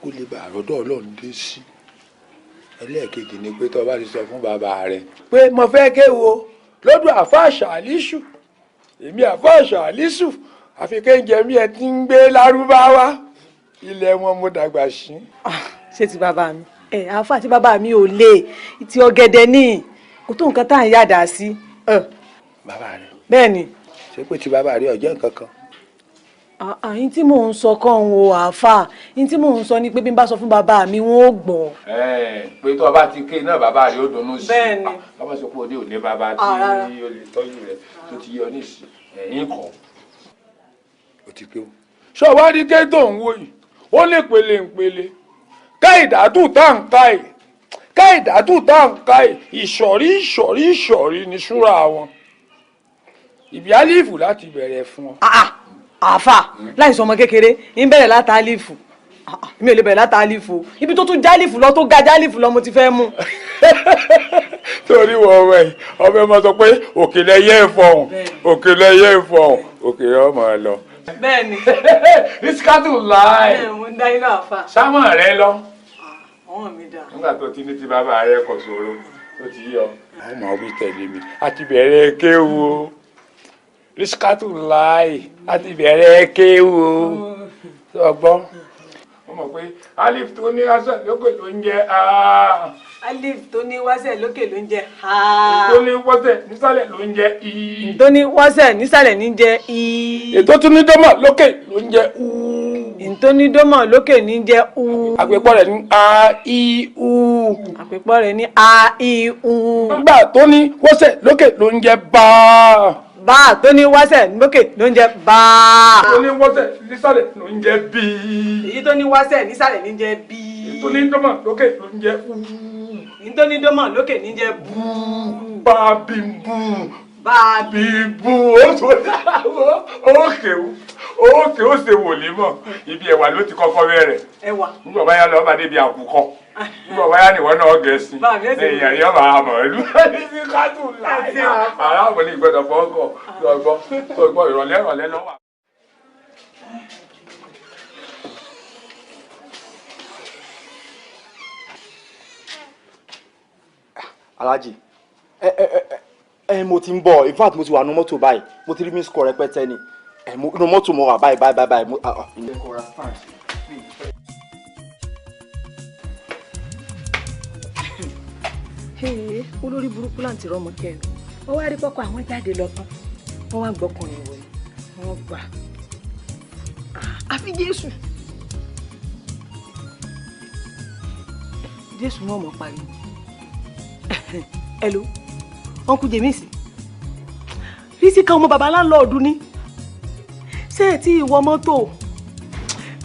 Speaker 8: kó lè bá àròdọ̀ Ọlọ́run dé sí. Ẹlẹ́ẹ̀kejì ni pé tó o bá ti sọ fún bàbá rẹ pé mo fẹ́ kéwú o lọ́dọ̀ àfáà Ṣàlísù, èmi àfáà Ṣàlísù àfi kéńjẹ mi ẹ ti ń gbé lárúbáwá ilẹ̀ wọn mo dàgbà sí.
Speaker 15: Ṣé ti bàbá mi? Ẹ àáfàá tí bàbá mi ò lè ti ọ̀gẹ̀dẹ̀ ní kò tó nǹkan tá à ń yàdá sí.
Speaker 8: Bàbá rẹ.
Speaker 15: Bẹ́ẹ̀ ni.
Speaker 8: Ṣé pé ti bàbá rẹ ọjọ́ nǹkan kan?
Speaker 15: Àyín tí mò ń sọ kọ́ ń wo àáfàá, yín tí mò ń sọ ni pé bí n bá sọ fún bàbá mi wọn ò gbọ́.
Speaker 8: Pé tó o bá ti ké náà bàbá rẹ ó dunnú sí i.
Speaker 15: Bẹ́ẹ̀ni.
Speaker 8: Bàbá sọ pé òde òní bàbá tí ó lè tọ́jú rẹ tó ti yọ ní ìsìn ẹ̀yìn kan. Ó ti pé o. Ṣé wàá rí ké tó ń wò yìí? Ó lè pele ń pele. Ká ìdádùn tá à ń ká yìí. Ká ìdádùn tá à ń ká yìí. Ìsọ̀rí ìsọ̀rí ìsọ̀rí ni súra wọn. Ìbí álífù láti bẹ̀rẹ̀ fún ọ.
Speaker 15: Àáfà láì sọ ọmọ kékeré ń bẹ̀rẹ̀ láta álífù, mi ò lè bẹ̀rẹ̀ láta álífù, ibi tó tún jálífù lọ tó ga jálífù lọ mo ti fẹ́ mú.
Speaker 8: Torí wọ ọmọ ẹ ọmọ ẹ máa sọ pé òkèlè yẹ ìfọhùn, òkèlè yẹ ìfọhùn, òkèlè ọmọ ẹ lọ.
Speaker 15: Bẹ́ẹ̀ni.
Speaker 8: Isikatu láì.
Speaker 15: Mo ń dá iná àfa.
Speaker 8: Sámọ̀ rẹ lọ.
Speaker 15: Ọwọ́n mi dà.
Speaker 8: Nígbà tó ti ní ti bàbá rẹ kò ṣòro tó ti yọ. Àwọn ọmọ wí tẹ̀lé mi. A ti bẹ̀rẹ̀ kéwu o. Isikatu láì. A ti bẹ̀rẹ̀ kéwu o. Sọ gbọ́. Wọ́n mọ̀ pé Alif tó ní aṣọ lókè ló ń jẹ́ a.
Speaker 15: Alif tó ní wáṣẹ̀ lókè ló ń jẹ́ a.
Speaker 8: Tó ní wọ́sẹ̀ nísàlẹ̀ ló ń jẹ́ i.
Speaker 15: Tó ní wáṣẹ̀ nísàlẹ̀ ní jẹ́ i.
Speaker 8: Ètò tún ní dọ́mọ̀ lókè ló ń jẹ́ u.
Speaker 15: Ètò ní dọ́mọ̀ lókè ní jẹ́ u.
Speaker 8: Àpèpọ̀ rẹ̀ ní a i u.
Speaker 15: Àpèpọ̀ rẹ̀ ní a i u.
Speaker 8: Nígbà tó ní wọ́sẹ̀ lókè ló ń jẹ́ bá.
Speaker 15: Bá tó ní wáṣẹ̀ lókè ló ń jẹ́ bá.
Speaker 8: Tó ní wọ́sẹ̀ nísàlẹ̀ ló ń jẹ́ bí.
Speaker 15: Èyí tó ní wáṣẹ̀ nísàlẹ̀ ní jẹ́ bí.
Speaker 8: Ètò ní dọ́mọ̀ lókè ló ń jẹ́ u.
Speaker 15: Èyí tó ní dọ́mọ̀ lókè ní jẹ́ bú.
Speaker 8: Bá bí bú.
Speaker 15: Bá
Speaker 8: bí bú. Ó tó dáwọ́. Ókè ókè ó ṣe wòlíì mọ̀. Ibi ẹ̀wà ló ti kọ́kọ́ bẹ̀rẹ̀.
Speaker 15: Ẹ̀wà.
Speaker 8: Nígbà báyà lọ́ọ́ bá débi àkùkọ. Nígbà báyà nìwọ náà gẹ̀ẹ́sì. Èèyàn yóò máa mọ̀ ẹ́ lú. Ní kátó láyé. Aráàbò ní ìgbọ́dọ̀ fọ́ọ̀kọ̀. Sọgbọ́ ìrọ̀lẹ́ ìrọ̀lẹ́ lọ́wọ́.
Speaker 14: Alhaji, ẹ mo ti ń bọ̀. In fact, mo ti wà nínú mọ́tò báyìí. Mo ti rí miss call rẹpẹtẹ ni. Ẹ mo inú mọ́tò mo wà báyìí báyìí báyìí. Mo ah ah.
Speaker 15: Olórí burúkú láǹtí rọmọ kẹrin wọn wá rí kọkọ àwọn jáde lọ tán, wọn wá gbọkùnrin wọlé, wọn gbà àfi Jésù. Jésù náà mọ̀ pariwo. Hello, Uncle James. Rísíkà ọmọ bàbá láńlọ́ọ̀dù ni. Ṣé ẹ tí ìwọ mọ́tò?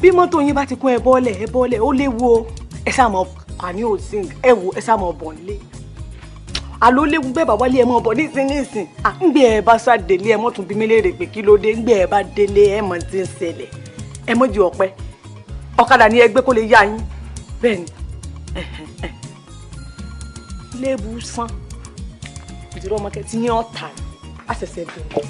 Speaker 15: Bí mọ́tò yín bá ti kún ẹ bọ́ọ̀lẹ̀ ẹ bọ́ọ̀lẹ̀, ó léwu o. Ẹ sáà mọ̀ àní ò sing ẹ wò, ẹ sáà mọ̀ bọ̀ nílé. Àló léwu bẹ́ẹ̀ bá wálé ẹ mọ̀ bọ̀ nísìn nísìn. À ń gbé ẹ bá sá délé ẹ mọ̀ tún bí mi léèrè pé kí ló dé, ń gbé ẹ bá délé ẹ mọ̀ tí ń ṣẹlẹ̀. Ẹ mọ̀ di ọ̀pẹ. Ọ̀kadà ni ẹ gbé kó lè yá yín. Bẹ́ẹ̀ ni. Lébu sán ìdúró ọmọ kẹtí ní ọ̀tà á ṣẹ̀ṣẹ̀ bẹ̀rẹ̀.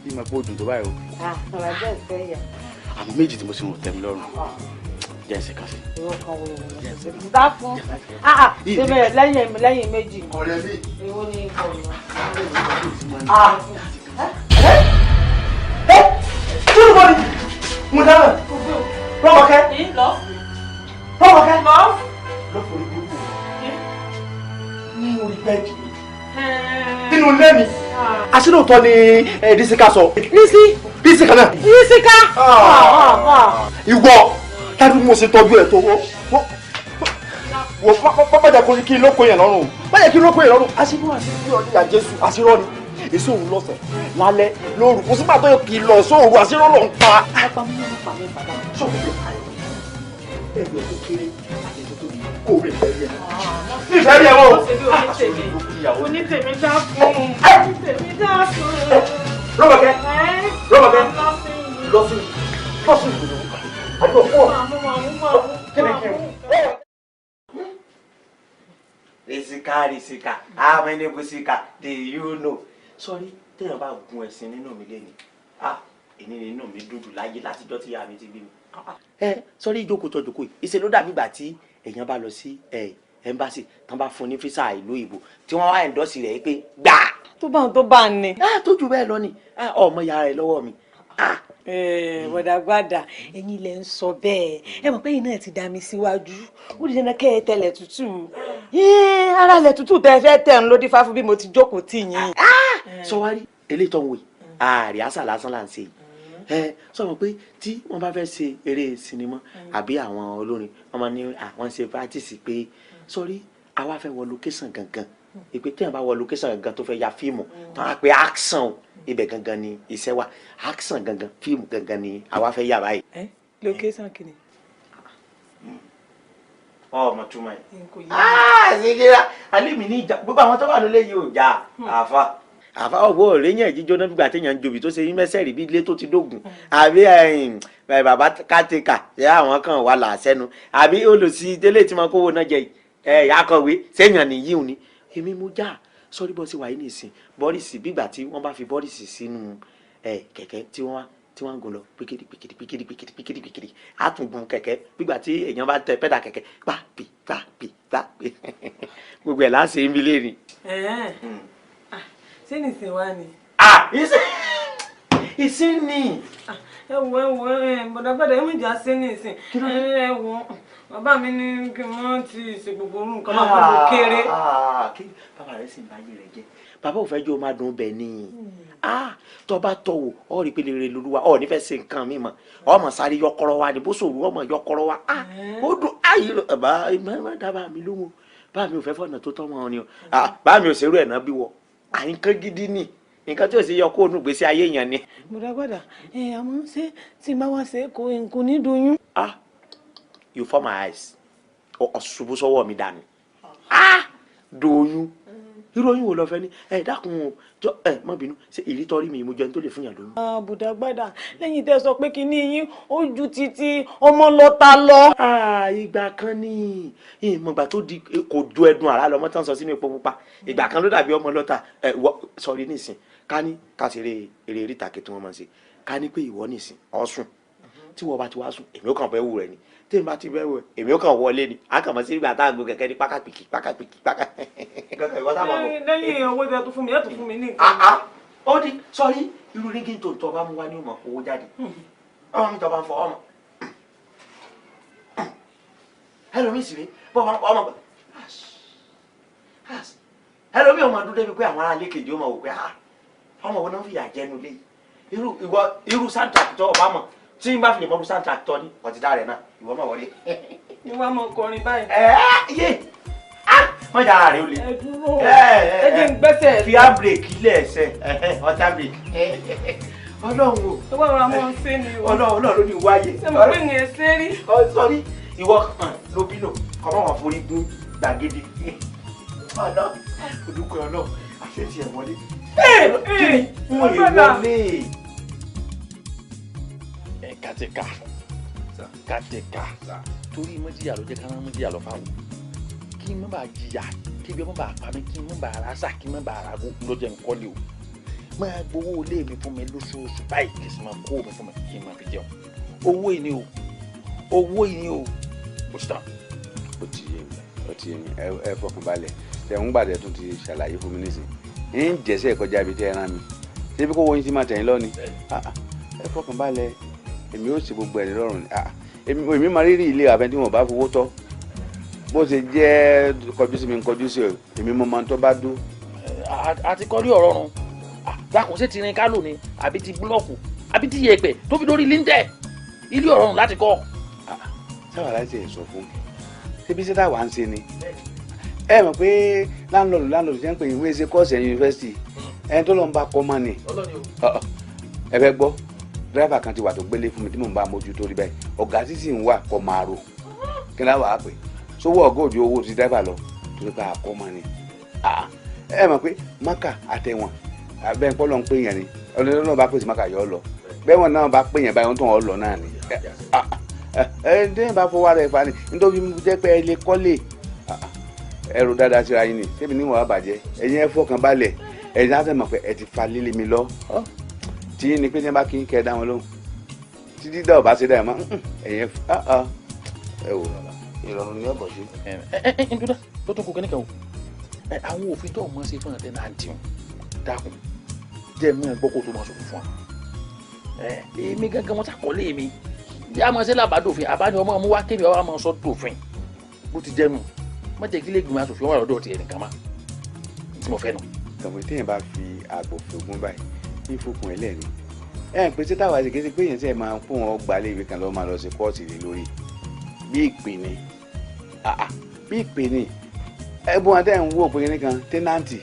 Speaker 14: Bí mo bó dùn tó báyìí o.
Speaker 7: Ọ̀rọ̀ bẹ́ẹ̀ fẹ́ yà.
Speaker 14: Àmọ́ méjì tí mo sì ń tẹ́ mi lọ́rùn jẹ́ ẹsẹ̀ kan sí.
Speaker 7: Ìwọ kan wo wo dá fún. Ṣé bẹ́ẹ̀ lẹ́yìn lẹ́yìn méjì.
Speaker 6: Ọ̀rẹ́ mi.
Speaker 7: Èwo ni ikọ̀ mi?
Speaker 14: Túrú bọ́ọ̀lì. Mo dáná. Rọ́mọkẹ́. Rọ́mọkẹ́. Lọ́fọ̀rí burúkú. Ní orí bẹ́ẹ̀dì mi. Nínú ilé mi. Àṣìlóòótọ́ ni Rísíkà sọ.
Speaker 7: Rísí.
Speaker 14: Rísíkà náà.
Speaker 7: Rísíkà.
Speaker 14: Ìwọ tàbí mo ṣe tọ́jú ẹ̀ tó wọ́. Wò bàjẹ́ kò kí n lóko yẹn lọ́rùn. Bàjẹ́ kí n lóko yẹn lọ́rùn. Àṣìlú àṣìlú ọ̀dẹ́yà Jésù àṣírọ́ ni. Èso òun lọ́sẹ̀ lálẹ́ lóru kò sígbà tó yẹ kí lọ sóòru àṣírọ́ ló ń pa. Ẹ̀rù ẹ̀ tó kéré àti ètò tóbi kó o rè fẹ́ rí ẹ. Nífẹ̀ẹ́ rí ẹ wọ́n.
Speaker 7: Onítèmi dá fún. Onítèmi dá fún.
Speaker 14: Rọ́bọ̀kẹ́ Rọ́bọ̀kẹ́ lọ sí lọ sí ìlú àdúgbò fún ọ. Kí ni kí n.
Speaker 9: Rísíkà Rísíkà, how many Bùsíkà do you know? Sọrí téèyàn bá gun ẹ̀sìn nínú mi lẹ́nu, ah èmi nínú mi dúdú láyé látijọ́ tí ìyá mi ti bí mi. Ẹ sọrí ìjókòó tó jókòó yìí, ìṣe ló dàbí ìgbà tí èèyàn bá lọ sí ẹ̀ẹ́mbásì tán bá fún ní físà ìlú ìbò tí wọ́n wá ẹ̀ńdọ́sì rẹ̀ pé gbà.
Speaker 15: Tó bá ń ní.
Speaker 9: Tó jù bẹ́ẹ̀ lọ ni ọmọ ìyá rẹ̀ lọ́wọ́ mi.
Speaker 15: Bọ̀dàgbàdà ẹ̀yin lẹ ń sọ bẹ́ẹ̀, ẹ mọ̀ pé ẹ̀yin náà ti dá mi síwájú, ó di dandan kẹ́ ẹ tẹ̀lẹ̀ tútù. Ara ilẹ̀ tútù tẹ́ ẹ fẹ́ tẹ̀ ń lódì fáfún bí mo ti jókòó tì yín.
Speaker 9: Sọ wá rí eléyìí tó ń wò yìí, ààrẹ àṣà lásán là ń ṣe yìí. Ẹ sọ wọn pé tí wọn bá fẹ́ ṣe eré sinimá àbí àwọn olórin wọn máa ní àwọn ṣe practice pé sọrí àwa fẹ́ wọ location gangan, ìpè téèyàn bá wọ location gangan tó fẹ́ ya fíìmù tó wá pé action o, ibẹ̀ gangan ni iṣẹ́ wa, action gangan fíìmù gangan ni àwa fẹ́ yà báyìí.
Speaker 15: Location kìíní.
Speaker 9: Ọmọ túmọ̀ ẹ̀. Ṣèkìrà alẹ́ mi ní ìjà gbogbo àwọn tó wà lólè yìí ò já àfa. Àfáwọ̀ òréyàn jíjóná gbígbà téèyàn ń jobi tó ṣe yín mẹ́sẹ̀ rí bí ilé tó ti dógùn àbí bàbá kátìkà ṣé àwọn kan wà làásẹ́nu àbí olùsí délé tí wọn kówó náà jẹ akọ̀wé séèyàn nìyí ni èmi mo já sọrí bọ́ sí wàyí nìsín bọ́rìsì bígbà tí wọ́n bá fi bọ́rìsì sínú kẹ̀kẹ́ tí wọ́n ń gùn lọ pékéré pékéré pékéré pékéré pékéré pékéré á tún gun kẹ̀kẹ́ bígbà tí èèyàn bá tẹ pẹ́dà kẹ̀kẹ́ pa pì pa pì pa pì gbogbo ẹ̀ láṣẹ ń bilé ni.
Speaker 15: Ṣé nìsín wá ni.
Speaker 9: Ìsín ni.
Speaker 15: Ẹ wo ẹ wo ẹ bọ̀dàgbàdà ẹ méjì á ṣe nìsín. Ẹ wo bàbá mi ní kí wọ́n ti ṣe gbogbo orú nǹkan máa fún kéré.
Speaker 9: Bàbá rẹ sì ń báyé rẹ jẹ. Bàbá ò fẹ́ jẹ́ o máa dùn bẹ́ẹ̀ ni. Tó bá tọ̀ wò ọ rí pélé rẹ lolúwa ọ nífẹ̀ẹ́ ṣe nǹkan mi mọ̀ ọmọ sáré yọkọrọ wa ni bó sòrò ọmọ yọkọrọ wa. Ó dùn ayé lọ bá má dábàá mi lóhùn bá mi ò fẹ́ fọ̀nà tó tọ́ mọ́ ni o bá mi ò ṣerú ẹ̀ náà bí wọ. Nǹkan gidi ni nǹkan tí ò sí yọ kó nù gbèsè ayé yẹn ni.
Speaker 15: Bọ̀dàgbàdà ẹ àmọ́ ṣé tí n bá wá ṣe kò kò ní doyún.
Speaker 9: You form my eyes ọ̀ṣubú sọ́wọ́ mi dànù. Doyún irú oyún wo lọ fẹ́ ní ẹ dákun o jọ ẹ má bínú ṣe ìrítọ́rí mi mo jẹun tó lè fún yàn lóyún.
Speaker 15: Bọ̀dàgbàdà lẹ́yìn tẹ́ sọ pé kinní yín ó ju títí ọmọ lọ́ta lọ.
Speaker 9: Ìgbà kan ní ìmọ̀gbà tó di kò ju ẹdun àrà lọ mọ́ tán sọ sínú epo pupa ìgbà kan ló dàbí ọmọ lọ́ta ẹ wọ sọrí nísìn ká ní ká ṣe eré eré ìtàkì tí wọ́n máa ń ṣe ká ní pé ìwọ nísìn ọ̀sùn tí wọ́n bá ti wá sùn èmi ó kàn fẹ́ wù rẹ ni tí n bá ti bẹ́ wù èmi ó kàn wọlé ni a kàn mọ́ sí ìgbà tá a gbó kẹ̀kẹ́ ní pákàpìkì pákàpìkì pákà.
Speaker 15: Lẹ́yìn owó tẹ tó fún mi ẹ tó fún mi ní nǹkan.
Speaker 9: Ó di sọrí irú ríngì tó tọ́ bá mú wá ní ọmọ owó jáde ọmọ mi tọ́ bá ń fọ ọmọ ẹlòmíì sì rí bọ́ ọmọ ẹlòmíì ọmọ dúdú débi pé àwọn ará ilé kejì ó mọ̀ wò pé ọmọ wọn náà fìyà jẹnu lé irú soundtrack tó ọba mọ̀ tí n bá fi lè mọ soundtrack tọ́ ní ọ̀tí dá rẹ̀ náà ìwọ máa wọlé.
Speaker 15: Ìwọ máa kọrin báyìí.
Speaker 9: Ẹ yé wọ́n jà ara rẹ̀ ó le.
Speaker 15: Ẹ dúró ẹ jẹ́ n gbẹ́sẹ̀.
Speaker 9: Fi handbrake ilé ẹsẹ̀ ọtí handbrake. Ọlọ́run o.
Speaker 15: Tó bá wà mọ́ ṣé ni o.
Speaker 9: Ọlọ́run náà ló ní wáyé.
Speaker 15: Ṣé mo pè ní ẹsẹ̀ rí?
Speaker 9: Sọrí ìwọ ló bínú kọ́ mọ́ wọn forí gún gbàgede. Ọlọ́run olùkọ́ Ọlọ́run àṣẹ tiẹ̀ wọlé. Kí ni n ò lè wọlé?
Speaker 4: Kàtìkà kàtìkà torí mọ́jìyà ló jẹ́ ká máa mọ́jìyà lọ fáwọn kí n má bàa jìyà kí ibi ọmọ bàa pa mí kí n má bàa ra sà kí n má bàa ra gbó ló jẹ́ nǹkan lé o máa gbowó ilé mi fún mi lóṣooṣù báyìí kí n sì máa kó mi fún mi kí n máa fi jẹun owó yìí ni o owó yìí ni o ó ti tán.
Speaker 3: Ó ti yé mi ó ti yé mi ẹ fọkàn balẹ̀ ṣe ń gbàdẹ tún ti ṣàlàyé fún mi nísìnyí ń jẹ́sẹ̀ kọjá ibi tẹ́ ẹ rán mi ṣé bí kò wọ́n yín ti máa tẹ̀yìn lọ́ni ẹ fọkàn balẹ̀ èmi ó ṣe gbogbo ẹ̀ lọ́rùn èmi máa rírì ilé àfẹn tí wọn bá fowó tọ́ bó ṣe jẹ́ kọjú sí mi kọjú sí ọ èmi mo máa ń tọ́ bá dún.
Speaker 4: Àti kọ́rí ọ̀rọ̀ run dákun ṣé ti rin kálò ni àbí ti búlọ́ọ̀kù àbí ti yẹ̀pẹ̀ tó fi dórí líńtẹ̀ ilé ọ̀rọ̀ run láti kọ́.
Speaker 3: Sábà láti ẹ̀ sọ fún mi ṣébi ṣé táwa ń ṣe ni ẹ mọ̀ pé láńlọ́ọ̀dù ṣe ń pè ìwé ṣe kọ́ọ̀sì ẹ̀ yunifásitì ẹni tó lọ́n bá kọ́ mọ́ ni ẹ fẹ́ gbọ́ dírẹ́fà kan ti wà tó gbélé fún mi tí mò ń bá mójútó rí báyìí ọ̀gá sísì ń wà kọ́ máa rò kí ni wàá pè sówó ọ̀gá òjò owó ti dírẹ́fà lọ torí pé àkọ́ mọ́ ni ẹ mọ̀ pé mọ́kà àtẹ̀wọ̀n abẹ́ ń pọ́ lọ ń pè yẹn ni ọlọ́run náà bá pèsè mọ́kà yọ ọ lọ bẹ́ẹ̀ wọn náà bá pè yẹn báyìí wọ́n tún ọ lọ náà ni ẹ ẹ bá fọwọ́ ara ẹ̀ fa ni nítorí jẹ́ pé ẹ lè kọ́lé ẹrù dáadáa síra yín ni sẹ́mi ní wàá bàjẹ́ ẹ̀yin ẹ fọkàn balẹ̀ ẹ̀yin á fẹ́ mọ̀ pé ẹ ti fa líle mi lọ tí yín ni pé ní bá kí n kẹ́ ẹ dá wọn lóhùn tí dídá ọba ṣe dá ẹ mọ́ ẹ̀yin ẹ wò ìrọ̀rùn ni ọ̀bọ̀ sí.
Speaker 4: Ẹ ẹ ẹ ndúdá tó tún kú kẹ́nìkan o àwọn òfin tó mọ̀ ṣe fún ẹ̀ náà dìhun dákun jẹ́ mú ẹ gbọ́ kó tó máa sọ̀rọ̀ fún wa èmi gángan wọn ṣàkọlé mi bí a máa ṣe lábàdòfin àbáni ọmọ mú wá kébi ọmọ máa sọ dòfin bó ti jẹnu má jẹ́ kí lẹ́gbẹ̀ẹ́ aṣòfin wà lọ́dọ̀ tiẹ̀ nìkan má tí mo fẹ́ nù.
Speaker 3: Tọ̀mọ̀ téèyàn bá fi àgbò fògùn báyìí ní ìfokùn ẹlẹ́ni ẹ ń pèsè táwa ṣe kéde pé èèyàn ṣe máa ń fún wọn gba ilé ìwé kan lọ́wọ́ máa lọ sí kóòtù lé lórí bí ìpè ní bí ìpè ní ẹ̀bùn àti ẹ̀ ń wò pé nìkan tẹ́nàntì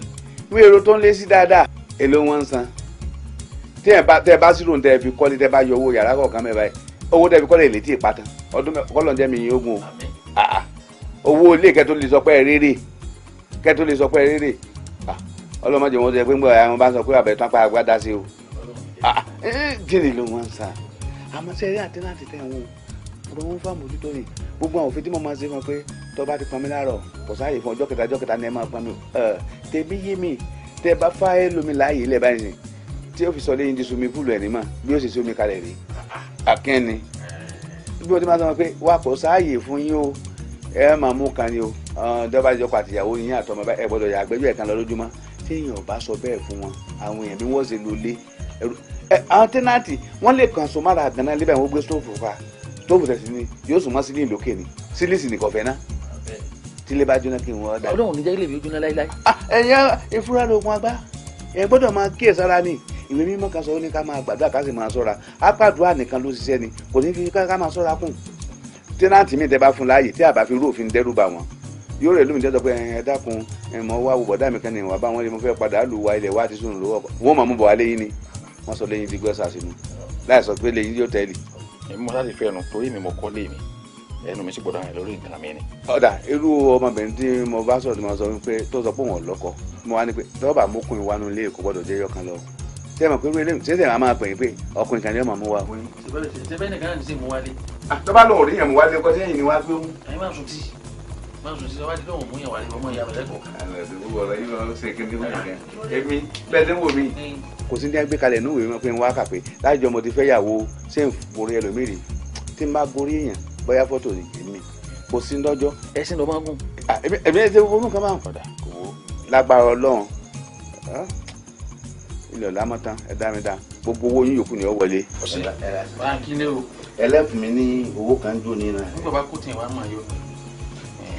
Speaker 3: wí èrò tó ń lé sí dáadáa èló wọn ń san tẹ́ ẹ bá sírò tẹ́ ẹ fi kọ́lé tẹ́ ẹ bá yọ owó yàrá kọ̀ọ̀kan mẹ́ báyìí owó tẹ́ ẹ fi kọ́lé létí ìpàtàn ọdún kọ́lọ̀ ń jẹ́ mi yín ogun o owó ilé kẹ́ tó lè sọ pé ẹ rérè kẹ́ tó lè sọ pé ẹ rérè Ọlọ́mọdé wọn sọ pé ń gbọ́ àwọn bá ń sọ pé àbẹ̀ tán pa àgbàdá sí o. Kí ni ló wọ́n ń sà? Àmọ́ sẹ́rí àtẹ́láǹtì tẹ̀ ń wò ọ̀rọ̀ wọn fà mójútó ni gbogbo àwọn òfin tí mo máa ń ṣe fún ọ pé tó bá ti pọn mi láàárọ̀ kò sáàyè fún ọjọ́ kẹta ọjọ́ kẹta ni ẹ máa pọn mi o. Tèmi yé mi tẹ bá fá ẹ lómi láàyè ilẹ̀ báyìí sìn tí ó fi sọ léyìn di sunmi púlù ẹ̀ nímọ̀ bí ó ṣe ṣe omi kalẹ̀ rí akẹ́ni bí wọ́n ti máa sọ pé wà kò sáàyè fún yín o ẹ máa mú kan ni o dọ́bà jọkọ̀ àtìyàwó yín àtọmọ ẹ gbọ́dọ̀ yà àgbẹ́jọ́ ẹ̀ kan lọ lójúmọ́. Tí èèyàn bá sọ bẹ́ẹ̀ fún wọn àwọn èèyàn bí wọ́n ṣe lò lé àwọn tẹ́nàtì wọ́n lè kàn so mára àgànná lébẹ̀ wọ́n gbé stóòfù pa stóòfù tẹ̀sí ni yóò sùn mọ́ sílíì lókè ni sílíìsì nìkan fẹ́ ná tílé bá jóná kí n wọ́n dà.
Speaker 4: Ọlọ́run ní jẹ́ ilé mi ó jóná láíláí.
Speaker 3: Ẹ̀yin ìfúra lóògùn agbá ẹ gbọ́dọ̀ máa kíyèsára ni. Ìwé mímọ́ kan sọ ó ní ká máa gbàdúrà ká sì máa ṣọ́ra. Apàdúrà nìkan ló ṣiṣẹ́ ni kò ní fi ká máa ṣọ́ra kùn. Tẹ́nàtì mi tẹ́ bá fún láàyè tí àbá fi rú òfin dẹ́rù bà wọ́n yóò rẹ̀ lómi tẹ́tọ̀ pé ẹ dákun ẹ mọ̀ wá wo bọ̀dá mi kan ní ìwà bá wọn lé mo fẹ́ padà lù wá ilẹ̀ wá ti sùn lówó wọ́n máa mú bọ̀ wá léyìn ni wọ́n sọ léyìn di gbẹ́sà sínú láì sọ pé léyìn yóò tẹ́lẹ̀.
Speaker 4: Èmi mo láti fẹ́ ẹnu torí mi mo kọ́ lé mi ẹnu mi sì gbọ́dọ̀ rìn lórí nǹkan mi ni.
Speaker 3: Ọ̀dà irú ọmọbìnrin tí mo bá sọ̀rọ̀ tí mo sọ wípé tó sọ pé òun ọ̀lọ́kọ mo wá ní pé tọ́ba mọ́kùnrin wa nulẹ̀ kò gbọ́dọ̀ jẹ́ yọkan lọ. Ṣé ẹ mọ̀ pé irú eléyìí ṣé ẹ máa pè é pé ọkùnrin kan ní ọmọ mú wa.
Speaker 4: Ṣé nìkan náà ní sì mú wálé.
Speaker 3: Tọ́ba lòun rí yẹn mú wálé kọ́ sẹ́yìn ni wá gbé mú.
Speaker 4: Ẹ̀yin máa sùn tí máa sùn tí wá dídọ̀ òun mú yẹn wálé ọmọ ìyá rẹ̀ lẹ́kọ̀ọ́.
Speaker 3: Èmi bẹ́ẹ̀ ń wò mí. Kò sí ní ẹgbẹ́ kalẹ̀ ní ìwé mi pé ń wá kà pé láìjọ mo ti fẹ́ yàwó ṣé ń gorí ẹlòmírì tí ń bá gorí èèyàn bóyá fọ́tò ni èmi kò sí lọ́jọ́.
Speaker 4: Ẹṣin ló máa gùn.
Speaker 3: Èmi ẹ ṣe gbogbo nǹkan máa ń padà kò wó lágbára Ọlọ́run ilẹ̀ ọ̀làmọ́tán ẹ dá mi dá gbogbo owó yín yòókù ni ó wọlé.
Speaker 4: Báńkì lé o.
Speaker 3: Ẹlẹ́fun mi ní owó kan dùn ní náà.
Speaker 4: Nígbà bá kó tiẹ̀ wá máa yọ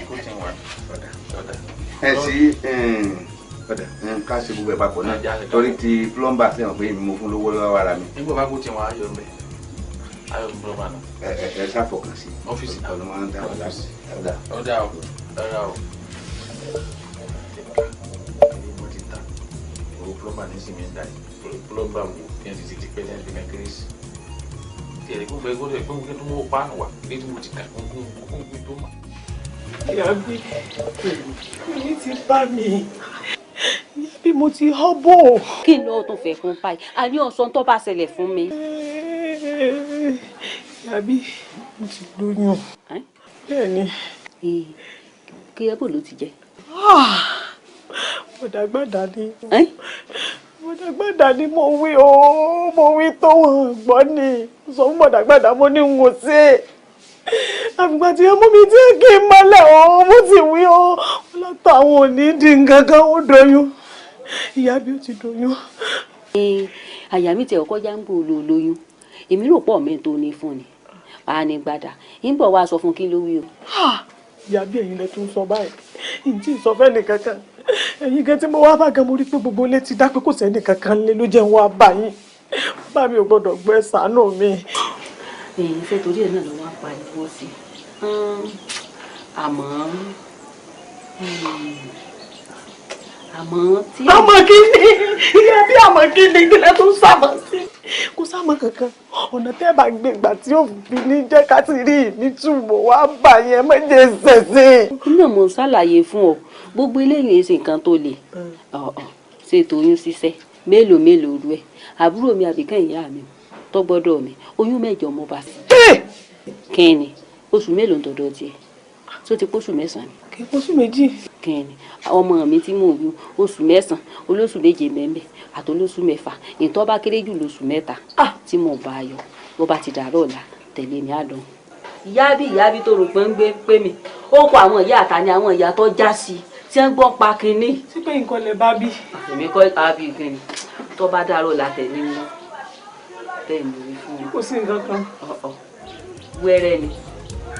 Speaker 4: kó tiẹ̀ wá.
Speaker 3: Ẹ sí ọ̀dà ká ṣe gbogbo ẹ̀ papọ̀ náà torí ti plumber sẹ́wọ̀n pé mo fún lówó lọ́wọ́ ara mi.
Speaker 4: Nígbà bá kó tiẹ̀ wá ayọ̀ mbẹ́ ayọ̀ plumber náà.
Speaker 3: Ẹ ẹ ṣàfọkàn sí.
Speaker 4: Ọ́fíìsì
Speaker 3: ọ̀nà máa ń dá wà láti.
Speaker 4: Ọ̀dà o ọ̀dà o. Owó plumber ní sinmi ń dà yìí plumber wo kí n ti ti pẹ́ ní ẹni kérésì. Tí ẹ̀rí kún fẹ́ gbọ́dọ̀ ẹ̀gbọ́n kí n tó mú páànù wá ilé tí mo ti kà kún kún tó mọ̀.
Speaker 15: Ìyá bí mi ti bá mi bí mo ti họ́ bò.
Speaker 2: Kí ni o tún fẹ́ fún báyìí? A ní ọ̀sán tó bá ṣẹlẹ̀ fún mi.
Speaker 15: Ìyá bí mo ti lóyún. Bẹ́ẹ̀ ni.
Speaker 2: Kí ẹ bò ló ti jẹ?
Speaker 15: Bọ̀dàgbàdà ni. Bọ̀dàgbàdà ni mo wí o, mo wí tó wọ́n gbọ́ ni. Sọ fún bọ̀dàgbàdà mo ní n ò ṣe. Àfìgbà tí ọmọ mi tí kì í mọ́lẹ̀ o, mo ti wí o. Ọlọ́tọ̀ àwọn ò ní di nǹkan kan ó doyún. Ìyá bí ó ti doyún.
Speaker 2: Àyà mi tẹ ọkọ jáǹgbò ló lóyún. Èmi rò pọ̀ mi tó ní fún ni. Wàá ní gbàdà. Ń bọ̀ wá sọ fún kí ló wí o.
Speaker 15: Ìyá bí ẹ̀yin lẹ tún sọ báyìí. Ǹtí ìsọ fẹ́ nìkankan. Ẹ̀yin gan tí mo wá bá gan mo rí pé gbogbo ilé ti dá pé kò sẹ́ni kankan lé ló jẹ́ ń wá bá yín. Bá mi ò gbọ́dọ̀ gbọ́ ẹ ṣàánú mi.
Speaker 2: Ẹ̀yin fẹ́ torí ẹ̀ náà ló wá pariwo sí i. Àmọ́ àmọ́ tí.
Speaker 15: Àmọ́ kí ni? Ìyá bí àmọ́ kí ni? Kí lẹ tún sàmọ́ sí? Kò sàmọ́ kankan. Ọ̀nà tẹ́ bá gbé ìgbà tí ó fi ní jẹ́ ká ti rí ìnítumọ̀ wá bà yẹn méje ṣẹ̀ṣẹ̀.
Speaker 2: Náà mo ṣàlàyé fún ọ gbogbo eléyìí ṣe nǹkan tó le ṣètò oyún ṣíṣẹ́ mélòó mélòó rú ẹ àbúrò mi àbíkẹ́ ìyá mi tó gbọ́dọ̀ mi oyún mẹ́jọ mo bá sí. Kẹ́ni oṣù mélòó ń tọ̀dọ̀ tiẹ̀ tó ti pósù mẹ́sàn-án ni.
Speaker 15: Kì í pósù méjì.
Speaker 2: Kẹ́ni ọmọ mi tí mò ń wí oṣù mẹ́sàn-án olóṣù méje mẹ́mẹ́ àti olóṣù mẹ́fà ìtọ́ bá kéré jù lóṣù mẹ́ta tí mò ń bá a yọ bó bá ti dàárọ̀ ọ̀la tẹ̀lé mi á lọ. Ìyá bí tó rò pé ń gbé pé mi ó kọ àwọn ìyá àta ni àwọn ìyá tó já sí i tí wọ́n gbọ́n pa kínní.
Speaker 15: Sí pé nǹkan lè bá bí.
Speaker 2: Èmi kọ́ àbí kínní tó bá dàárọ̀ ọ̀la tẹ̀lé mi bẹ́ẹ̀ ni wí fún mi.
Speaker 15: Kò sí nǹkan kan.
Speaker 2: Wẹ́rẹ́ ni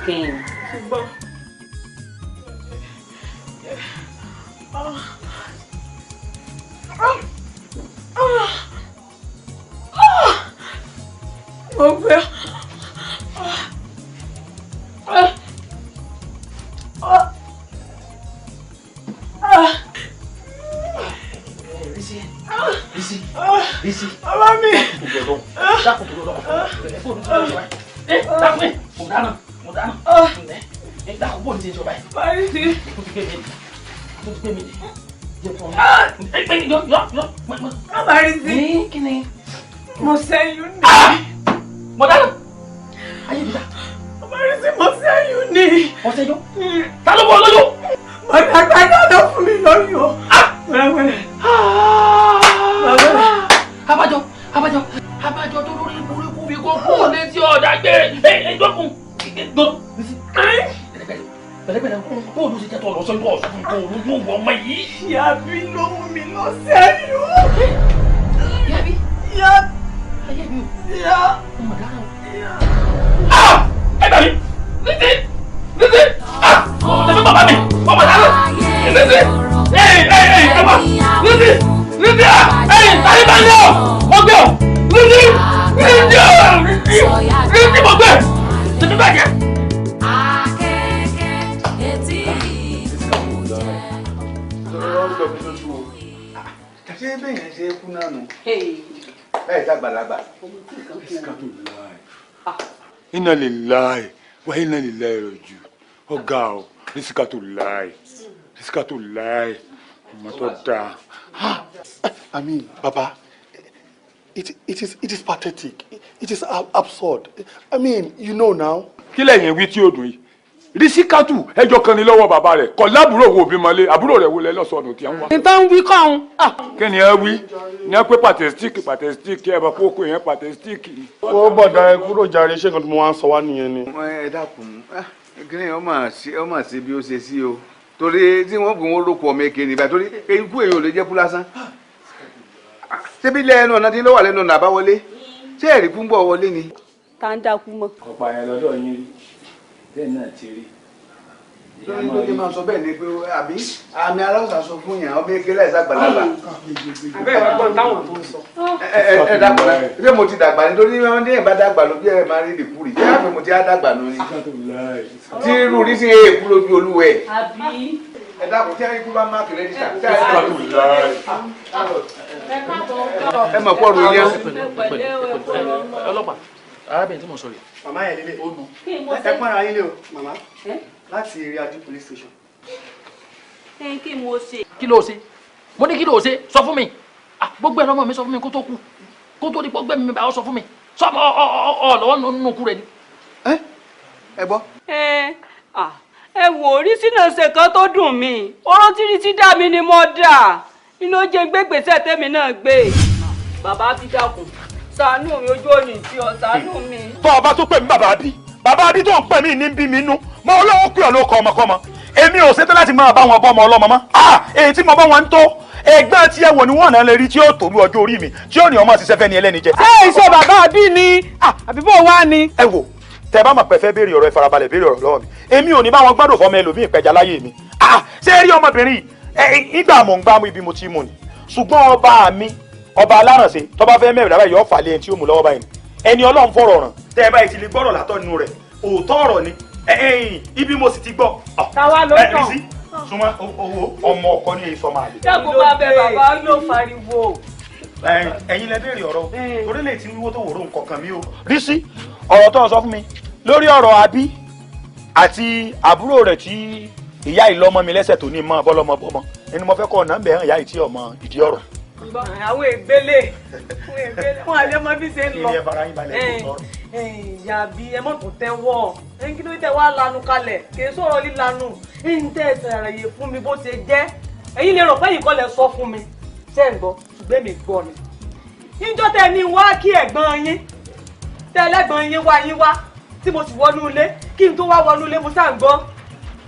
Speaker 2: kínní.
Speaker 15: Ṣùgbọ́n. Mo fẹ́.
Speaker 4: Bísí Bísí Bísí.
Speaker 15: Bàbá mi.
Speaker 4: Dákun tó lọ dákun mo dáná mo dáná dákun bó ní ti sọ báyìí.
Speaker 15: Báyìí ti.
Speaker 4: Mo ti gbé mi mo ti gbé mi jẹ fún mi.
Speaker 10: Bàbá rí sí.
Speaker 4: Kí ni?
Speaker 10: Mo ṣẹ́yún ní.
Speaker 4: Mo dáná. Ayé mi dá.
Speaker 10: Bàbá rí sí mo ṣẹ́yún ní.
Speaker 4: Mo ṣẹ́yún. Ta ló bọ̀ lóyún?
Speaker 10: Bàbá àgbàdo ló fún mi lóyún. Wẹ́wẹ́.
Speaker 4: Abájọ abájọ abájọ tó lórí burúkú fi kó kú létí ọ̀dà gbé ẹ ẹ dọ́kun gbọ́. Pẹ̀lẹ́pẹ̀lẹ́ kó o ló ṣe jẹ́ tó ọ̀rọ̀ sọ́yún ọ̀sùn fún kó o lójú òwò ọmọ yìí.
Speaker 10: Yàbí ló mú mi lọ sẹ́yún.
Speaker 4: Yàbí.
Speaker 10: Yàbí.
Speaker 4: Ayé mi o.
Speaker 10: Yà.
Speaker 4: Ọmọ dára o. Ẹ gbà mí. Nídìí nídìí. Tẹ̀mí bàbá mi. Ọmọ dára. Nídìí. Ẹ ẹ ẹ ẹ wá. Nídìí nídìí. Ẹ tàbí bá yẹ ọ. Mo gbé ọ. Nídìí nídìí nídìí nídìí mo gbé. Tẹ̀mí bàjẹ́.
Speaker 3: Ṣé bẹ́ẹ̀ yẹn ṣe é kú náà nù. Bẹ́ẹ̀ dàgbàlagbà.
Speaker 8: Inna lillahi wa inna ilaihi raji'un. Ọ̀gá o, Rísíkátùláì, Rísíkátùláì, ọmọ tó dáa.
Speaker 11: I mean, Baba, it is pathetic. It is absurd. I mean, you know now.
Speaker 8: Kí lẹ̀yin wí tí ó dùn yìí? Rísíkátù ẹjọ́ kan ní lọ́wọ́ bàbá rẹ̀ kọ̀ lábúrò wo òbí mọ́lé àbúrò rẹ̀ wo lẹ lọ́sọ̀nù tí ń wá.
Speaker 10: Nǹkan ń wí kọ́
Speaker 8: Kí ni ẹ wí? Ní ẹ pé pàtẹ́sítíìkì pàtẹ́sítíìkì ẹ bá kókó yẹn pàtẹ́sítíìkì.
Speaker 11: Ó bọ̀dà ẹ kúrò jàre, ṣé nǹkan tí mo wá ń sọ wá nìyẹn ni.
Speaker 3: Ẹ dákun, kí ni ọmọ sí bí ó ṣe sí o, torí tí wọ́n gùn wọn lóko ọmọ èké nígbà torí ikú èèyàn ò lè jẹ́ kú lásán. Ṣébi lẹ́nu ọ̀nà tí ló wà lẹ́nu ọ̀nà àbáwọlé, ṣé ẹ̀rí kú ń bọ̀ wọlé ni?
Speaker 2: Tá ń dákú mọ́.
Speaker 14: Ọ̀pọ̀ àyàn lọ́dọ̀ yín rí, bẹ́ẹ̀ náà ti rí.
Speaker 3: Lórí tó ti máa sọ bẹ́ẹ̀ ni pé àbí àmì aláwòsàn sọ fún yàn ọmọ èké láìsí àgbàlagbà.
Speaker 10: Àbẹ́ ìwà gbọ́n táwọn tó ń sọ.
Speaker 3: Ẹ dàgbà náà, ṣé mo ti dàgbà nítorí wọn ní ìbá dàgbà ló bí ẹ máa rí ìdìkú rí, ṣé àpè mo ti á dàgbà nù ni. Tí irú rí sí èèkú lójú olúwẹ̀. Ẹ dàpọ̀ tí ikú bá máàkì rẹ́jísà. Ẹ mọ̀ pọ̀ ròyìn yẹn.
Speaker 4: Ọlọ́pàá, arábìnrin tí mo sọ rè.
Speaker 6: Màmá yẹn lélẹ̀. Ẹ pọ́nra yín lé o, màmá. Láti eré Adu police station.
Speaker 2: Kí mo ṣe.
Speaker 4: Kí ló ṣe? Mo ní kí ló ṣe? Sọ fún mi. Gbogbo ẹ̀rọ ọmọ mi sọ fún mi kó tó kú. Kó tó di pọ́ gbẹ̀mí mi bá ọ sọ fún mi. Sọ ọ lọ́wọ́ nínú kú rẹ ni.
Speaker 3: Ẹ gbọ́.
Speaker 2: Ẹ wò ó, Rísínà ṣe kan tó dùn mí. Oró tí Rísí dá mi ni mo dà. Inú jẹ́ gbégbèsè tèmi náà gbé. Bàbá bí dákun. Ṣàánú mi, ojú òní tí ọ ṣàánú mi.
Speaker 5: Tọ́ ọba tó pè mí bàbá bí. Bàbá bí tó ń pè mí ní bí mi nú. Mo olówó pè ọ́ ló kọ ọmọkọ́mọ. Èmi ò ṣetán láti máa bá wọn bọ́ ọmọ ọlọ́mọ mọ́. Èyí tí mo bá wọn ń tó. Ẹgbẹ́ tí ẹ wò ni wọ́n náà lè rí tí ó tòlú ọjọ́ orí mi tí ó ní ọmọ ṣiṣẹ́ fẹ́ ni ẹlẹ́ni jẹ.
Speaker 10: Ṣé iṣẹ́ bàbá bí ni àbí bó wá ni?
Speaker 5: Ẹ wò, tẹ bá mọ̀ pé fẹ́ béèrè ọ̀rọ̀ ẹ farabalẹ̀ béèrè ọ̀rọ̀ lọ́wọ́ mi. Èmi ò ní bá wọn gbádùn fọmọ ẹlòmíì pẹja láyé mi. Ṣé rí ọmọbìnrin yìí? Ìgbà mò ń gbá mú ibi mo ti mú ni. Ṣùgbọ́n ọba mi, ọba alárànṣe, tó bá fẹ́ mẹ́rin lábẹ́ yóò fà lé ẹni tí ó mú lọ́wọ́ báyìí. Ẹni Ọlọ́run fọ̀rọ̀ ràn. Tẹ́ ẹ báyìí ti lè gbọ́rọ̀ látọ̀ nínú rẹ̀. Òótọ́ ọ̀rọ̀ ni. Ibi mo sì ti gbọ́.
Speaker 10: Táwa ló tàn.
Speaker 5: Súnmọ́ owó ọmọ ọkọ ní èso máa lè.
Speaker 2: Dákun bá bẹ bàbá ló fariwo.
Speaker 5: Ẹ̀yin lẹ béèrè ọ̀rọ̀ torí lè ti wíwó tó wòró nǹkan kan mi o. Rísí, ọ̀rọ̀ tó ń sọ fún mi lórí ọ̀rọ̀ àbí àti àbúrò rẹ̀ tí ìyá ìlọ́mọ mi lẹ́sẹ̀ tó ní mọ́ bọ́lọ́mọ bọ́mọ ẹni mo fẹ́ kọ́ ọ̀nà ń bẹ̀ hàn ìyá ìtí ọmọ ìdí ọ̀rọ̀.
Speaker 10: Àwọn ègbélé wọn àlẹ́ mọ bí ṣe ń lọ.
Speaker 5: Kí ni ẹ fara yín balẹ̀ kó sọ̀rọ̀.
Speaker 10: Ìyá bí ẹ mọ̀ tó tẹ́wọ́ kí ló tẹ wá lanu kalẹ̀ kì í sọ̀rọ̀ lílanu ń tẹ́ ẹ ṣàlàyé fún mi bó ṣe jẹ́. Ẹ̀yin lè rò pé yìí kọ́ lẹ sọ fún mi ṣé ń gbọ́, ṣùgbọ́n èmi gbọ́ ni. Níjọ́ tẹ ní wá kí ẹ̀gbọ́n yín tẹ ẹlẹ́gbọ́n yín wá yín wá tí mo sì wọnú ilé kí n tó wá wọnú ilé mo sáà ń gbọ́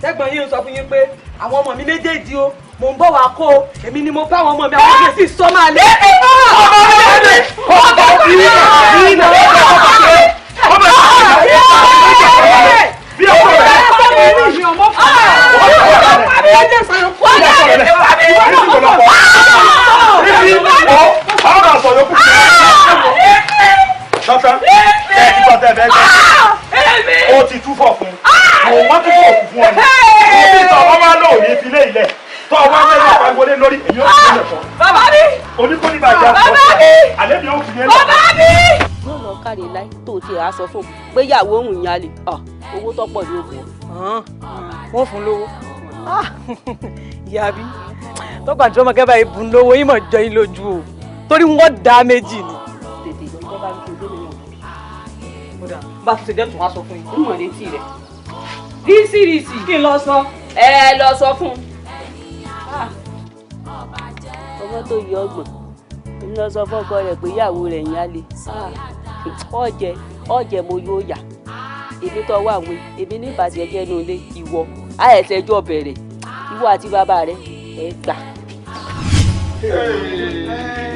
Speaker 10: tẹ́gbọ́n yín sọ fún yín pé àwọn ọmọ mi méjèèjì o mò ń bọ̀ wá kó o èmi ni mo bá àwọn ọmọ mi àwọn ọmọ mi sì sọ máa lé.
Speaker 5: Ó ti túfọ̀ fún un, wọ́n túfọ̀ fún ọ ni. Òbí tọ́ ọ máa lò ní ìfilé ilẹ̀. Tọ́ ọ wá mẹ́rin àpariwo lé lórí, èmi ò fi lè fọ́.
Speaker 2: Bàbá mi.
Speaker 5: Oníkóníbàjẹ́
Speaker 2: Bàbá mi.
Speaker 5: àlẹ́ mi ò fi lè lọ.
Speaker 2: Bàbá mi. Yóò lọ káre láì tó ti rà sọ fún un pé ìyàwó òun yàn lè owó tó pọ̀ ní òkú.
Speaker 10: Wọ́n fún lówó. Ìyá bí Tọ́kọ̀ àti ọmọ kẹfà ìbùn lówó yín mọ̀ jọ yín lójú o. Torí wọ́n dá méjì ni.
Speaker 2: Tètè lọ bá bá mi ṣe gómìnà.
Speaker 10: Kódà bá tún ṣe jẹ́ tún wá sọ fún yín.
Speaker 2: Ń mọ̀ létí rẹ̀. Rísìírísìí.
Speaker 10: Kí n lọ sọ.
Speaker 2: Ẹ lọ sọ fún un. Ọmọ tó yọ ọgbọ̀n ń lọ sọ fọ́kọ rẹ̀ pé ìyàwó rẹ̀ ń yálé. Ọ̀jẹ̀ ọ̀jẹ̀ mo yóò yà. Èmi tó wà wí, èmi ní ìbàjẹ́ jẹ́ inú ilé ìwọ. Àìsẹ̀jọ́ bẹ̀rẹ̀ ìwọ àti bàbá rẹ̀ ẹ gbà.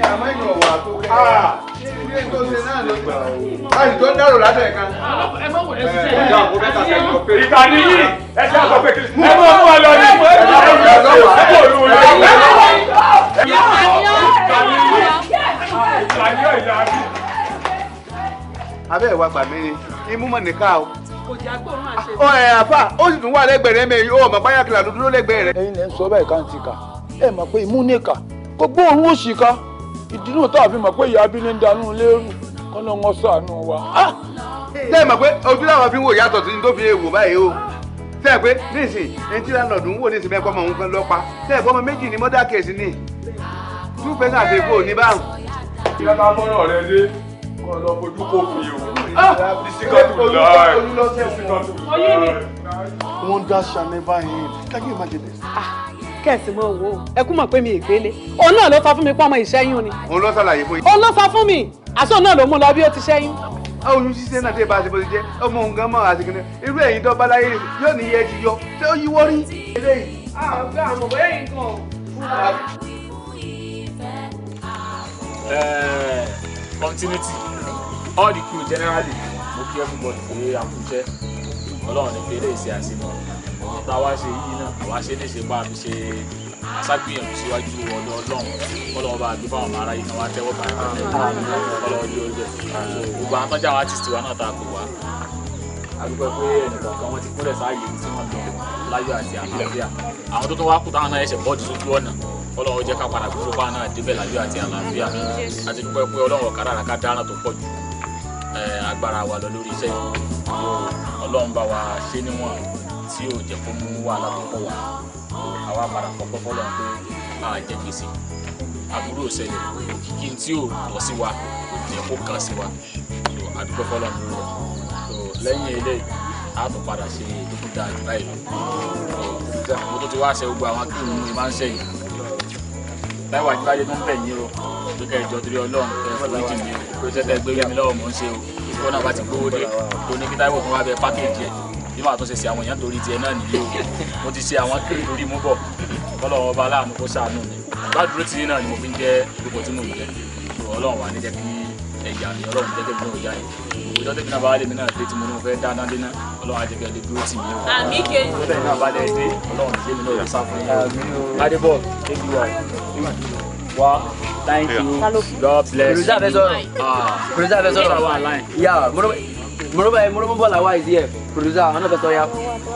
Speaker 3: Àmọ́ ìyàn wà tó kẹ́ ẹ̀ ṣé tó ṣe náà ló gbà ó. Báyìí tó ń dárò látẹ̀ kan.
Speaker 4: Ẹ má wọ̀ ẹ ṣiṣẹ́.
Speaker 8: Ìkànnì yìí ẹ ṣe àgbọ̀ pé kí ẹ mọ̀ mú ọ lọ ní. Ẹ kò lù ú lọ.
Speaker 3: Abẹ́ ìwà gbà mí ni imú mọ̀ nìka o.
Speaker 10: Kò jẹ́ agbóhùn àṣẹ.
Speaker 3: Ó ẹ̀ àfà ó sì tún wà lẹ́gbẹ̀ẹ́ rẹ̀ mẹ́rin ó mọ̀ báyà kìlà ló dúró lẹ́gbẹ̀ẹ́ rẹ̀.
Speaker 8: Ẹ̀yin lẹ ń sọ báyìí ká ń ti kà ẹ mọ̀ pé imú nìkà kò gbóòórùn òṣì ká ìdínú tá a fi mọ̀ pé ìyá abíní ń danú lérú kọ́nà wọn ṣàánú wa.
Speaker 3: Tẹ́ ẹ mọ̀ pé ojú làwọn fi ń wò yàtọ̀ sí ní tó fi wò báyìí o. Tẹ́ ẹ pé nísìn ẹni tí láńlọ́ọ̀dù ń wò nísìn mẹ́kọ́ ọmọ òun kan lọ́pa tẹ́ ẹ pé ọmọ méjì ní mọ́dà kèsì ní two percent àti èkó ní báwọn.
Speaker 8: Ìyá bá bọ́rọ̀ rẹ dé kọ́ lọ fojú kò fi o. Ìsìnkàtù láì. Ìsìnkàtù láì.
Speaker 6: Wonder shall never end. Can you imagine this?
Speaker 15: Kẹ̀sì mọ̀ wò ó, ẹ kú mọ̀ pé mi ìgbélé. Òun náà ló sọ fún mi pé ọmọ ìṣẹ́yún ni.
Speaker 3: Òun ló ṣàlàyé fún yín.
Speaker 15: Òun ló sọ fún mi, àṣọ náà ló mú lọ bí ó ti ṣẹ́yún.
Speaker 3: Oyún ṣíṣe náà tẹ́ bá a ṣe bó ti jẹ́ ọmọ òun gan mọ̀ àti kìnìún irú ẹ̀yin tó bá láyé yóò ní iye ti yọ ṣé ó yíwọ́ rí eléyìí.
Speaker 10: Àmọ̀ bóyá yìí gan.
Speaker 4: Continuity all the crew generally mo kí everybody pé a kú iṣẹ́. Ọlọ́run ní pé eléyìí ṣe àṣemọ́ tá a wá ṣe yìí náà àwa ṣe léṣe bá a fi ṣe aṣágbìyànjú síwájú ọ̀dọ̀ Ọlọ́run Ọlọ́run bá a gbé fáwọn ọmọ aráyé kan wá tẹ́wọ́ bá a Ọlọ́run ní orí bẹ́ẹ̀. So gbogbo àwọn tọ́jú àwọn artist wa náà tá a pè wá a dúpẹ́ pé ẹnìkọ̀ọ̀kan wọn ti kúnlẹ̀ sáàyè tí wọ́n lọ láyọ̀ àti àlàáfíà. Àwọn tó tún wá kú táwọn náà ẹsẹ̀ bọ́ọ̀dù sójú ọ̀nà Ọlọ́run jẹ́ ká padà gbúrò báwọn náà débẹ̀ láyọ̀ àti àlàáfíà. Àti dúpẹ́ pé Ọlọ́run ọ̀kadà rà ká dáná tó pọ̀ jù agbára wa lọ lórí iṣẹ́ yìí. Ọlọ́run bá wa ṣe níwọ̀n tí yóò jẹ́ kó mú wàhálà tó pọ̀ wá. Àwa padà fọpọ́ fọlọ́run pé a jẹ gbèsè àbúrò ṣẹlẹ̀ òkìkí tí ò tọ́ sí wa kò jẹ́ kó kàn sí wa. So àdúgbò fọlọ́run lórí ẹ̀. So lẹ́yìn eléyìí a tún padà ṣe tó tún dáa jù báyìí lọ. Mo tó ti wá ṣe gbogbo àwọn kí òun máa ń ṣe yìí. Táíwò Ajíbádé tó ń bẹ̀ yín o pé kẹ́ ẹ jọ torí Ọlọ́run kẹ́ ẹ forí jì mí o pé sẹ́tẹ̀ gbé mi lọ́wọ́ mò ń ṣe o. Ìfowó náà bá ti gbówó dé tó ní kí Táíwò tó wá bẹ pákéjì ẹ̀ bí màá tún ṣe ṣe àwọn èèyàn torí tiẹ̀ náà nìyí o. Mo ti ṣe àwọn kiri torí mú bọ̀ Ọlọ́run ọba aláàánú kó ṣàánú mi. Gbàdúró tí náà ni mo fi ń jẹ́ gbogbo tí mò ń jẹ́. Ọlọ́run wà ní jẹ́ kí ẹ̀yà mi Ọlọ́run jẹ́ kí mi ò yá yìí. Gbogbo ìjọ́ tẹ́mi náà bá wá lèmi náà dé tí mo ní mo fẹ́ dáná dé náà Ọlọ́run á jẹ́ kí ẹ lè dúró tì mí o.
Speaker 2: Àmín ke.
Speaker 4: Ìjọ́ tẹ́mi náà bá lẹ dé Ọlọ́run jẹ́ mi náà lè sá fún yín o. Adébọ̀ ABY wa thank you God bless you.
Speaker 17: Producer fẹ́ sọ̀rọ̀. Producer fẹ́ sọ̀rọ̀. Yeah, Morobo Bola wa is here. Producer, àwọn náà fẹ́ sọ ya.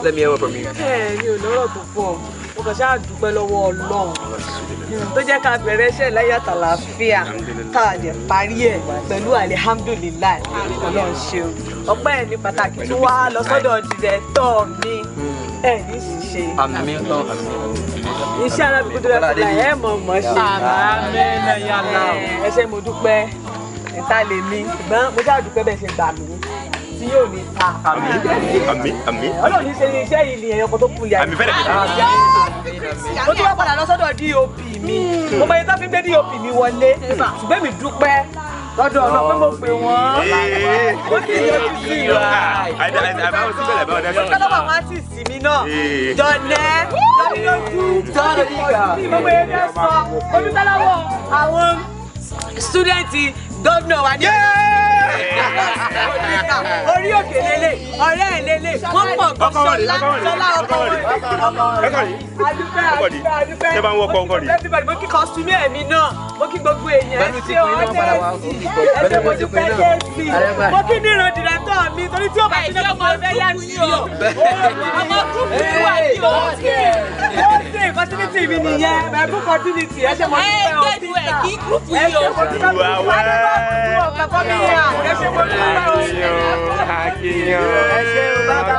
Speaker 17: Let me hear one from you.
Speaker 10: Ẹ mi ò lọ́rọ̀ tó pọ̀, mo kàn ṣáà dúpẹ́ lọ́wọ́ Ọlọ́run tó jẹ́ ká bẹ̀rẹ̀ iṣẹ́ láyọ̀ àtàlàáfíà tá a lè parí ẹ̀ pẹ̀lú alihamdulilayi. Ọlọ́run ṣeun. Ọpẹ́ ẹ̀ ní pàtàkì tó wá lọ sọ́dọ̀ dìrẹ́tọ̀ mi ẹ̀ ní ṣiṣẹ́.
Speaker 17: Àmín.
Speaker 10: Iṣẹ́ alábìkú tó lọ́ọ́ fúnra ẹ̀ mọ̀ mọ̀ ṣe. Ẹ ṣé mo dúpẹ́ ẹ̀ta lè mi ṣùgbọ́n mo ṣáà dúpẹ́ bẹ́ẹ̀ ṣe gbà mí tí yóò ní ta.
Speaker 5: Àmín àmín.
Speaker 10: Ọlọ́run ní ṣe ní iṣẹ́ yìí ni ẹ̀yọkọ̀ tó kù yà.
Speaker 5: Àmín fẹ́lẹ̀ kejì.
Speaker 10: Mo tún wá padà lọ sọ́dọ̀ DOP mi. Mo mọ iye tó fi gbé DOP mi wọlé. Ṣùgbọ́n mi dúpẹ́ lọ́dọ̀ ọ̀nà pé mo pè wọ́n. Mo kì í yọjú sí i. Mo dúpẹ́ lọ́wọ́ àwọn átìsì mi náà. Jọ̀nẹ́ Jọ̀nilójú. Mo mọ iye tó sọ. Mo dúpẹ́ lọ́wọ́ àwọn stúdẹ̀ntì gómìnà wa ní orí òkè lélẹ̀ ọ̀rẹ́ ẹ̀ lélẹ̀ wọ́n pọ̀ gan Ṣọlá Ṣọlá ọkọ wọn adúpẹ́ adúpẹ́ adúpẹ́
Speaker 5: Ṣé bá ń wọkọ̀ ńkọ́ rí?
Speaker 10: everybody mo kí kọ́sítúmì ẹ̀mí náà mo kí gbogbo èèyàn ẹ ṣé ọ́nẹ́sì ẹ ṣé mo dúpẹ́ jẹ́sì mo kí níran dìrẹ́tọ̀ mi torí tí ó bá ti lọ́kọ̀ mo fẹ́ yá sí o ọmọ gúrúùpù mi wà ní òkè òkè continuity mi nìyẹn my book continuity ẹ ṣé mo dúpẹ́ o ẹ ṣé mo dúpẹ́ o ẹ ṣé mo dúpẹ́ o.
Speaker 17: Ẹ ṣé o bàbá.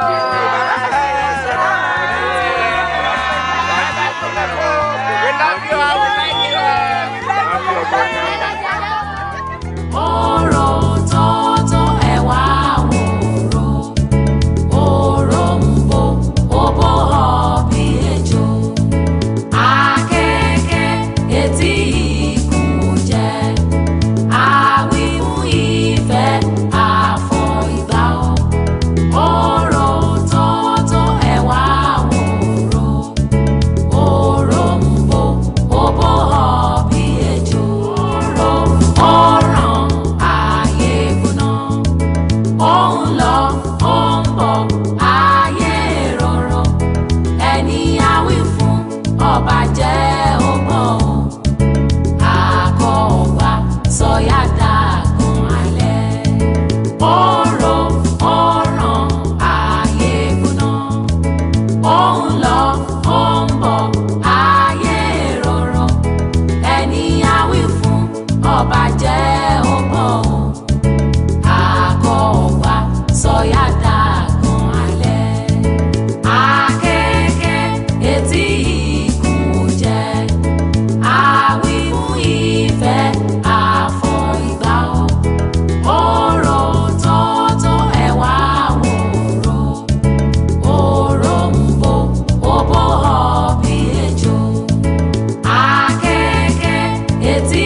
Speaker 3: We love you all. We like you all.
Speaker 13: Ọ̀rọ̀ tọ́tọ́ ẹ wá wòrò, òrò ń bò ó bò ọ́ bí ejò. Akẹ́kẹ́ etí ikùn jẹ́, àwífún ìfẹ́ àfọ̀ ìgbà o. Ọ̀rọ̀ tọ́tọ́ ẹ wá wòrò, òrò ń bò ó bò ọ́ bí ejò. Ọ̀rọ̀ ọ̀ràn ayé gbóná, ó ń lọ ó ń bọ̀ ayé rọrọ, ẹni àwí fún ọba jẹ́ ó bọ̀ ó, akọ ọba sọyá dàgùn alẹ́. Ọ̀rọ̀ ọ̀ràn ayé gbóná, ó ń lọ ó ń bọ̀ ayé rọrọ, ẹni àwí fún ọba jẹ́ ó bọ̀ ó, akọ ọba sọyá dàgùn alẹ́. Akẹ́kẹ́ etí ikùn jẹ́, àwífún ìfẹ́ àfọ̀ ìgbà o. Ọ̀rọ̀ tọ́tọ́ ẹ wá wòrò, òrò ń bò ó bò ọ́ bí ejò. Akẹ́kẹ́ etí